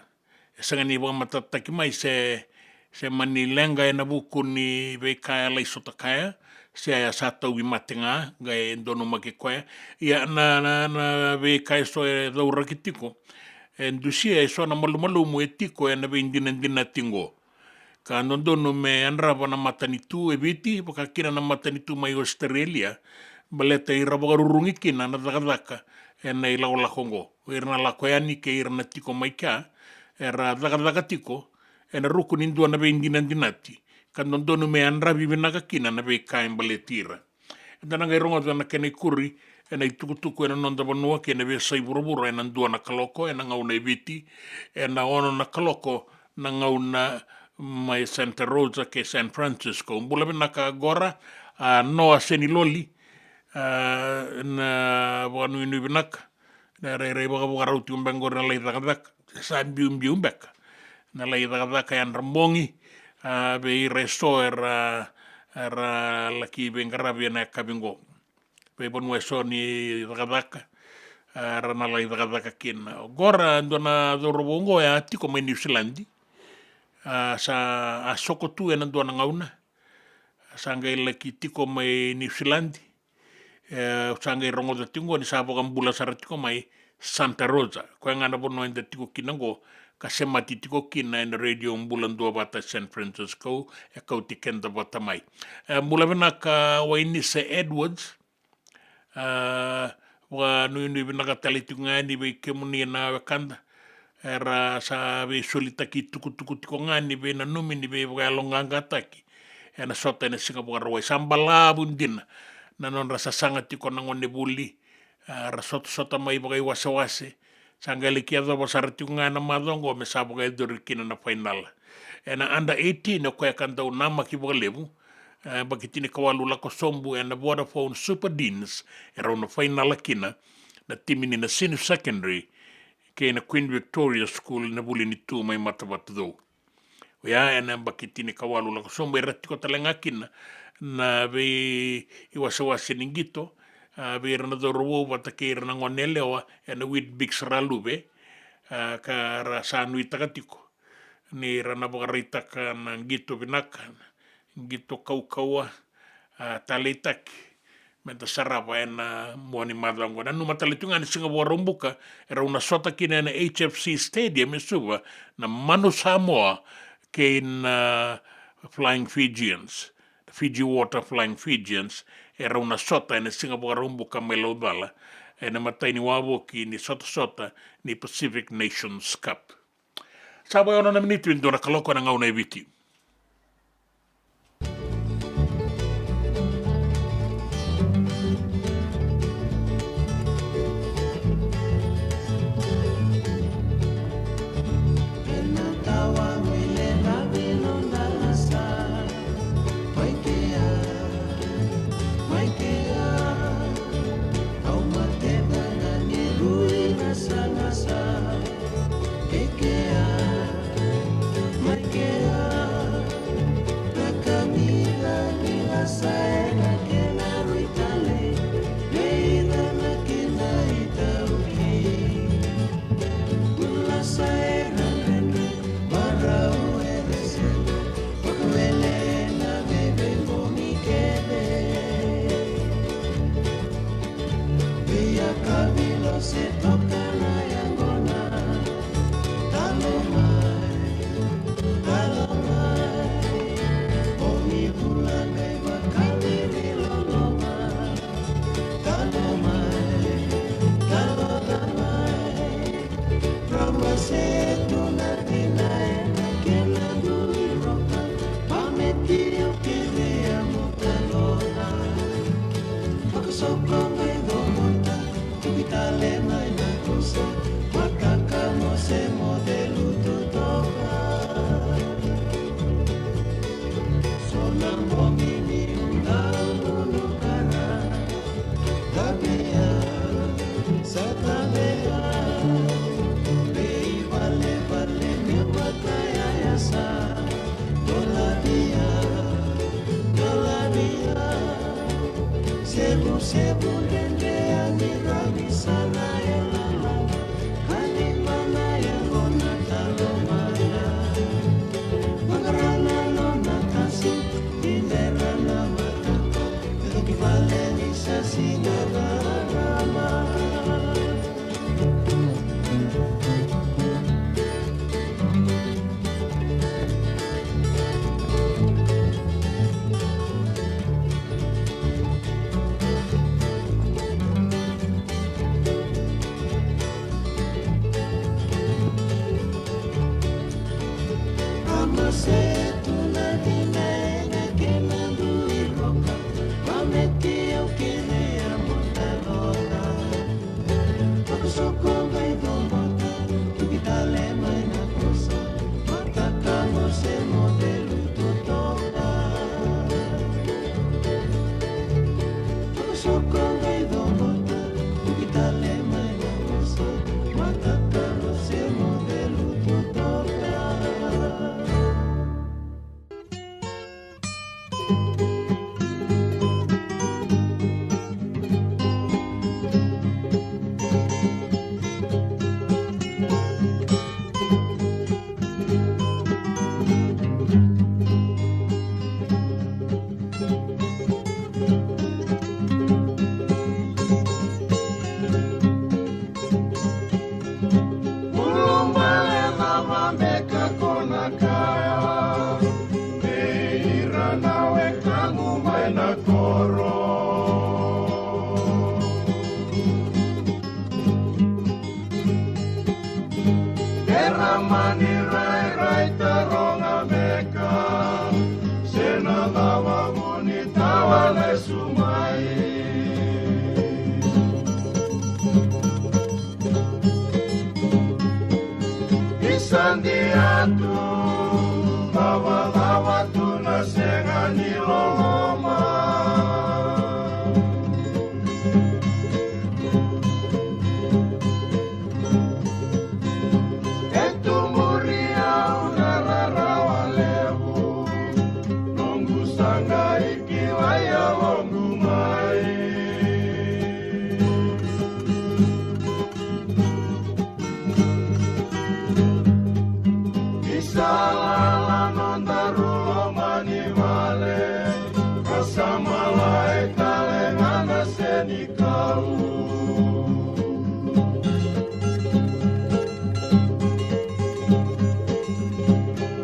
E sega ni vakamatatataki mai se, se mani leqa ena vuku ni veika e a lai sota kaya, se a sa tauvi mate ga, qai donumaki koya. Ia na, na, na veika eso e cauraki tiko, e dusia eso na malumalumu e tiko ena veidinadina tiko. Ka dodonu me yadrava na matanitu e Viti, vaka kina na matanitu mai Australia, baleta ira vakarurugi kina na cakacaka ena ilakolako oqo. O ira na lako yani kei ira na tiko mai kea, era cakacaka tiko ena ruku ni dua na veidinadinati ka dodonu me yadravi vinaka kina na veika e baleti ira. Eda na qai rogoca na kena ikuri ena itukutuku ena noda vanua kei na veiyasai vuravura ena dua na kaloko ena gauna e Viti, ena ono na kaloko na gauna mai Santa Rosa kei San Francisco. Bula vinaka qori, a, Noa Seniloli, a, na vakanuinui vinaka. Na rairai vakavakarau tiko beka qori na lai cakacaka. Sa biubiu beka na lai cakacaka, yadra bogi, a, vei ira eso era, era laki veiqaravi ena yakavi qo. Veivanua eso ni cakacaka, a, era na lai cakacaka kina. Qori dua na cauravou qo e a tiko mai Niusiladi. A, sa a soko tu ena dua na gauna. Sa qai laki tiko mai Niusiladi. E, au sa qai rogoca tiko qo ni sa vakabula sara tiko mai Santa Rosa. Koya ga na vanua eda tiko kina qo, ka semati tiko kina ena Radio Bula Duavata San Francisco, e kauti keda vata mai. E, bula vinaka Wainise Edwards. A, vakanuinui vinaka tale tiko ga yani vei kemuni na wekada era sa veisolitaki tukutuku tiko ga ni veinanumi ni veivakayaloqaqataki ena sota ena Siga Vakarauwai. Sa balavu dina na nodra sasaga tiko na gonevuli, a, ra sotasota mai vakaiwasewase. Sa qai laki yacova sara tiko ga ena macawa oqo me sa vakayacori kina na fainala. Ena under eighteen, o koya ka dau namaki vakalevu, e, yabaki tinikawalu lako sobu ena Vodafone Super Deans, e rau na fainala kina na timi ni Nasinu Secondary kei na Queen Victoria School ena Vuli ni Tu mai Matavatacou. Oya ena yabaki tinikawalu lako sobu, era tiko tale ga kina na veiwasewase ni qito, a, vei ira na cauravou vata kei ira na goneyalewa ena Weet-Bix Raluve, a, ka ra sa nuitaka tiko ni ra na vakaraitaka na qito vinaka, qito kaukauwa, a, taleitaki, meda sarava ena mua ni macawa qo. Nanuma tale tu ga ni Siga Vakaraubuka e rau na sota kina ena H F C Stadium e Suva na Manu Samoa kei na Flying Fijians, Fiji Water Flying Fijians, e rau na sota ena Siga Vakaraubuka mai Laucala ena imatai ni wavoki ni sotasota ni Pacific Nations Cup. Sa vo e ono na miniti ni dua na kaloko ena gauna e Viti. Mani rairai taroga beka se na cava vu ni tawa lesu mai. Isa dia tu, cavacava tu na sega ni loloma. E tu muri au na rarawa levu, noqu sa qai kilai yaloqu mai. Isa lala nodaru lomanivale, ka sa malai tale ga na senikau.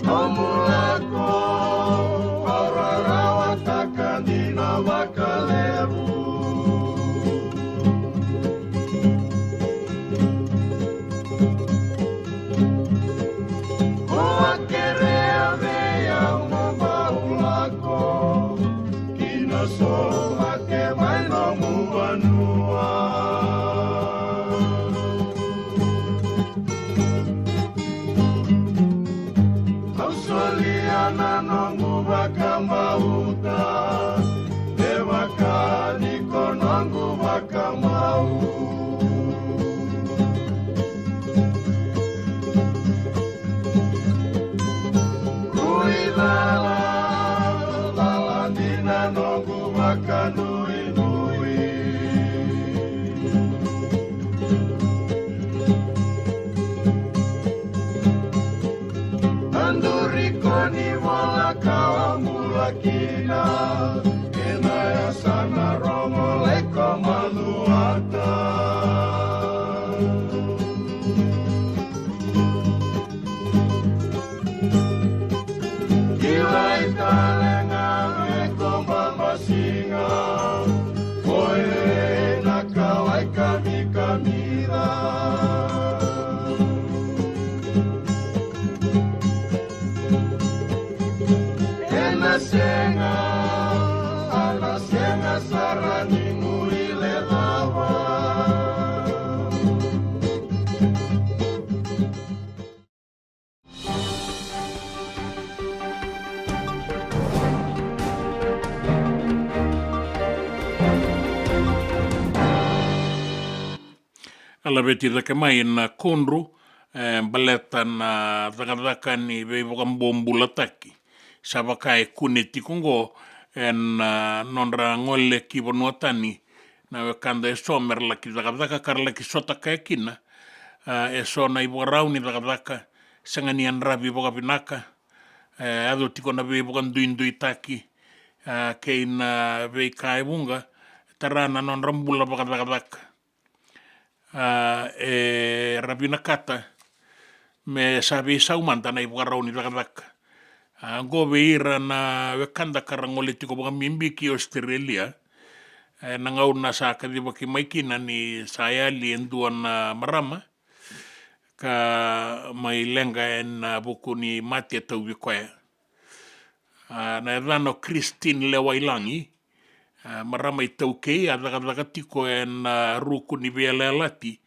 Nomu lako au rarawataka dina vakalevu. Ko a kerea vei au mo bau lako ki na sobu mate mai nomu vanua. Au solia na noqu vakabauta, me vaka ni ko noqu vakamau. Rui cala, cala dina noqu vakanuinui. Na duri ko ni vola ka bula kina, ena yasana rogo leko maluata. Kilai tale ga me ko babasiga, ko e na kalai kamikamica. Ena sega, ana sega sara ni guileca. A laveti cake mai na kudru, e, baleta na cakacaka ni veivakabobulataki. Sa vaka e kune tiko oqo ena, a, nodra gole ki vanua tani na wekada eso me ra laki cakacaka ka ra laki sota kaya kina, a, eso na ivakarau ni cakacaka, sega ni yadravi vakavinaka, e, yaco tiko na veivakaduiduitaki, a, kei na veika e vuqa, tara na nodra bula vakacakacaka. A, era vinakata me sa veisau mada na ivakarau ni cakacaka. A, oqo vei ira na wekada ka ra gole tiko vakabibi ki Australia. E, na gauna sa kacivaki mai kina ni sa yali e dua na marama ka mai leqa ena vuku ni mate e tauvi koya. A, na yacana o Christine Lewailagi, a, marama iTaukei, a cakacaka tiko ena, a, ruku ni veiyalayalati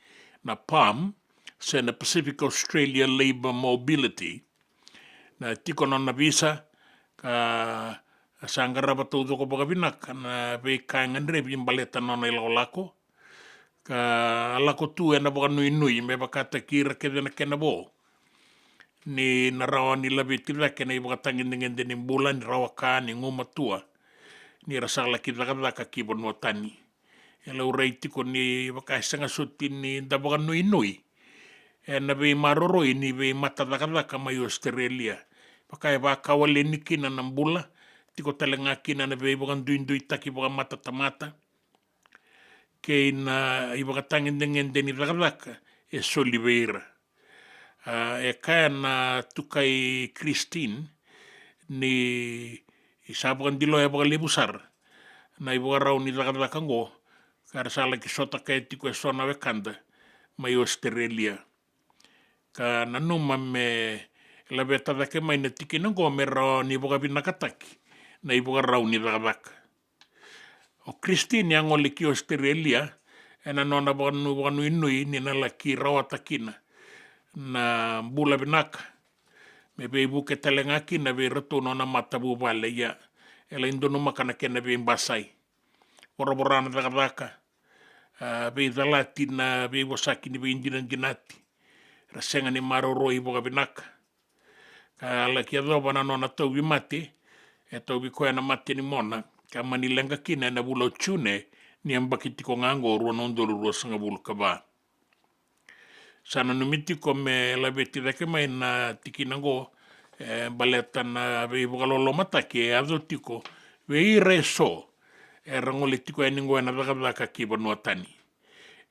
na PALM, se na Pacific Australia Labour Mobility. Na tiko nona visa, ka sa qarava taucoko vakavinaka na veika e gadrevi baleta nona ilakolako. Ka lako tu ena vakanuinui me vakataki ira kece na kena vo ni na rawa ni laveti cake na ivakatagedegede ni bula, ni rawa ka, ni gumatua, ni ra sa laki cakacaka ki vanua tani. E laurai tiko ni vaka e sega soti ni da vakanuinui ena veimaroroi ni veimata cakacaka mai Australia. Vaka e vakawaleni kina na bula, tiko tale ga kina na veivakaduiduitaki vakamatatamata kei na ivakatagedegede ni cakacaka e soli vei ira. A, e kaya na tukai Christine ni sa vakadiloya vakalevu sara na ivakarau ni cakacaka oqo, ka ra sa laki sota kaya tiko eso na wekada mai Australia. ka nanuma me laveta cake mai na tikina oqo me rawa ni vakavinakataki na ivakarau ni cakacaka. O Christine a gole ki Australia ena nona vakanu vakanuinui ni na laki rawata kina na bula vinaka, me veivuke tale ga kina vei iratou nona matavuvale. Ia e lai donumaka na kena veibasai, voravora na cakacaka, a, veicalati na veivosaki ni veidinadinati, ra sega ni maroroi vakavinaka. Ka laki yacova na nona tauvimate, e tauvi koya na mate ni mona, ka mani leqa kina ena vula o June ni yabaki tiko ga oqo, rua na udolu ruasagavulu ka va. Sa nanumi tiko me laveti cake mai na tikina oqo, e, baleta na veivakalolomataki e yaco tiko vei ira eso era gole tiko yani oqo ena cakacaka ki vanua tani.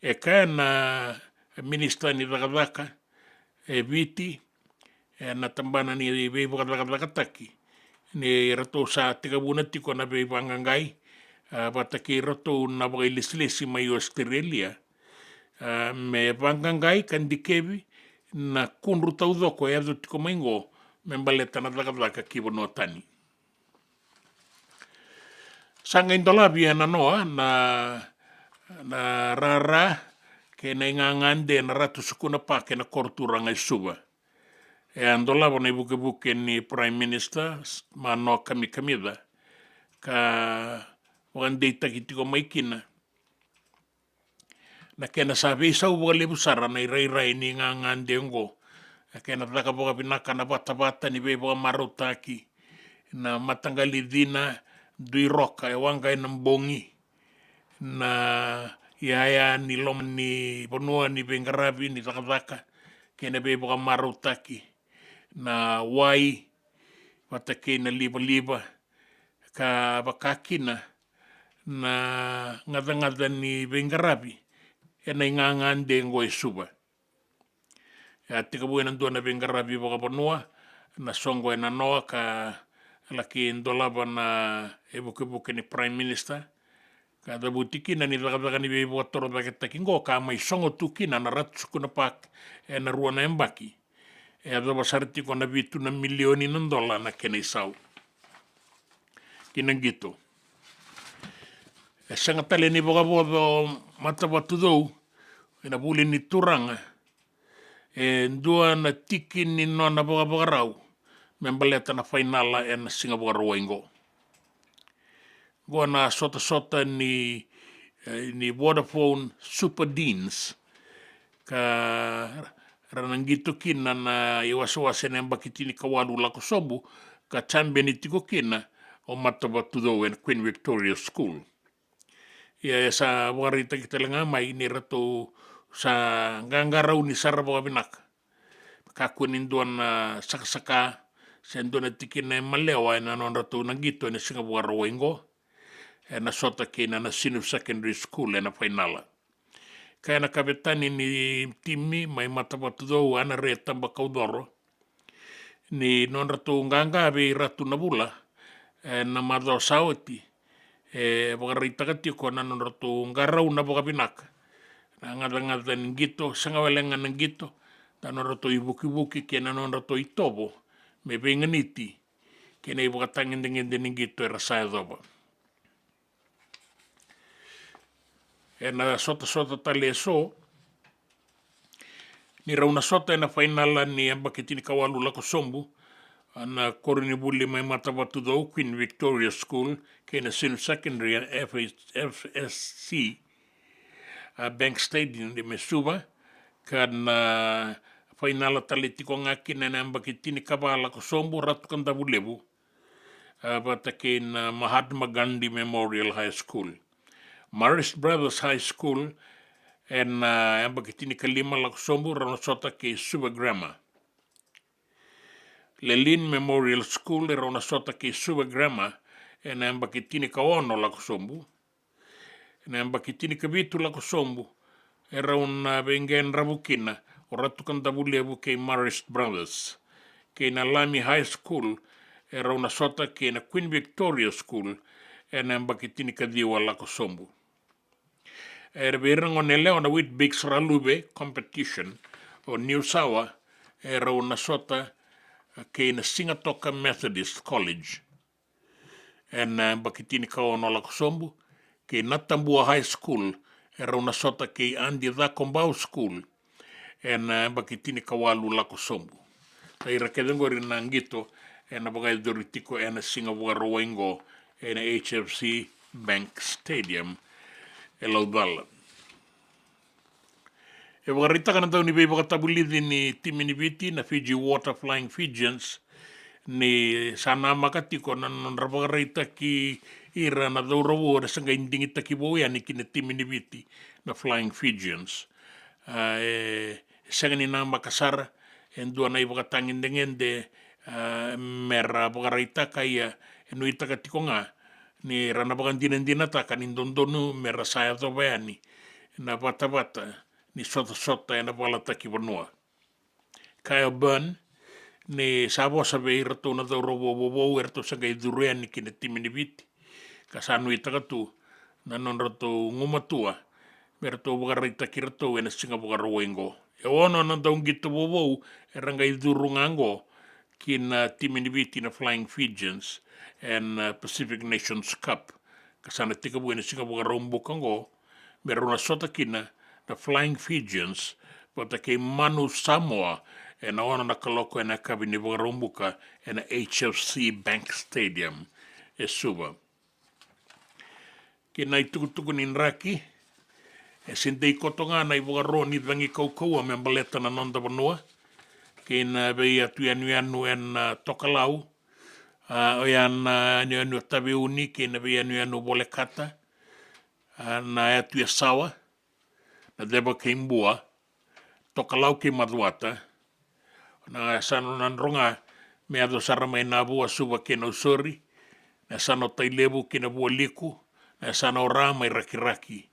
E kaya na minisita ni cakacaka e Viti, ena tabana ni veivakacakacakataki, ni ratou sa tekivuna tiko na veivaqaqai, a, vata kei iratou na vakailesilesi mai Australia, a, me vaqaqai ka dikevi na kudru taucoko e yaco tiko mai oqo me baleta na cakacaka ki vanua tani. Sa qai dolavi ena noa na, na rara kei na igagade ena Ratu Sukuna Park ena koroturaga e Suva. E a dolava na ivukevuke ni Prime Minister, Manoa Kamikamica, ka vakadeitaki tiko mai kina na kena sa veisau vakalevu sara na irairai ni gagade oqo. Na kena caka vakavinaka na vatavata ni veivakamarautaki, na mataqali cina, dui roka e waqa ena bogi, na iyaya ni loma ni vanua ni veiqaravi ni cakacaka kei na veivakamarautaki, na wai vata kei na livaliva, ka vaka kina na gacagaca ni veiqaravi ena igagade oqo e Suva. E a tekivu ena dua na veiqaravi vakavanua na soqo ena noa ka laki dolava na ivukevuke ni Prime Minister, ka cavuti kina ni cakacaka ni veivakatorocaketaki oqo ka mai sogo tu kina na Ratu Sukuna Park ena rua na yabaki. E yacova sara tiko na vitu na milioni na dola na kena isau. Ki na qito, e sega tale ni vakavoca o Matavatucou ena vuli ni turaga e dua na tiki ni nona vakavakarau me baleta na fainala ena Siga Vakarauwai oqo. Oqo na sotasota ni, eh, ni Vodafone Super Deans, ka ra na qito kina na iwasewase ena yabaki tinikawalu lako sobu, ka champion tiko kina o Matavatucou ena Queen Victoria School. Ia e sa vakaraitaki tale ga mai ni ratou sa qaqarauni sara vakavinaka, kakua ni dua na sakasaka se dua na tikina e malewa ena nodratou na qito ena Siga Vakarauwai oqo, ena sota kei na Nasinu Secondary School ena fainala. Kaya na kavetani ni timi mai Matavatucou, Ana Re Tabakaucoro, ni nodratou qaqa vei Ratu Navula ena macawa sa oti, e vakaraitaka tiko na nodratou qarauna vakavinaka na gacagaca ni qito, sega wale ga na qito, na nodratou ivukivuki kei na nodratou itovo me veiganiti kei na ivakatagedegede ni qito era sa yacova. Ena sotasota tale eso, ni rau na sota ena fainala ni yabaki tinikawalu lako sobu na koronivuli mai Matavatucou, Queen Victoria School, kei na Senior Secondary, F S C, a, Bank Stadium mai Suva, ka na fainala tale tiko ga kina ena yabaki tinikava lako sobu, Ratu Kadavulevu, a, vata kei na Mahatma Gandhi Memorial High School. Marist Brothers High School ena, a, yabaki tinikalima lako sobu, rau na sota kei Suva Grammar. Lelean Memorial School, e rau na sota kei Suva Grammar ena yabaki tinikaono lako sobu. Ena yabaki tinikavitu lako sobu, e rau na veiqedravu kina o Ratu Kadavulevu kei Marist Brothers. Kei na Lami High School, e rau na sota kei na Queen Victoria School ena yabaki tinikaciwa lako sobu. Era vei ira na gone yalewa na Weet-Bix Raluve Competition, o Niusawa e rau na sota kei na Sigatoka Methodist College ena yabaki tinikaono lako sobu, kei na Tabua High School e rau na sota kei Adi Cakobau School ena yabaki tinikawalu lako sobu. Sa ira kece oqori na qito ena vakayacori tiko ena Siga Vakarauwai qo ena H F C Bank Stadium e Laucala. E vakaraitaka na dauniveivakatavulici ni timi ni Viti na Fiji Water Flying Fijians ni sa namaka tiko na nodra vakaraitaki ira na cauravou era se qai digitaki vou yani ki na timi ni Viti na Flying Fijians. A, e sega ni namaka sara e dua na ivakatagedegede, a, mera vakaraitaka, ia e nuitaka tiko ga ni ra na vakadinadinataka ni dodonu mera sa yacova yani na vatavata ni sotasota ena valataki vanua. Kyle Byrne ni sa vosa vei iratou na cauravou vovou eratou se qai curu yani ki na timi ni Viti, ka sa nuitaka tu na nodratou gumatua me ratou vakaraitaki iratou ena Siga Vakarauwai qo. E ono na dauqito vovou era qai curu ga qo ki na timi ni Viti na Flying Fijians ena, a, Pacific Nations Cup, ka sa na tekivu ena Siga Vakaraubuka qo me rau na sota kina na Flying Fijians vata kei Manu Samoa ena ono na kaloko ena yakavi ni Vakaraubuka ena H F C Bank Stadium e Suva. Kei na itukutuku ni draki, e se dei koto ga na ivakaro ni cagi kaukauwa me baleta na noda vanua kei na veiyatuyanuyanu ena, a, tokalau, a, oya na yanuyanu o Taveuni kei na veiyanuyanu volekata, a, na yatu Yasawa, na Ceva kei Bua, Tokalau kei Macuata. Na yasana o Nadroga me yaco sara mai Navua, Suva kei Nausori, na yasana o Tailevu kei na Vualiku, na yasana o Ra mai Rakiraki.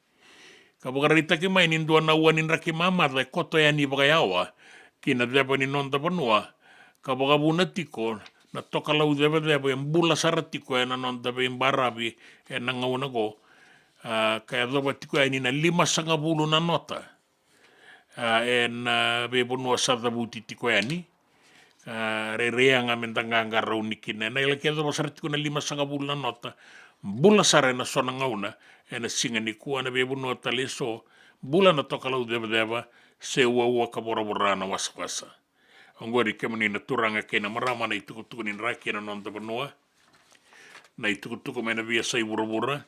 Ka vakaraitaki mai ni dua na ua ni draki mamaca e koto yani vakayawa ki na ceva ni noda vanua, ka vakavuna tiko na tokalau cevaceva e bula sara tiko ena noda veibaravi ena gauna qo. A, ka yacova tiko yani na limasagavulu na nota, a, ena veivanua sa cavuti tiko yani. A, rairai yaga me da qaqarauni kina. Ena laki yacova sara tiko na limasagavulu na nota, bula sara ena so na gauna ena siga nikua ena veivanua tale eso, bula na tokalau cevaceva, se uaua ka voravora na wasawasa. Oqori kemuni na turaga kei na marama na itukutuku ni draki ena noda vanua, na itukutuku mai na veiyasai vuravura,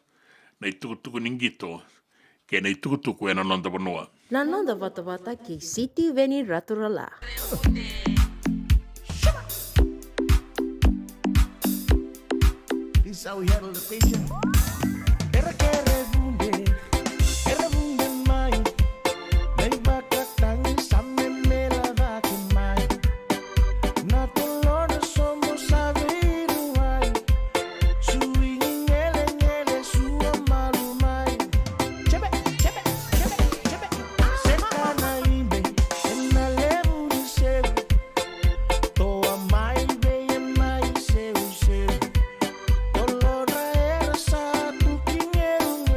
na itukutuku ni qito kei na itukutuku ena noda vanua. Na noda vatavata kei Sitiveni Raturala. This is how we handle the patient. Era kere vunde, era vunde mai. Na ivakatagi sa memela vaki mai. Na tolona sobo sa veiruai. Suigi gelegele sua malu mai. Jebe, jebe, jebe, jebe. Seka na ibe ena levu ni seu. Toa mai vei e mai seuseu. Tolodra era sa tuki geugeu.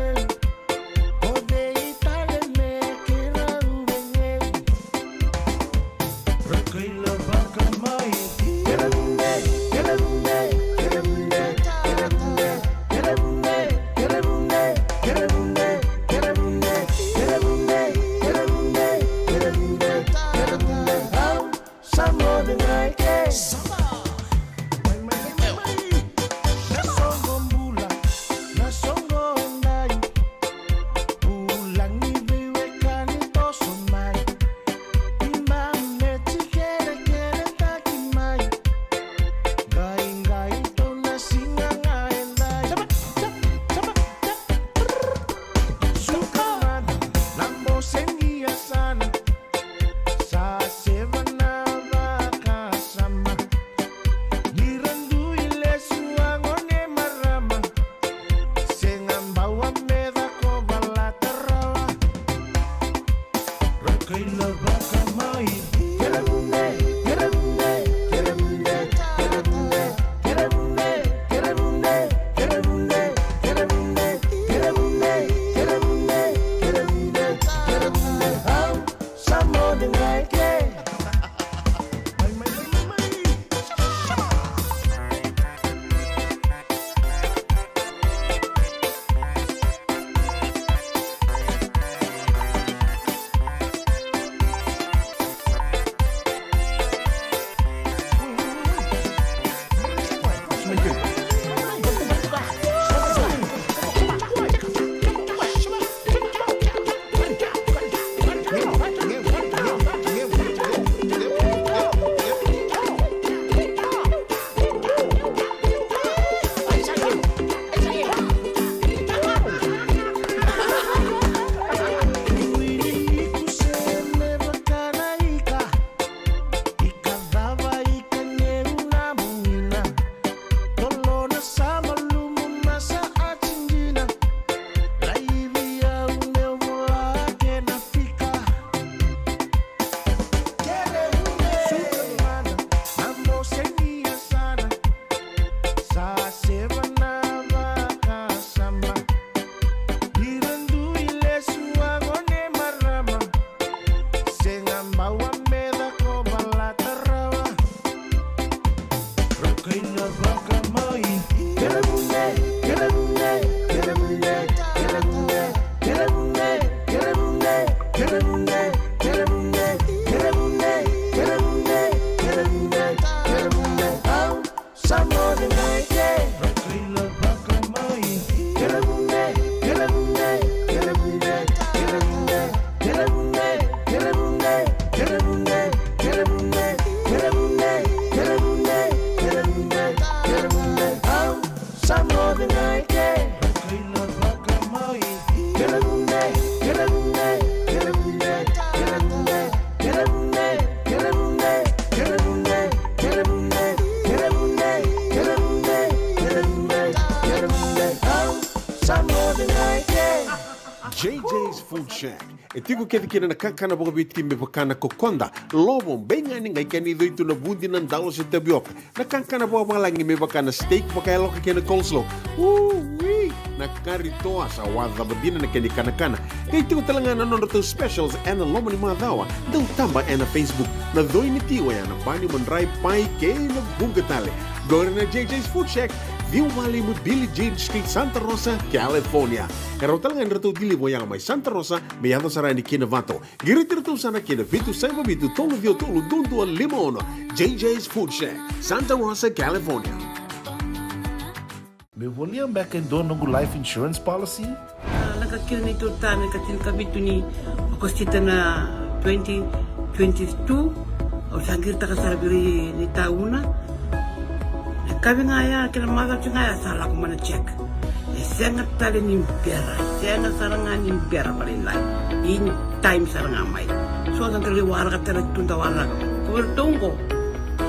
J J's Food Shack. E tiko kece kina na kakana vakaviti me vaka na kokoda, lovo, beigani, qai kena icoi tu na vudi, na dalo se tavioka. Na kakana vakavalagi me vaka na steak vakayaloka kei na coleslaw. Ui! Na kari toa sa wacava dina na kena ikanakana. Qai tiko tale ga na nodratou specials ena loma ni macawa. Dau taba ena Facebook. Na coi ni ti oya na bani, madrai, pai kei na vuqa tale. Qori na J J's Food Shack, ciwa walu lima Billie Jean Street, Santa Rosa, California. E rawa tale ga ni ratou deliver oya mai Santa Rosa me yaco sara yani ki Novato. Qiriti iratou sara ki na vitu saiva vitu tolu ciwa tolu dua dua lima ono. J J's Food Shack, Santa Rosa, California. Meu volia beka e dua noqu life insurance policy? A, lako kina neitou ta me ka tinikavitu ni Okosita na twenty twenty-two. Au sa qiritaka sara vei ira na itauna. Na kavi ga ya kei na macawa ga ya sa lako mai na check. E sega tale ni bera, sega sara ga ni bera vakalailai. In time sara ga mai. So sa da lai waraka tale tu da waraka. Ko vei iratou qo,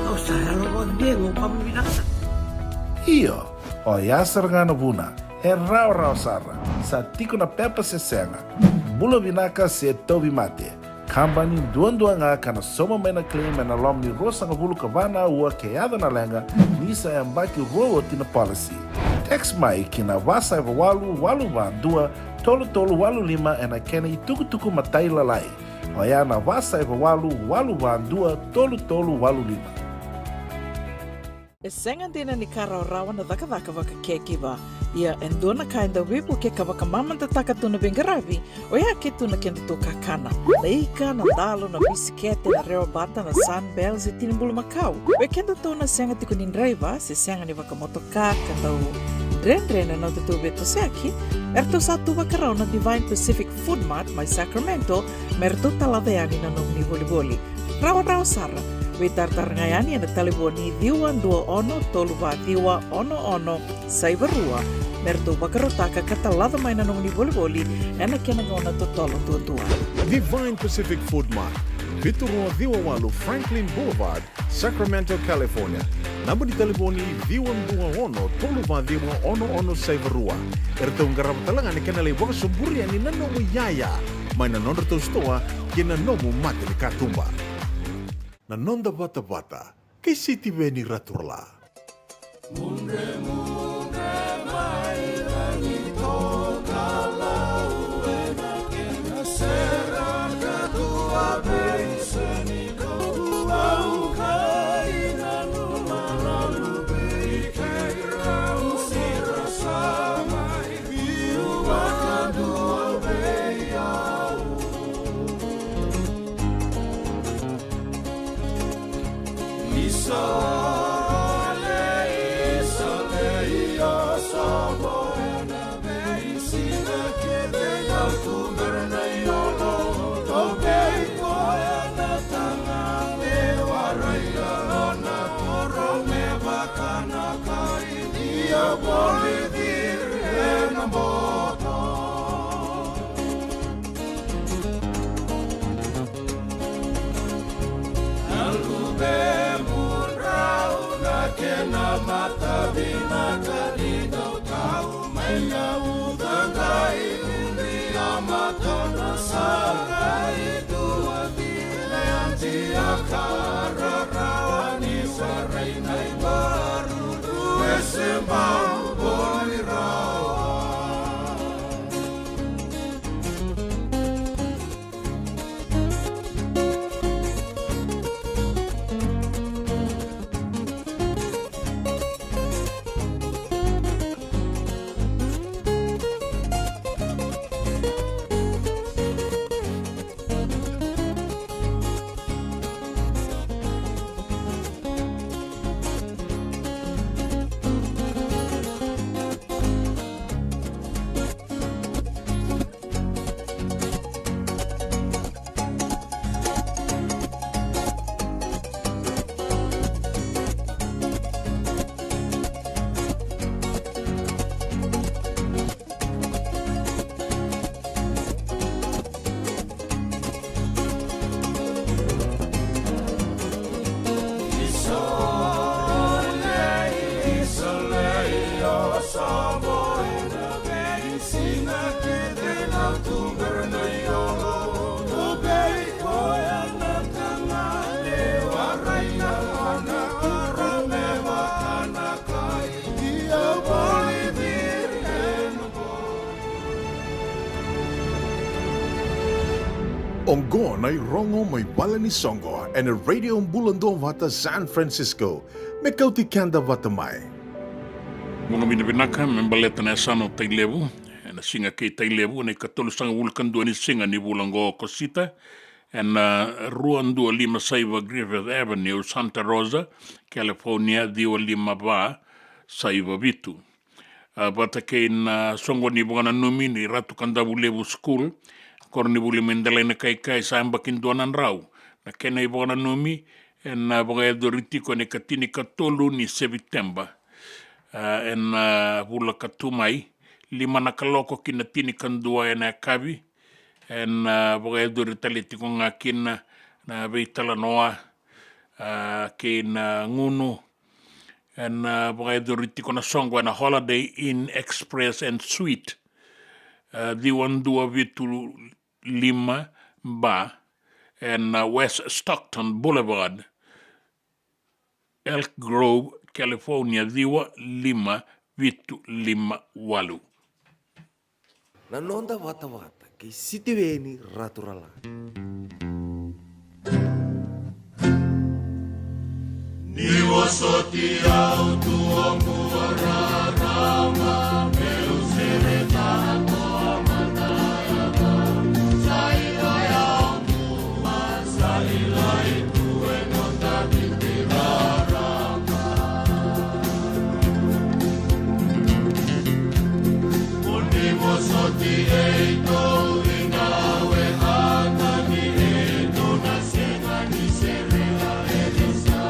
au sa yalo vakacegu, au kama vinaka sara. Io, oya sara ga na vuna. E rawarawa sara. Sa tiko na pepa se sega. Bula vinaka se tauvimate. Kabani duadua ga ka na sauma mai na claim ena loma ni ruasagavulu ka va na aua ke yaco na leqa, ni sa yabaki rua oti na policy. Text mai ki na va saiva walu, walu va dua, tolu tolu walu lima ena kena itukutuku matailalai. Oya na va saiva walu, walu va dua, tolu tolu walu lima. E sega dina ni ka rawarawa na cakacaka vaka caregiver. Ia e dua na ka e dau veivuke ka vakamamadataka tu na veiqaravi, oya ke tu na kedatou kakana. Na ika, na dalo, na bisikete, na rewa bata, na Sunbell, se tini bulumakau. Vei kedatou na sega tiko ni draiva, se sega ni vakamotoka, ka dau dredre na nodatou veitosoyaki, eratou sa tu vakarau na Divine Pacific Food Mart mai Sacramento, me ratou talaca yani na nomuni volivoli. Rawarawa sara. Veitaratara ga yani ena talevoni ciwa dua ono tolu va ciwa ono ono saiva rua. Me ratou vakarautaka ka talaca mai na nomuni volivoli ena kena gauna totolo duadua. Divine Pacific Food Mart, vitu rua ciwa walu Franklin Boulevard, Sacramento, California. Naba ni talevoni ciwa dua ono tolu va ciwa ono ono saiva rua. Eratou qarava tale ga na kena lai vakasoburi yani na nomu iyaya mai na nodratou sitoa kei na nomu mata ni katuba. Na noda vatavata kei Sitiveni Raturala. Oqo na irogo mai vale ni soqo ena Radio Bula Duavata San Francisco, me kauti keda vata mai. Vuqa vinavinaka me baleta na yasana o Tailevu, ena siga kei Tailevu, na ikatolusagavulu ka dua ni siga ni vula oqo o Okosita, ena rua dua lima saiva Griffith Avenue, Santa Rosa, California, ciwa lima va saiva vitu. A, vata kei na soqo ni vakananumi ni Ratu Kadavulevu School, koronivuli mai Delainakaikai, sa yabaki dua na drau na kena ivakananumi, ena vakayacori tiko ena ikatinikatolu ni Seviteba, a, ena vula ka tu mai, lima na kaloko ki na tinikadua ena yakavi. Ena vakayacori tale tiko ga kina na veitalanoa, a, kei na gunu. Ena vakayacori tiko na soqo ena Holiday Inn Express and Suite, a, ciwa dua vitu lima ba, ena West Stockton Boulevard, Elk Grove, California, ciwa lima vitu lima walu. Na noda vatavata kei Sitiveni Raturala. Ni vosoti au tu oqo rarama, meu sereka na tua mataiama. Sa i lai au mua, sa i lai tu e noda viti rarama. Mo ni vosoti e i tou i gawe a tani e tou na sega ni serela e ni sa.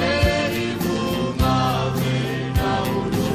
E i vu gawe na ulu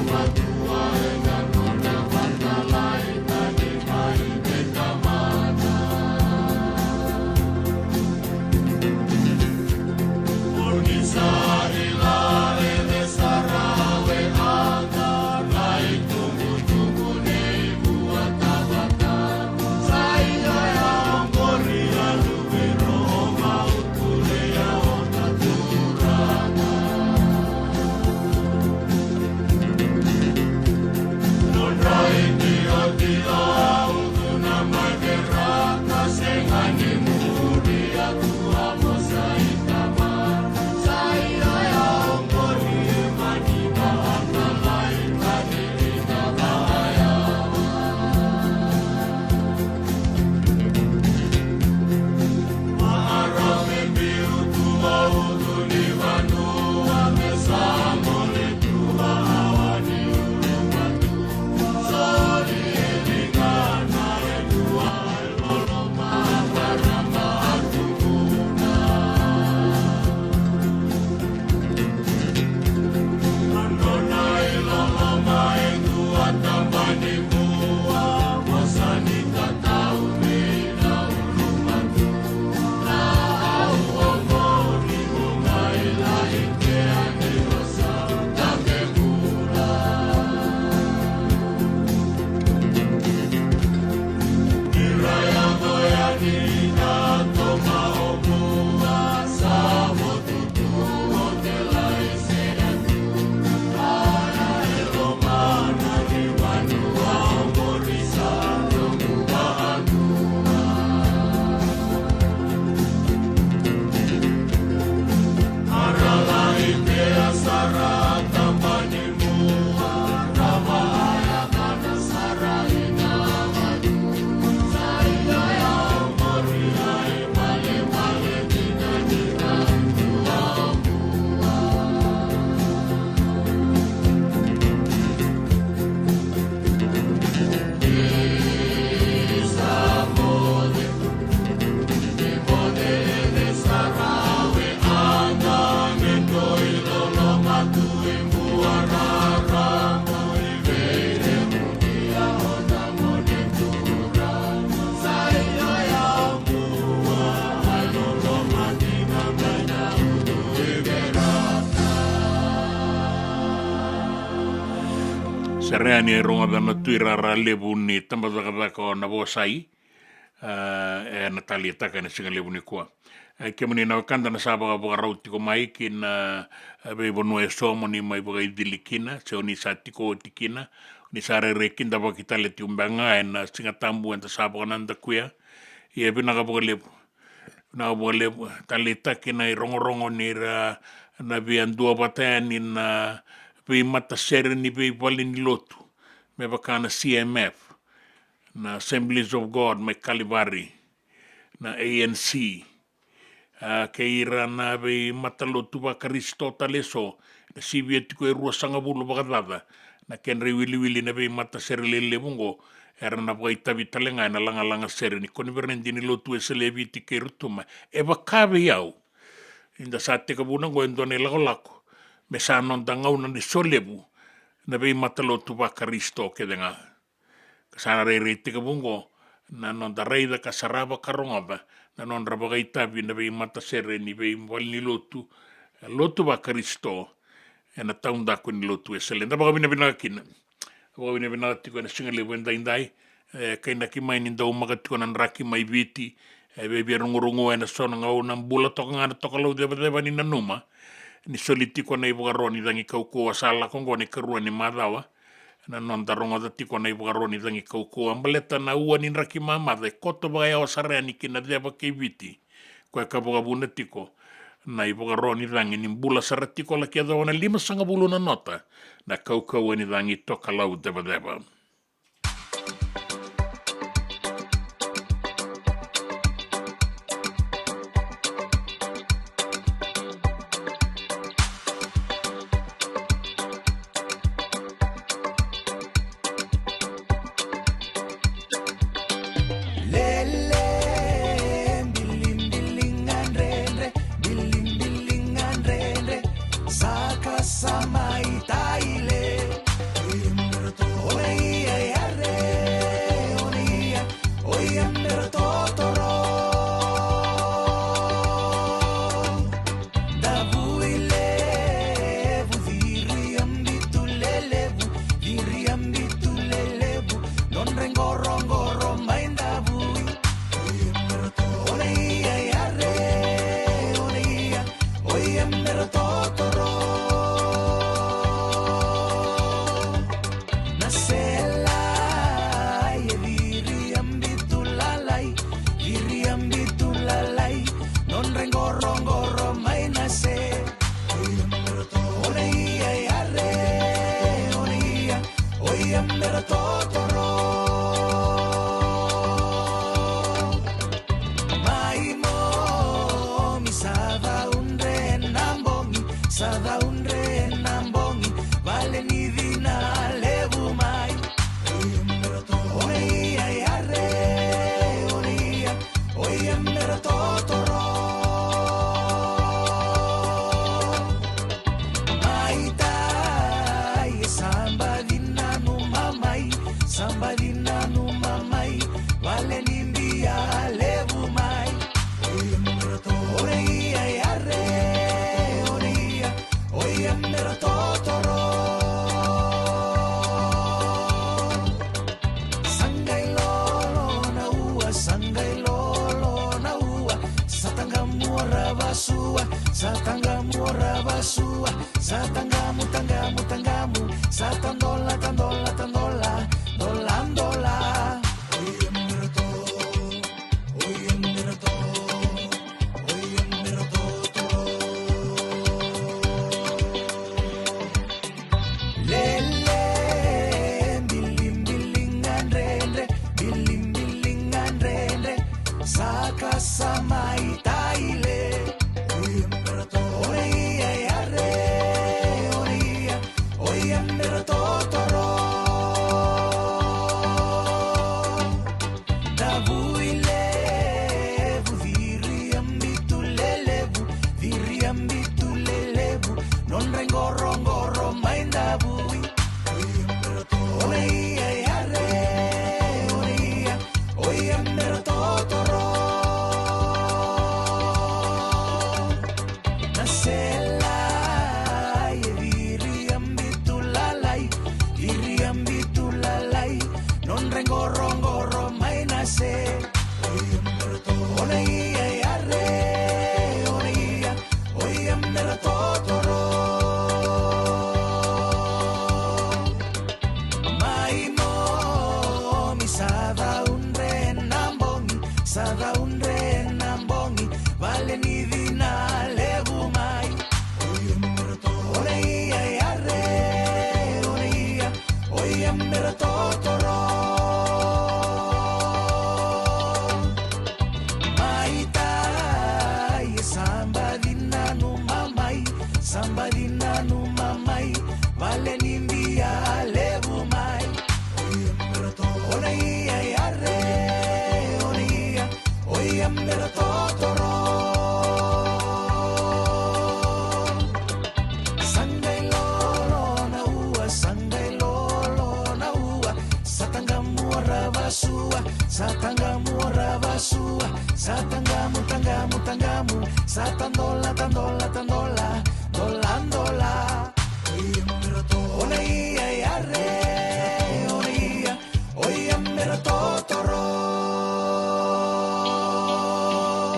Sere yani e rogoca na tuirara levu ni tabacakacaka o Navosai, ah, e na taleitaka e na siga levu ni kua. E, kemuni na wekada na sa vakavakarau tiko mai ki na, eh, veivanua e so mo ni mai vakaicili kina, se o ni sa tiko oti kina, ni sa rairai kidavaki tale tiko beka ga e na Siga Tabu eda sa vakanadakuya. Ia vinaka vakalevu. Vinaka vakalevu. Taleitaki na irogorogo ni ra na via duavata yani na veimatasere ni veivale ni lotu, me vaka na C M F, na Assemblies of God mai Kalivari, na A N C, a, kei ira na veimatalotu vaKarisito tale e so, na sivia tiko e ruasagavulu vakacaca na kedra iwiliwili na veimatasere lelevu oqo, era na vakaitavi tale ga e na lagalaga sere ni koniferedi ni Lotu Wesele e Viti kei Rotuma. E vaka vei au, ni da sa tekivuna oqo e dua na ilakolako me sa noda gauna ni solevu na veimatalotu vaKarisito kece ga. Ka sa na rairai tekivu oqo na noda raica ka sarava ka rogoca na nodra vakaitavi na veimatasere ni veivalenilotu, e, lotu vaKarisito e na taudaku ni Lotu Wesele. Da vakavinavinaka kina. Vakavinavinaka tiko e na siga levu e daidai, e, kainaki mai ni daumaka tiko na draki mai Viti, e, via rogorogo e na so na gauna, bula toka ga na tokalau cevaceva ni nanuma ni soli tiko na ivakaro ni cagi kaukauwa sa lako oqo na ikarua ni macawa. Na noda rogoca tiko na ivakaro ni cagi kaukauwa baleta na ua ni draki mamaca e koto vakayawa sara yani ki na ceva kei Viti. Koya ka vakavuna tiko na ivakaro ni cagi ni bula sara tiko laki yacova na limasagavulu na nota na kaukauwa ni cagi tokalau cevaceva. Lele, bilibiliga dredre, bilibiliga dredre, saka sa mai taile. Oia mera to, oia ia re, oia, oia mera totoro. Davui levu, ciri a bitu lelevu, ciri a bitu lelevu, nodra iqoroqoro mai davui. Oia mera to, oia ia re, oia, oia mera totoro. Na sela e ciri a bitu lalai, ciri a bitu lalai, nodra iqoroqoro mai na se. Oia mera to, oia ia re, oia, oia mera totoro. Mai momi sa caudre na bogi, sa caudre na bogi, vale ni cina levu mai. Oia mera to, oia ia re, oia, oia mera totoro. Mai tai e sa baci nanuma mai, sa baci nanuma mai, vale ni bia levu mai. Oia mera to, oia ia re, oia, oia mera totoro. Sa qai lolo na ua, sa qai lolo na ua, sa taqamu ra vasua, sa taqamu ra vasua, sa taqamu, taqamu, taqamu, sa tadola, tadola, tadola, dola, dola. Oia mera to, oia mera to, oia mera totoro. Lele, bilibiliga dredre, bilibiliga dredre, saka sa mai taile. Oia mera to, oia ia re, oia, oia mera totoro. Davui levu, ciri a bitu lelevu, ciri a bitu lelevu, nodra iqoroqoro mai davui. Oia mera to, oia ia re, oia, oia mera totoro. Bitu lalai, nodra qoroqoro mai na se. Ona ia yare, ona ia, oia mera totoro. Mai nomi sa caudre na bogi, sa caudre na bogi, vale ni cina levu mai. Ona ia yare, ona ia, oia mera totoro. Mai tai e sa baci nanuma mai, sa baci nanuma mai, vale ni bia levu mai. Ona ia yare, ona ia, oia mera totoro. Sa qai lolo na ua, sa qai lolo na ua, sa taqamu ra vasua, sa taqamu ra vasua, sa taqamu, taqamu, taqamu, sa tadola, tadola, tadola, dola, dola. Ona ia yare, ona ia, oia mera totoro.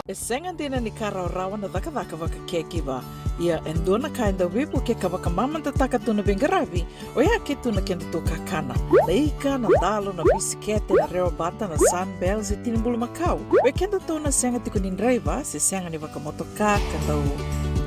E sega dina ni ka rawarawa na cakacaka vaka caregiver. Ia e dua na ka e dau veivukei ka vakamamadataka tu na veiqaravi, oya ke tu na kedatou kakana. Na ika, na dalo, na bisikete, na rewa bata, na Sunbells e tini bulumakau. Vei kedatou na sega tiko ni draiva, se sega ni vakamotoka, ka dau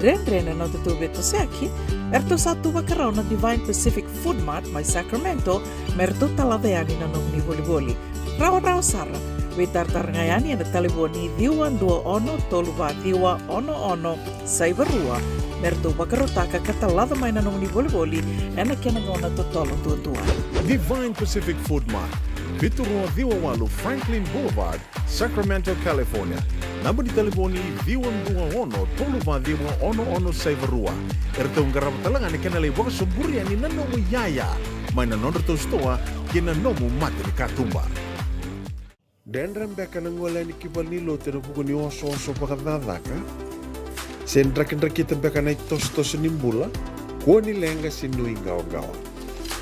dredre na nodatou veitosoyaki, eratou sa tu vakarau na Divine Pacific Food Mart mai Sacramento, me ratou talaca yani na nomuni volivoli. Rawarawa sara, veitaratara ga yani ena talevoni ciwa dua ono tolu va ciwa ono ono saiva rua, me ratou vakarautaka ka talaca mai na nomuni volivoli ena kena gauna totolo duadua. Divine Pacific Food Mart, vitu rua ciwa walu Franklin Boulevard, Sacramento, California. Naba ni talevoni ciwa dua ono tolu va ciwa ono ono saiva rua. Eratou qarava tale ga na kena lai vakasoburi yani na nomu iyaya mai na nodratou sitoa kei na nomu mata ni katuba. Dredre beka na gole yani ki valenilotu ena vuku ni osooso vakacakacaka? Se drakidrakita beka na itosotoso ni bula? Kua ni leqa se nuiqawaqawa.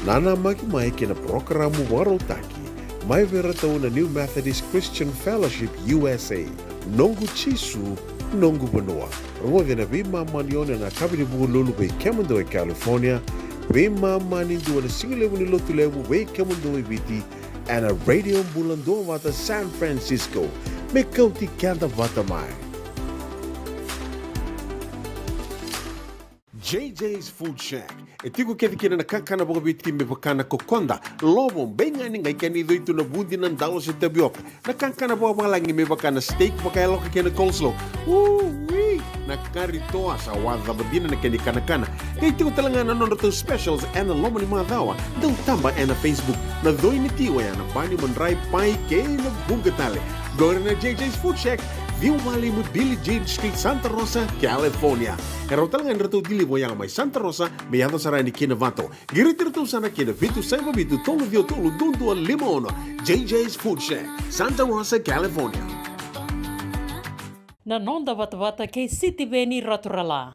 Nanamaki mai kei na parokaramu vakarautaki mai vei iratou na New Methodist Christian Fellowship U S A. Noqu Jisu, noqu vanua. Rogoci ena veimama ni ono ena yakavi ni Vukelulu vei kemudou e California, veimama ni dua na sigalevu ni Lotulevu vei kemudou e Viti, ena Radio Bula Duavata San Francisco. Me kauti keda vata mai. J J's Food Shack. E tiko kece kina na kakana vakaviti me vaka na kokoda, lovo, beigani, qai kena icoi tu na vudi, na dalo se tavioka. Na kakana vakavalagi me vaka na steak vakayaloka kei na coleslaw. Ui! Na kari toa sa wacava dina na kena ikanakana. Qai tiko tale ga na nodratou specials ena loma ni macawa. Dau taba ena Facebook. Na coi ni ti oya na bani, madrai, pai kei na vuqa tale. Qori na J J's Food Shack, ciwa walu lima Billie Jean Street, Santa Rosa, California. E rawa tale ga ni ratou deliver oya mai Santa Rosa me yaco sara yani ki Novato. Qiriti iratou sara ki na vitu saiva vitu tolu ciwa tolu dua dua lima ono. J J's Food Shack, Santa Rosa, California. Na noda vatavata kei Sitiveni Raturala.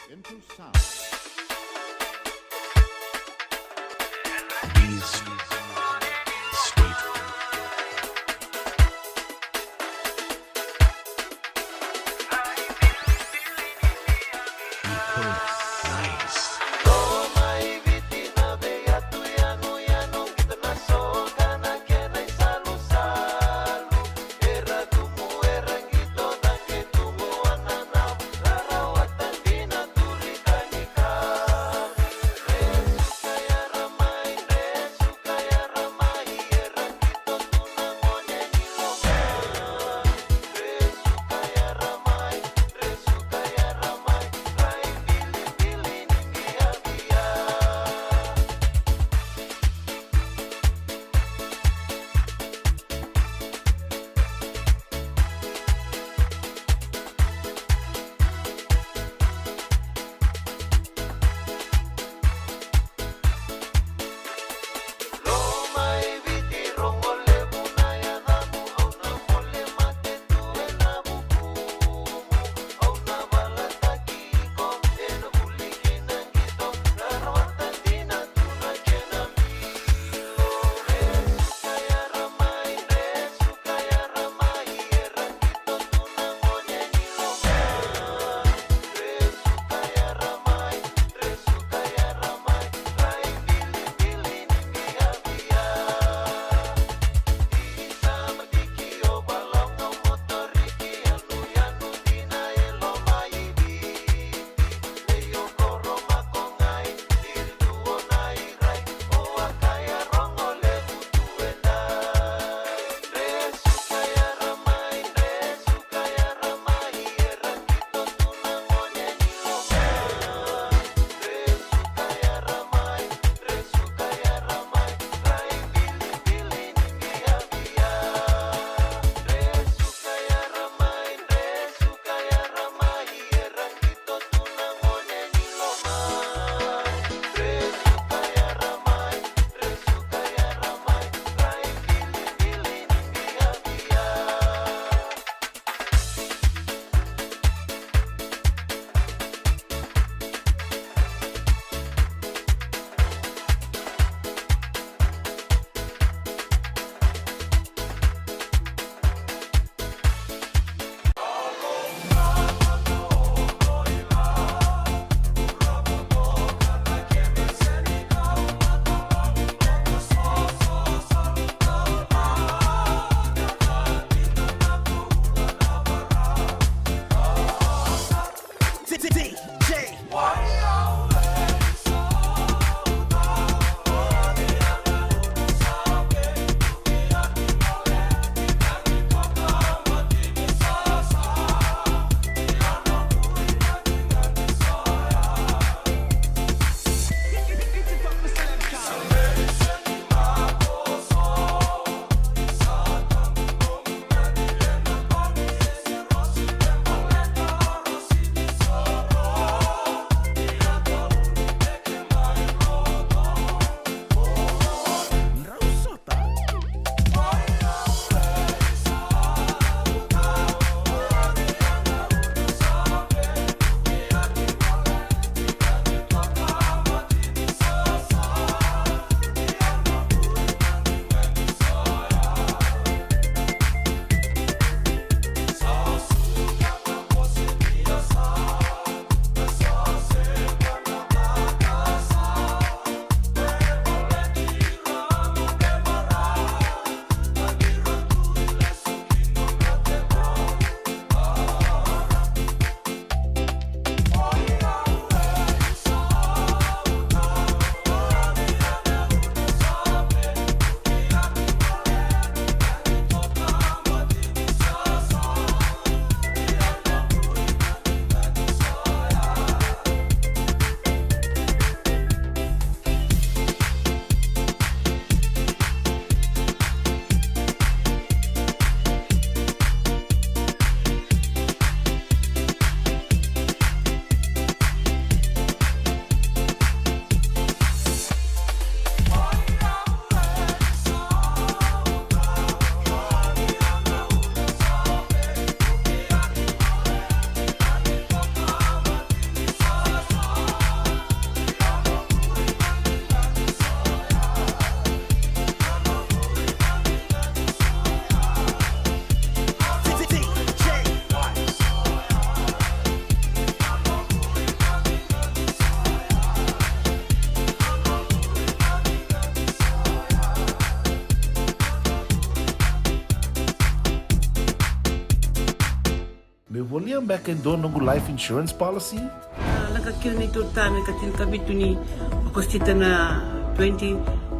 Volia beka e dua noqu life insurance policy? A, lako kina neitou ta na ika tinikavitu ni Okosita na twenty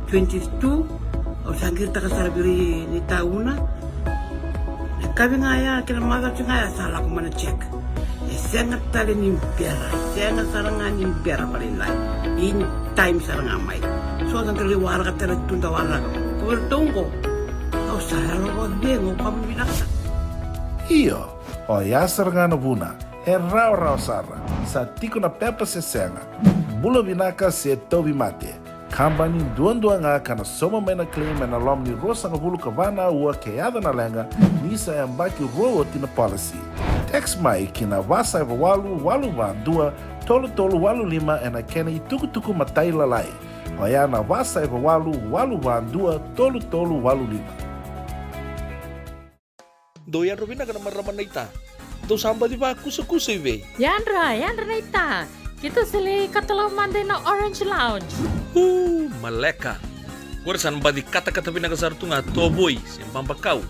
twenty-two. Au sa qiritaka sara vei ira ni tauna. Na kavi ga ya, kena macawa ga ya sa lako mai na check. E sega tale ni bera, sega sara ga ni bera vakalailai. In time sara ga mai. So da dau waraka tale tu da waraka. Ko ira tou qo. Au sa yalo vakacegu, au kama vinaka sara. Io. Oya sara ga na vuna, e rawarawa sara, sa tiko na pepa se sega, bula vinaka se tauvimate. Kabani duadua ga ka na sauma mai na claim ena loma ni ruasagavulu ka va na aua ke yaco na leqa ni sa yabaki rua oti na policy. Text mai ki na va saiva walu walu va dua tolu tolu walu lima ena kena itukutuku matailalai. Oya na va saiva walu walu va dua tolu tolu walu lima. Dou yadra vinaka na marama naita. Dou sa baci vakusakusa i vei? Yadra, yadra naita. Keitou sa lai katalau mada ina Orange Lounge. Uu, maleka. Qori sa na baci katakata vinaka sara tu ga tovoi se babakau.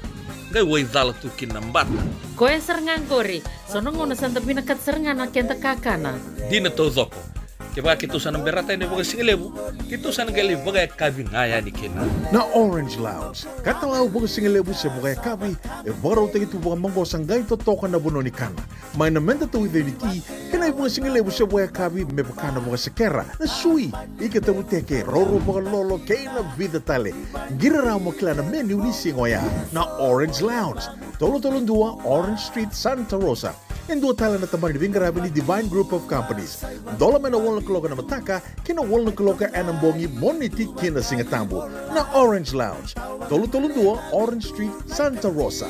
Qai waicala tu kina na bata. Koya sara ga qori. So na gauna sa da vinakata sara ga na keda kakana. Dina taucoko. Kevaka keitou sa na berata yani vakasigalevu, keitou sa na qai lai vakayakavi ga yani kina. Na Orange Lounge, katalau vakasigalevu se vakayakavi, e vakarautaki tu vakamaqosa qai totoka na vanua ni kana. Mai na meda tauica ni ti, kei na ivakasigalevu se vakayakavi me vaka na vakasekera, na sui, ika tavuteke, roro vakalolo, kei na vica tale. Qiri rawa mo kila na menu ni siga oya. Na Orange Lounge, tolu tolu dua Orange Street, Santa Rosa. E dua tale na tabana ni veiqaravi ni Divine Group of Companies. Dola mai na walu na kaloko ena mataka ki na walu na kaloko ena bogi, Moniti ki na Sigatabu. Na Orange Lounge, tolu tolu dua Orange Street, Santa Rosa.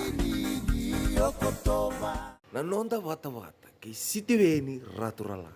Na noda vatavata kei Sitiveni Raturala.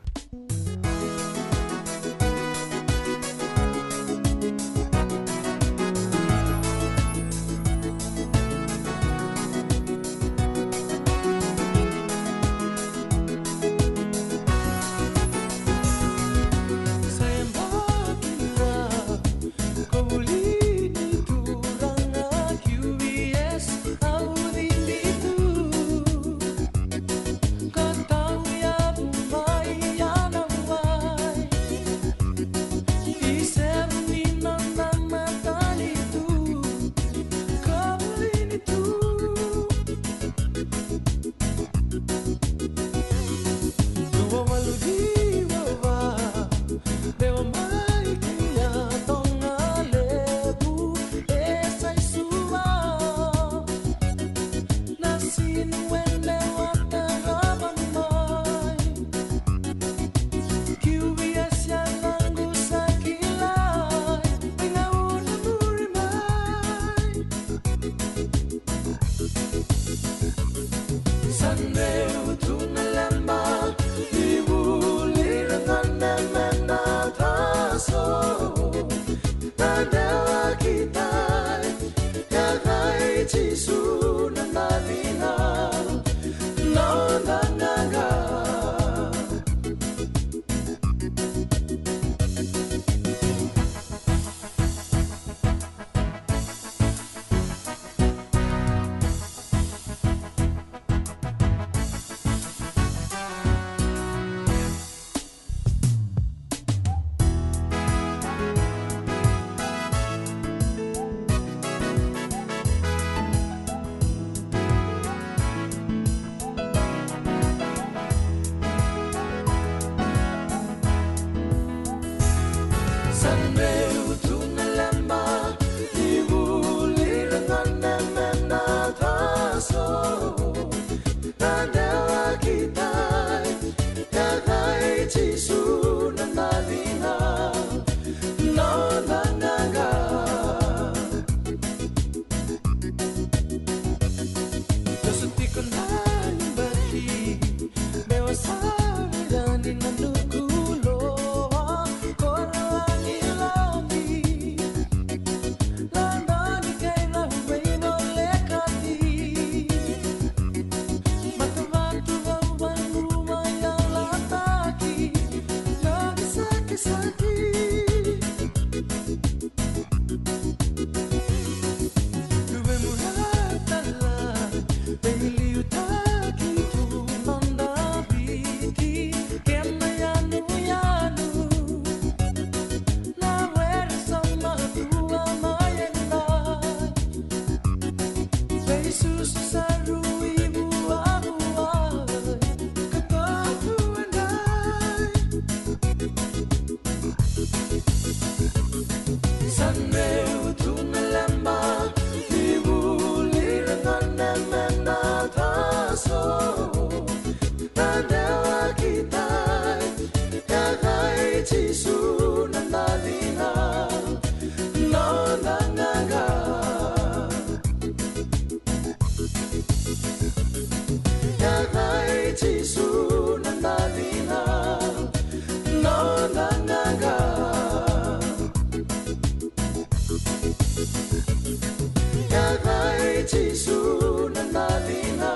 Cai Jisu na davina,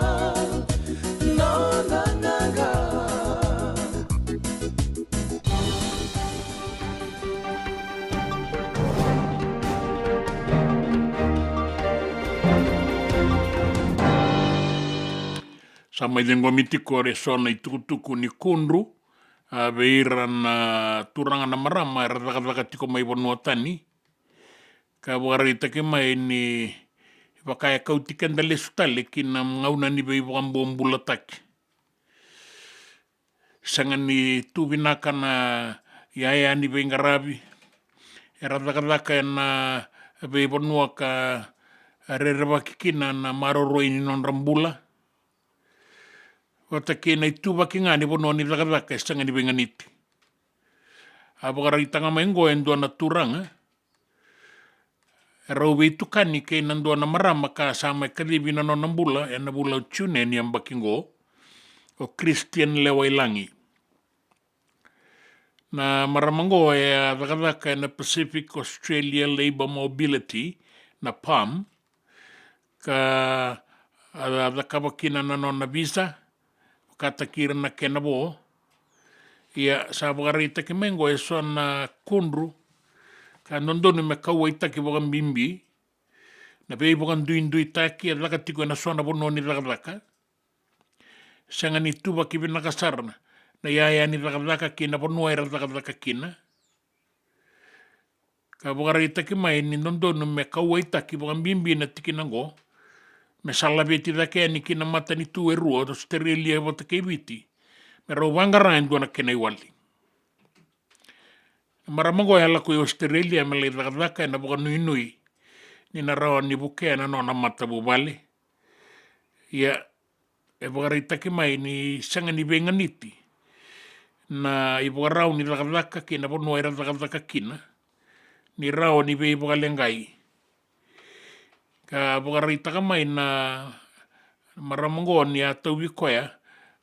nona daga. Sa mai ciqomi tiko eso na itukutuku ni kudru, a, vei ira na turaga na marama era cakacaka tiko mai vanua tani. Ka vakaraitaki mai ni vaka e kauti keda lesu tale ki na gauna ni veivakabobulataki. Sega ni tu vinaka na iyaya ni veiqaravi. Era cakacaka ena veivanua ka rerevaki kina na maroroi ni nodra bula. Vata kei na ituvaki ga ni vanua ni cakacaka e sega ni veiganiti. A vakaraitaka mai oqo e dua na turaga, e rau veitukani kei na dua na marama ka sa mai kacivi na nona bula ena vula o June ni yabaki oqo, o Christian Lewailagi. Na marama oqo e a cakacaka ena Pacific Australia Labour Mobility, na PALM, ka a cakava kina na nona visa, vakataki ira na kena vo. Ia sa vakaraitaki mai oqo eso na kudru ka dodonu me kauwaitaki vakabibi, na veivakaduiduitaki e caka tiko ena so na vanua ni cakacaka. Sega ni tuvaki vinaka sara na iyaya ni cakacaka kei na vanua era cakacaka kina. Ka vakaraitaki mai ni dodonu me kauwaitaki vakabibi na tikina oqo, me sa laveti cake yani ki na matanitu e rua, Australia vata kei Viti, me rau vaqara e dua na kena iwali. Na marama oqo e a lako i Australia me lai cakacaka ena vakanuinui ni na rawa ni vukea na nona matavuvale. Ia, e vakaraitaki mai ni sega ni veiganiti na ivakarau ni cakacaka kei na vanua era cakacaka kina, ni rawa ni veivakaleqai. Ka vakaraitaka mai na marama oqo ni a tauvi koya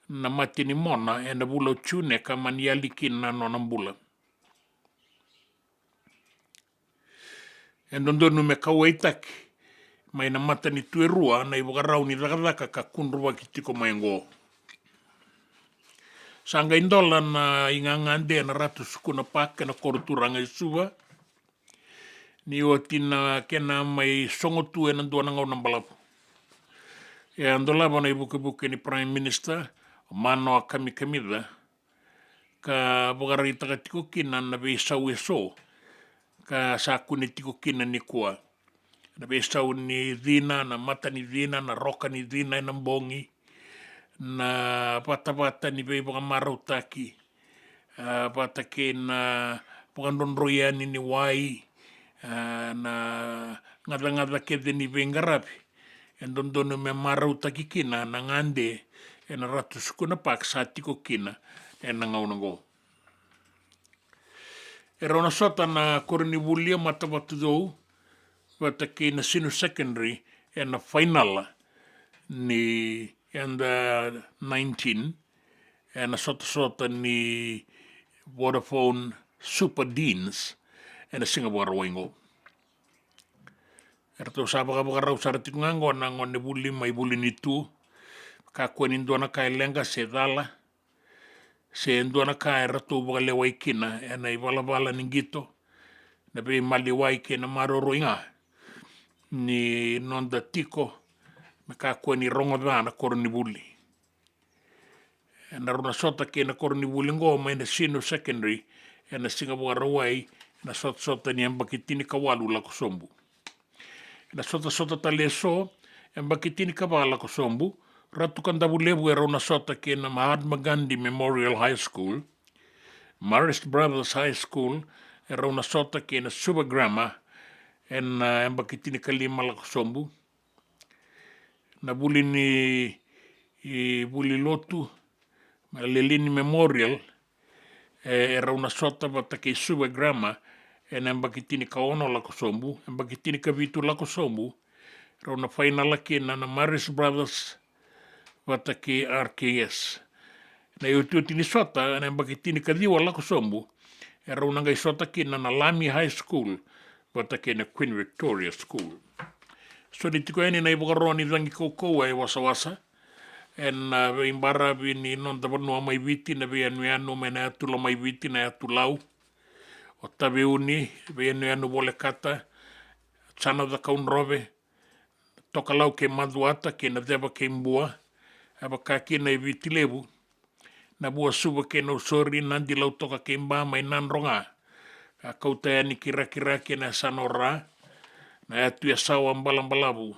na mate ni mona ena vula o June ka mani yali kina na nona bula. E dodonu me kauwaitaki mai na matanitu e rua na ivakarau ni cakacaka ka kudruvaki tiko mai oqo. Sa qai dola na igagade ena Ratu Sukuna Park ena koroturaga e Suva, ni oti na kena mai sogo tu ena dua na gauna balavu. E a dolava na ivukevuke ni Prime Minister, o Manoa Kamikamica, ka vakaraitaka tiko kina na veisau eso ka sa kune tiko kina nikua. Na veisau ni cina, na mata ni cina, na roka ni cina ena bogi, na vatavata ni veivakamarautaki, a, vata kei na vakadrodroi yani ni wai, a, na gacagaca kece ni veiqaravi e dodonu me marautaki kina na gade ena Ratu Sukuna Park sa tiko kina ena gauna oqo. E rau na sota na koronivuli o Matavatucou vata kei Nasinu Secondary ena fainala ni under nineteen ena sotasota ni Vodafone Super Deans ena siga Vakarauwai oqo. Eratou sa vakavakarau sara tiko ga oqo na gonevuli mai Vulinitu. Kakua ni dua na ka e leqa se cala se dua na ka eratou vakalewai kina ena ivalavala ni qito, na veimaliwai kei na maroroi ga ni noda tiko, me kakua ni rogo ca na koronivuli. Ena rau na sota kei na koronivuli oqo mai Nasinu Secondary ena siga Vakarauwai, ena sotasota ni yabaki tinikawalu lako sobu. Ena sotasota tale eso, yabaki tinikava lako sobu, Ratu Kadavulevu e rau na sota kei na Mahatma Gandhi Memorial High School. Marist Brothers High School e rau na sota kei na Suva Grammar ena, e, yabaki tinikalima lako sobu. Na vuli ni, i, vuli lotu, Malelini Memorial, e, e rau na sota vata kei Suva Grammar ena yabaki tinikaono lako sobu. Yabaki tinikavitu lako sobu, rau na fainala kina na Marist Brothers vata kei R K S. Na iotioti ni sota ena yabaki tinikaciwa lako sobu, e rau na qai sota kina na Lami High School vata kei na Queen Victoria School. Soli tiko yani na ivakaro ni cagi kaukauwa e wasawasa ena veibaravi ni noda vanua mai Viti, na veiyanuyanu mai na yatu Lomaiviti, na yatu Lau. O Taveuni, veiyanuyanu Volekata, Tsana, Cakaudrove, Tokalau kei Macuata kei Naceva kei Bua, e vaka kina e Viti Levu, Navuasuva kei Nausori, Nadi, Lautoka kei Ba mai Nadroga. Ka kauta yani ki Rakiraki ena yasana o Ra, na yatu Yasawa, Balabalavu,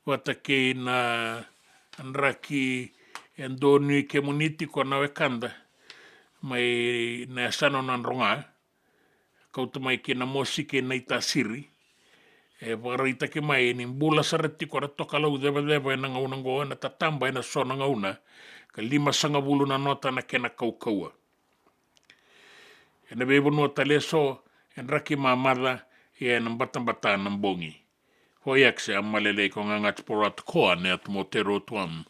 vata kei na draki e donui kemuni tiko na wekada mai na yasana o Nadroga. Kauta mai kei Namosi kei Naitasiri. E vakaraitaki mai ni bula sara tiko na Tokalau Cevaceva ena gauna oqo, ena tataba ena so na gauna, ka limasagavulu na nota na kena kaukauwa. Ena veivanua tale eso, e draki mamaca, ia ena batabata na bogi. Foyaks, Amalelei, ko Gagaci, Poroatu, Koa, Neatu, Motero, Tuam.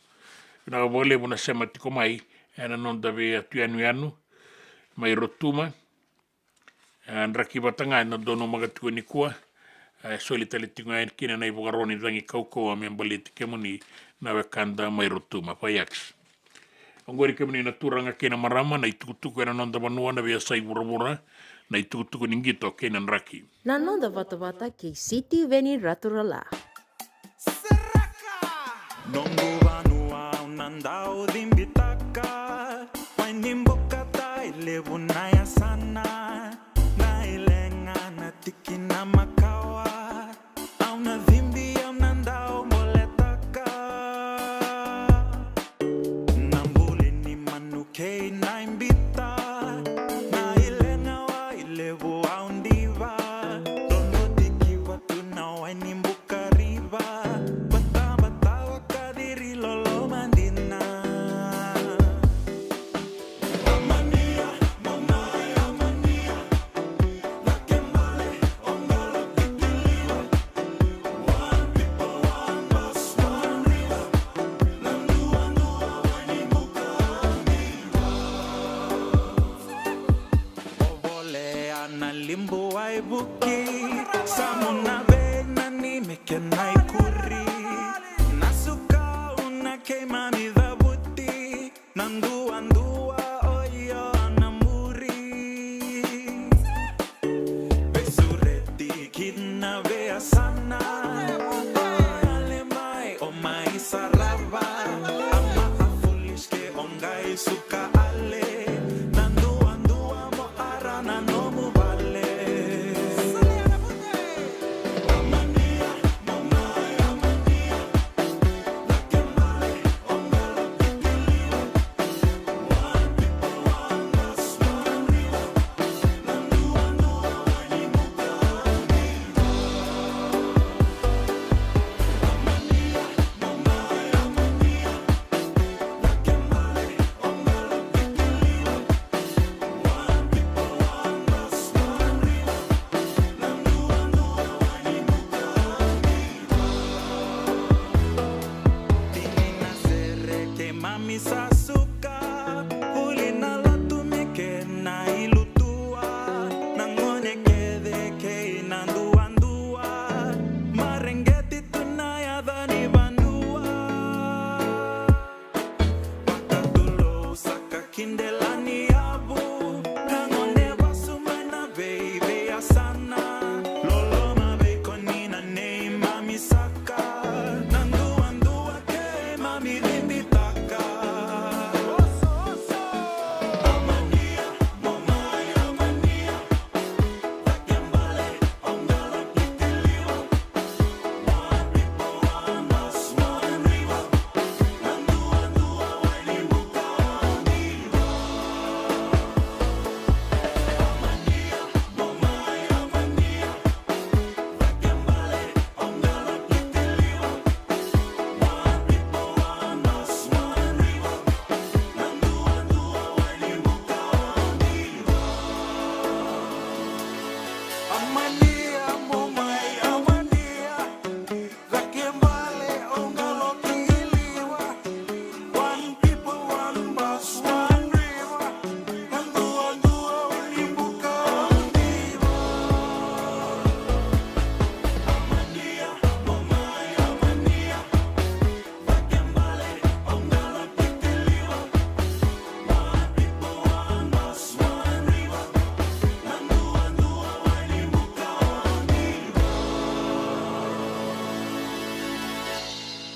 Vinaka vakalevu na sema tiko mai ena noda veiyatu yanuyanu mai Rotuma. E draki vata ga ena donumaka tiko nikua. E soli tale tiko ga kina na ivakaro ni cagi kaukauwa me baleti kemuni na wekada mai Rotuma. Foyaks. Oqori kemuni na turaga kei na marama, na itukutuku ena noda vanua, na veiyasai vuravura, na itukutuku ni qito kei na draki. Na noda vatavata kei Sitiveni Raturala. Noqu vanua au na dau cibitaka, Wainibuka, Tailevu na yasana, Nailega na tikina makawa, au na cibi au na dau boletaka. Na buli ni manu kei na ibita, Nailega, Wailevu au diva, Dodotiki, Vatu na Wainibuka river, Batabata, Vakaciri, Lolomadina. O Volea na Libu, Waivuki, Samu na Veinani me kena ikuri, na Sukauna, keimami cavuti, na Duadua, o Io na muri. Veisureti ki na veiyasana, o Yale mai, o mai Sarava, a Ma'a, Foolish kei Qai, Suka, Ale, na Duadua, mo ara na nomu vale.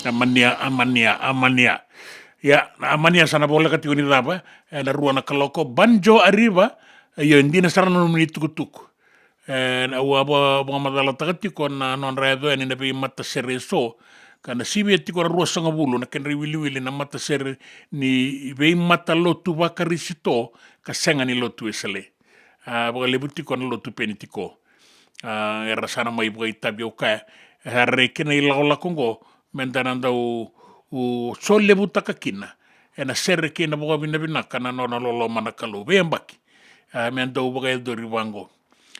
Amania, amania, amania. Ia, na amania sa na voleka tiko ni cava, e, na rua na kaloko, banjo a riva, io, e dina sara na nomuni tukutuku. E, au a va-, vakamacalataka tiko na nodra yaco yani na veimatasere eso, ka na sivia tiko na ruasagavulu na kedra iwiliwili na matasere ni veimatalotu vaKarisito, ka sega ni lotu Wesele. A, vakalevu tiko na lotu Penitiko. A, era sa na mai vakaitavi, au kaya, e, sa rairai kena ilakolako oqo, meda na dau, u, solevutaka kina ena sere kei na vakavinavinaka na nona loloma na Kalou veiyabaki. A, me dau vakayacori vaqo.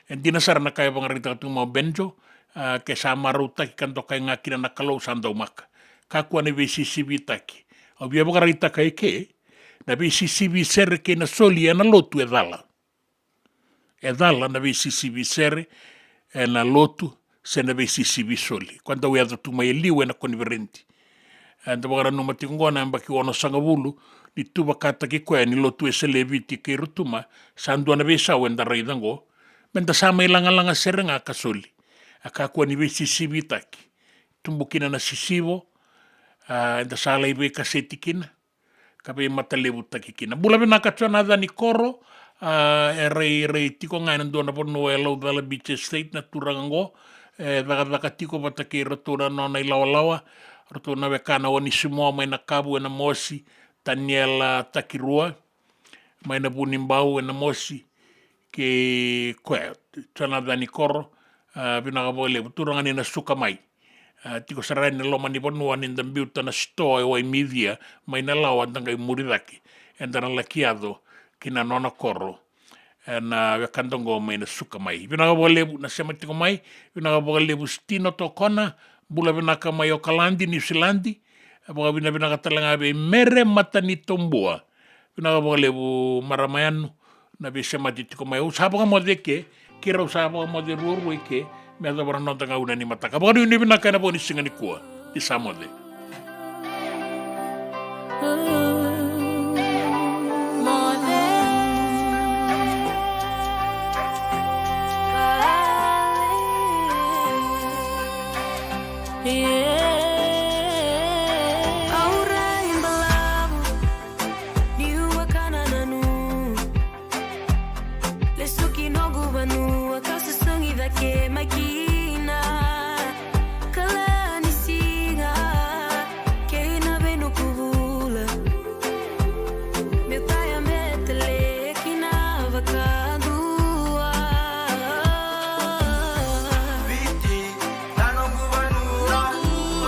E dina sara na ka e vakaraitaka tu mai o Benjo, a, ke sa marautaki ka dokai ga kina na Kalou sa daumaka. Kakua ni veisisivitaki. Au via vakaraitaka eke, na veisisivi sere kei na soli ena lotu e cala. E cala na veisisivi sere ena lotu se na veisisivi soli. Koya dau yaco tu mai e liu ena koniferedi. Eda vakananuma tiko oqo na yabaki onosagavulu ni tuvakataki koya ni lotu Wesele e Viti kei Rotuma, sa dua na veisau eda raica oqo. Meda sa mai lagalaga sere ga ka soli. A kakua ni veisisivitaki. Tubu kina na sisivo, a, eda sa lai veikaseti kina. Ka veimatalevutaki kina. Bula vinaka Jonathan Ikoro, a, e rai, rai tiko ga ena dua na vanua e Laucala Beach Estate na turaga oqo, e cakacaka tiko vata kei ratou na nona ilawalawa, ratou na wekana o Onisimo mai Nakavu ena mosi, Taniela Takirua mai na Vunibau ena mosi, kei koya Jonathan Ikoro, a, vinaka vakalevu, turaga ni na suka mai. A, tiko sara yani na loma ni vanua ni da biuta na sitoa e Waimicia mai na lawa da qai muri cake. Eda na laki yaco ki na nona koro. Ena wekada oqo mai na suka mai. Vinaka vakalevu na sema tiko mai, vinaka vakalevu Stino Tokona, bula vinaka mai Okaladi, Niusiladi, vakavinavinaka tale ga vei Mere Matanitobua. Vinaka vakalevu marama Yanu, na veisemati tiko mai. Au sa vakamoce eke, keirau sa vakamoce ruarua eke, me yacova na noda gauna ni mataka. Vakanuinui vinaka ena vo ni siga nikua. Ni sa moce. Au rai balavu niu a kana na nu. Lesu ki noqu vanua kau sasaga i cake mai kina. Kala ni siga kei na vei noqu vula. Meu taya me tale kina vakadua. Viti na noqu vanua.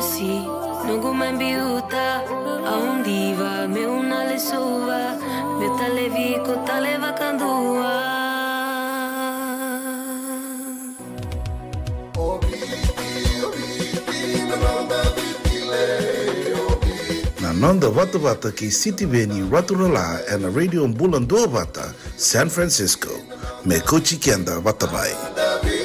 Si noqu mai biuta, au diva meu na lesuva, meu talevi ko tale vakadua. Na noda vatavata kei Sitiveni Raturala ena Radio Bula Duavata, San Francisco. Me kauti keda vata mai.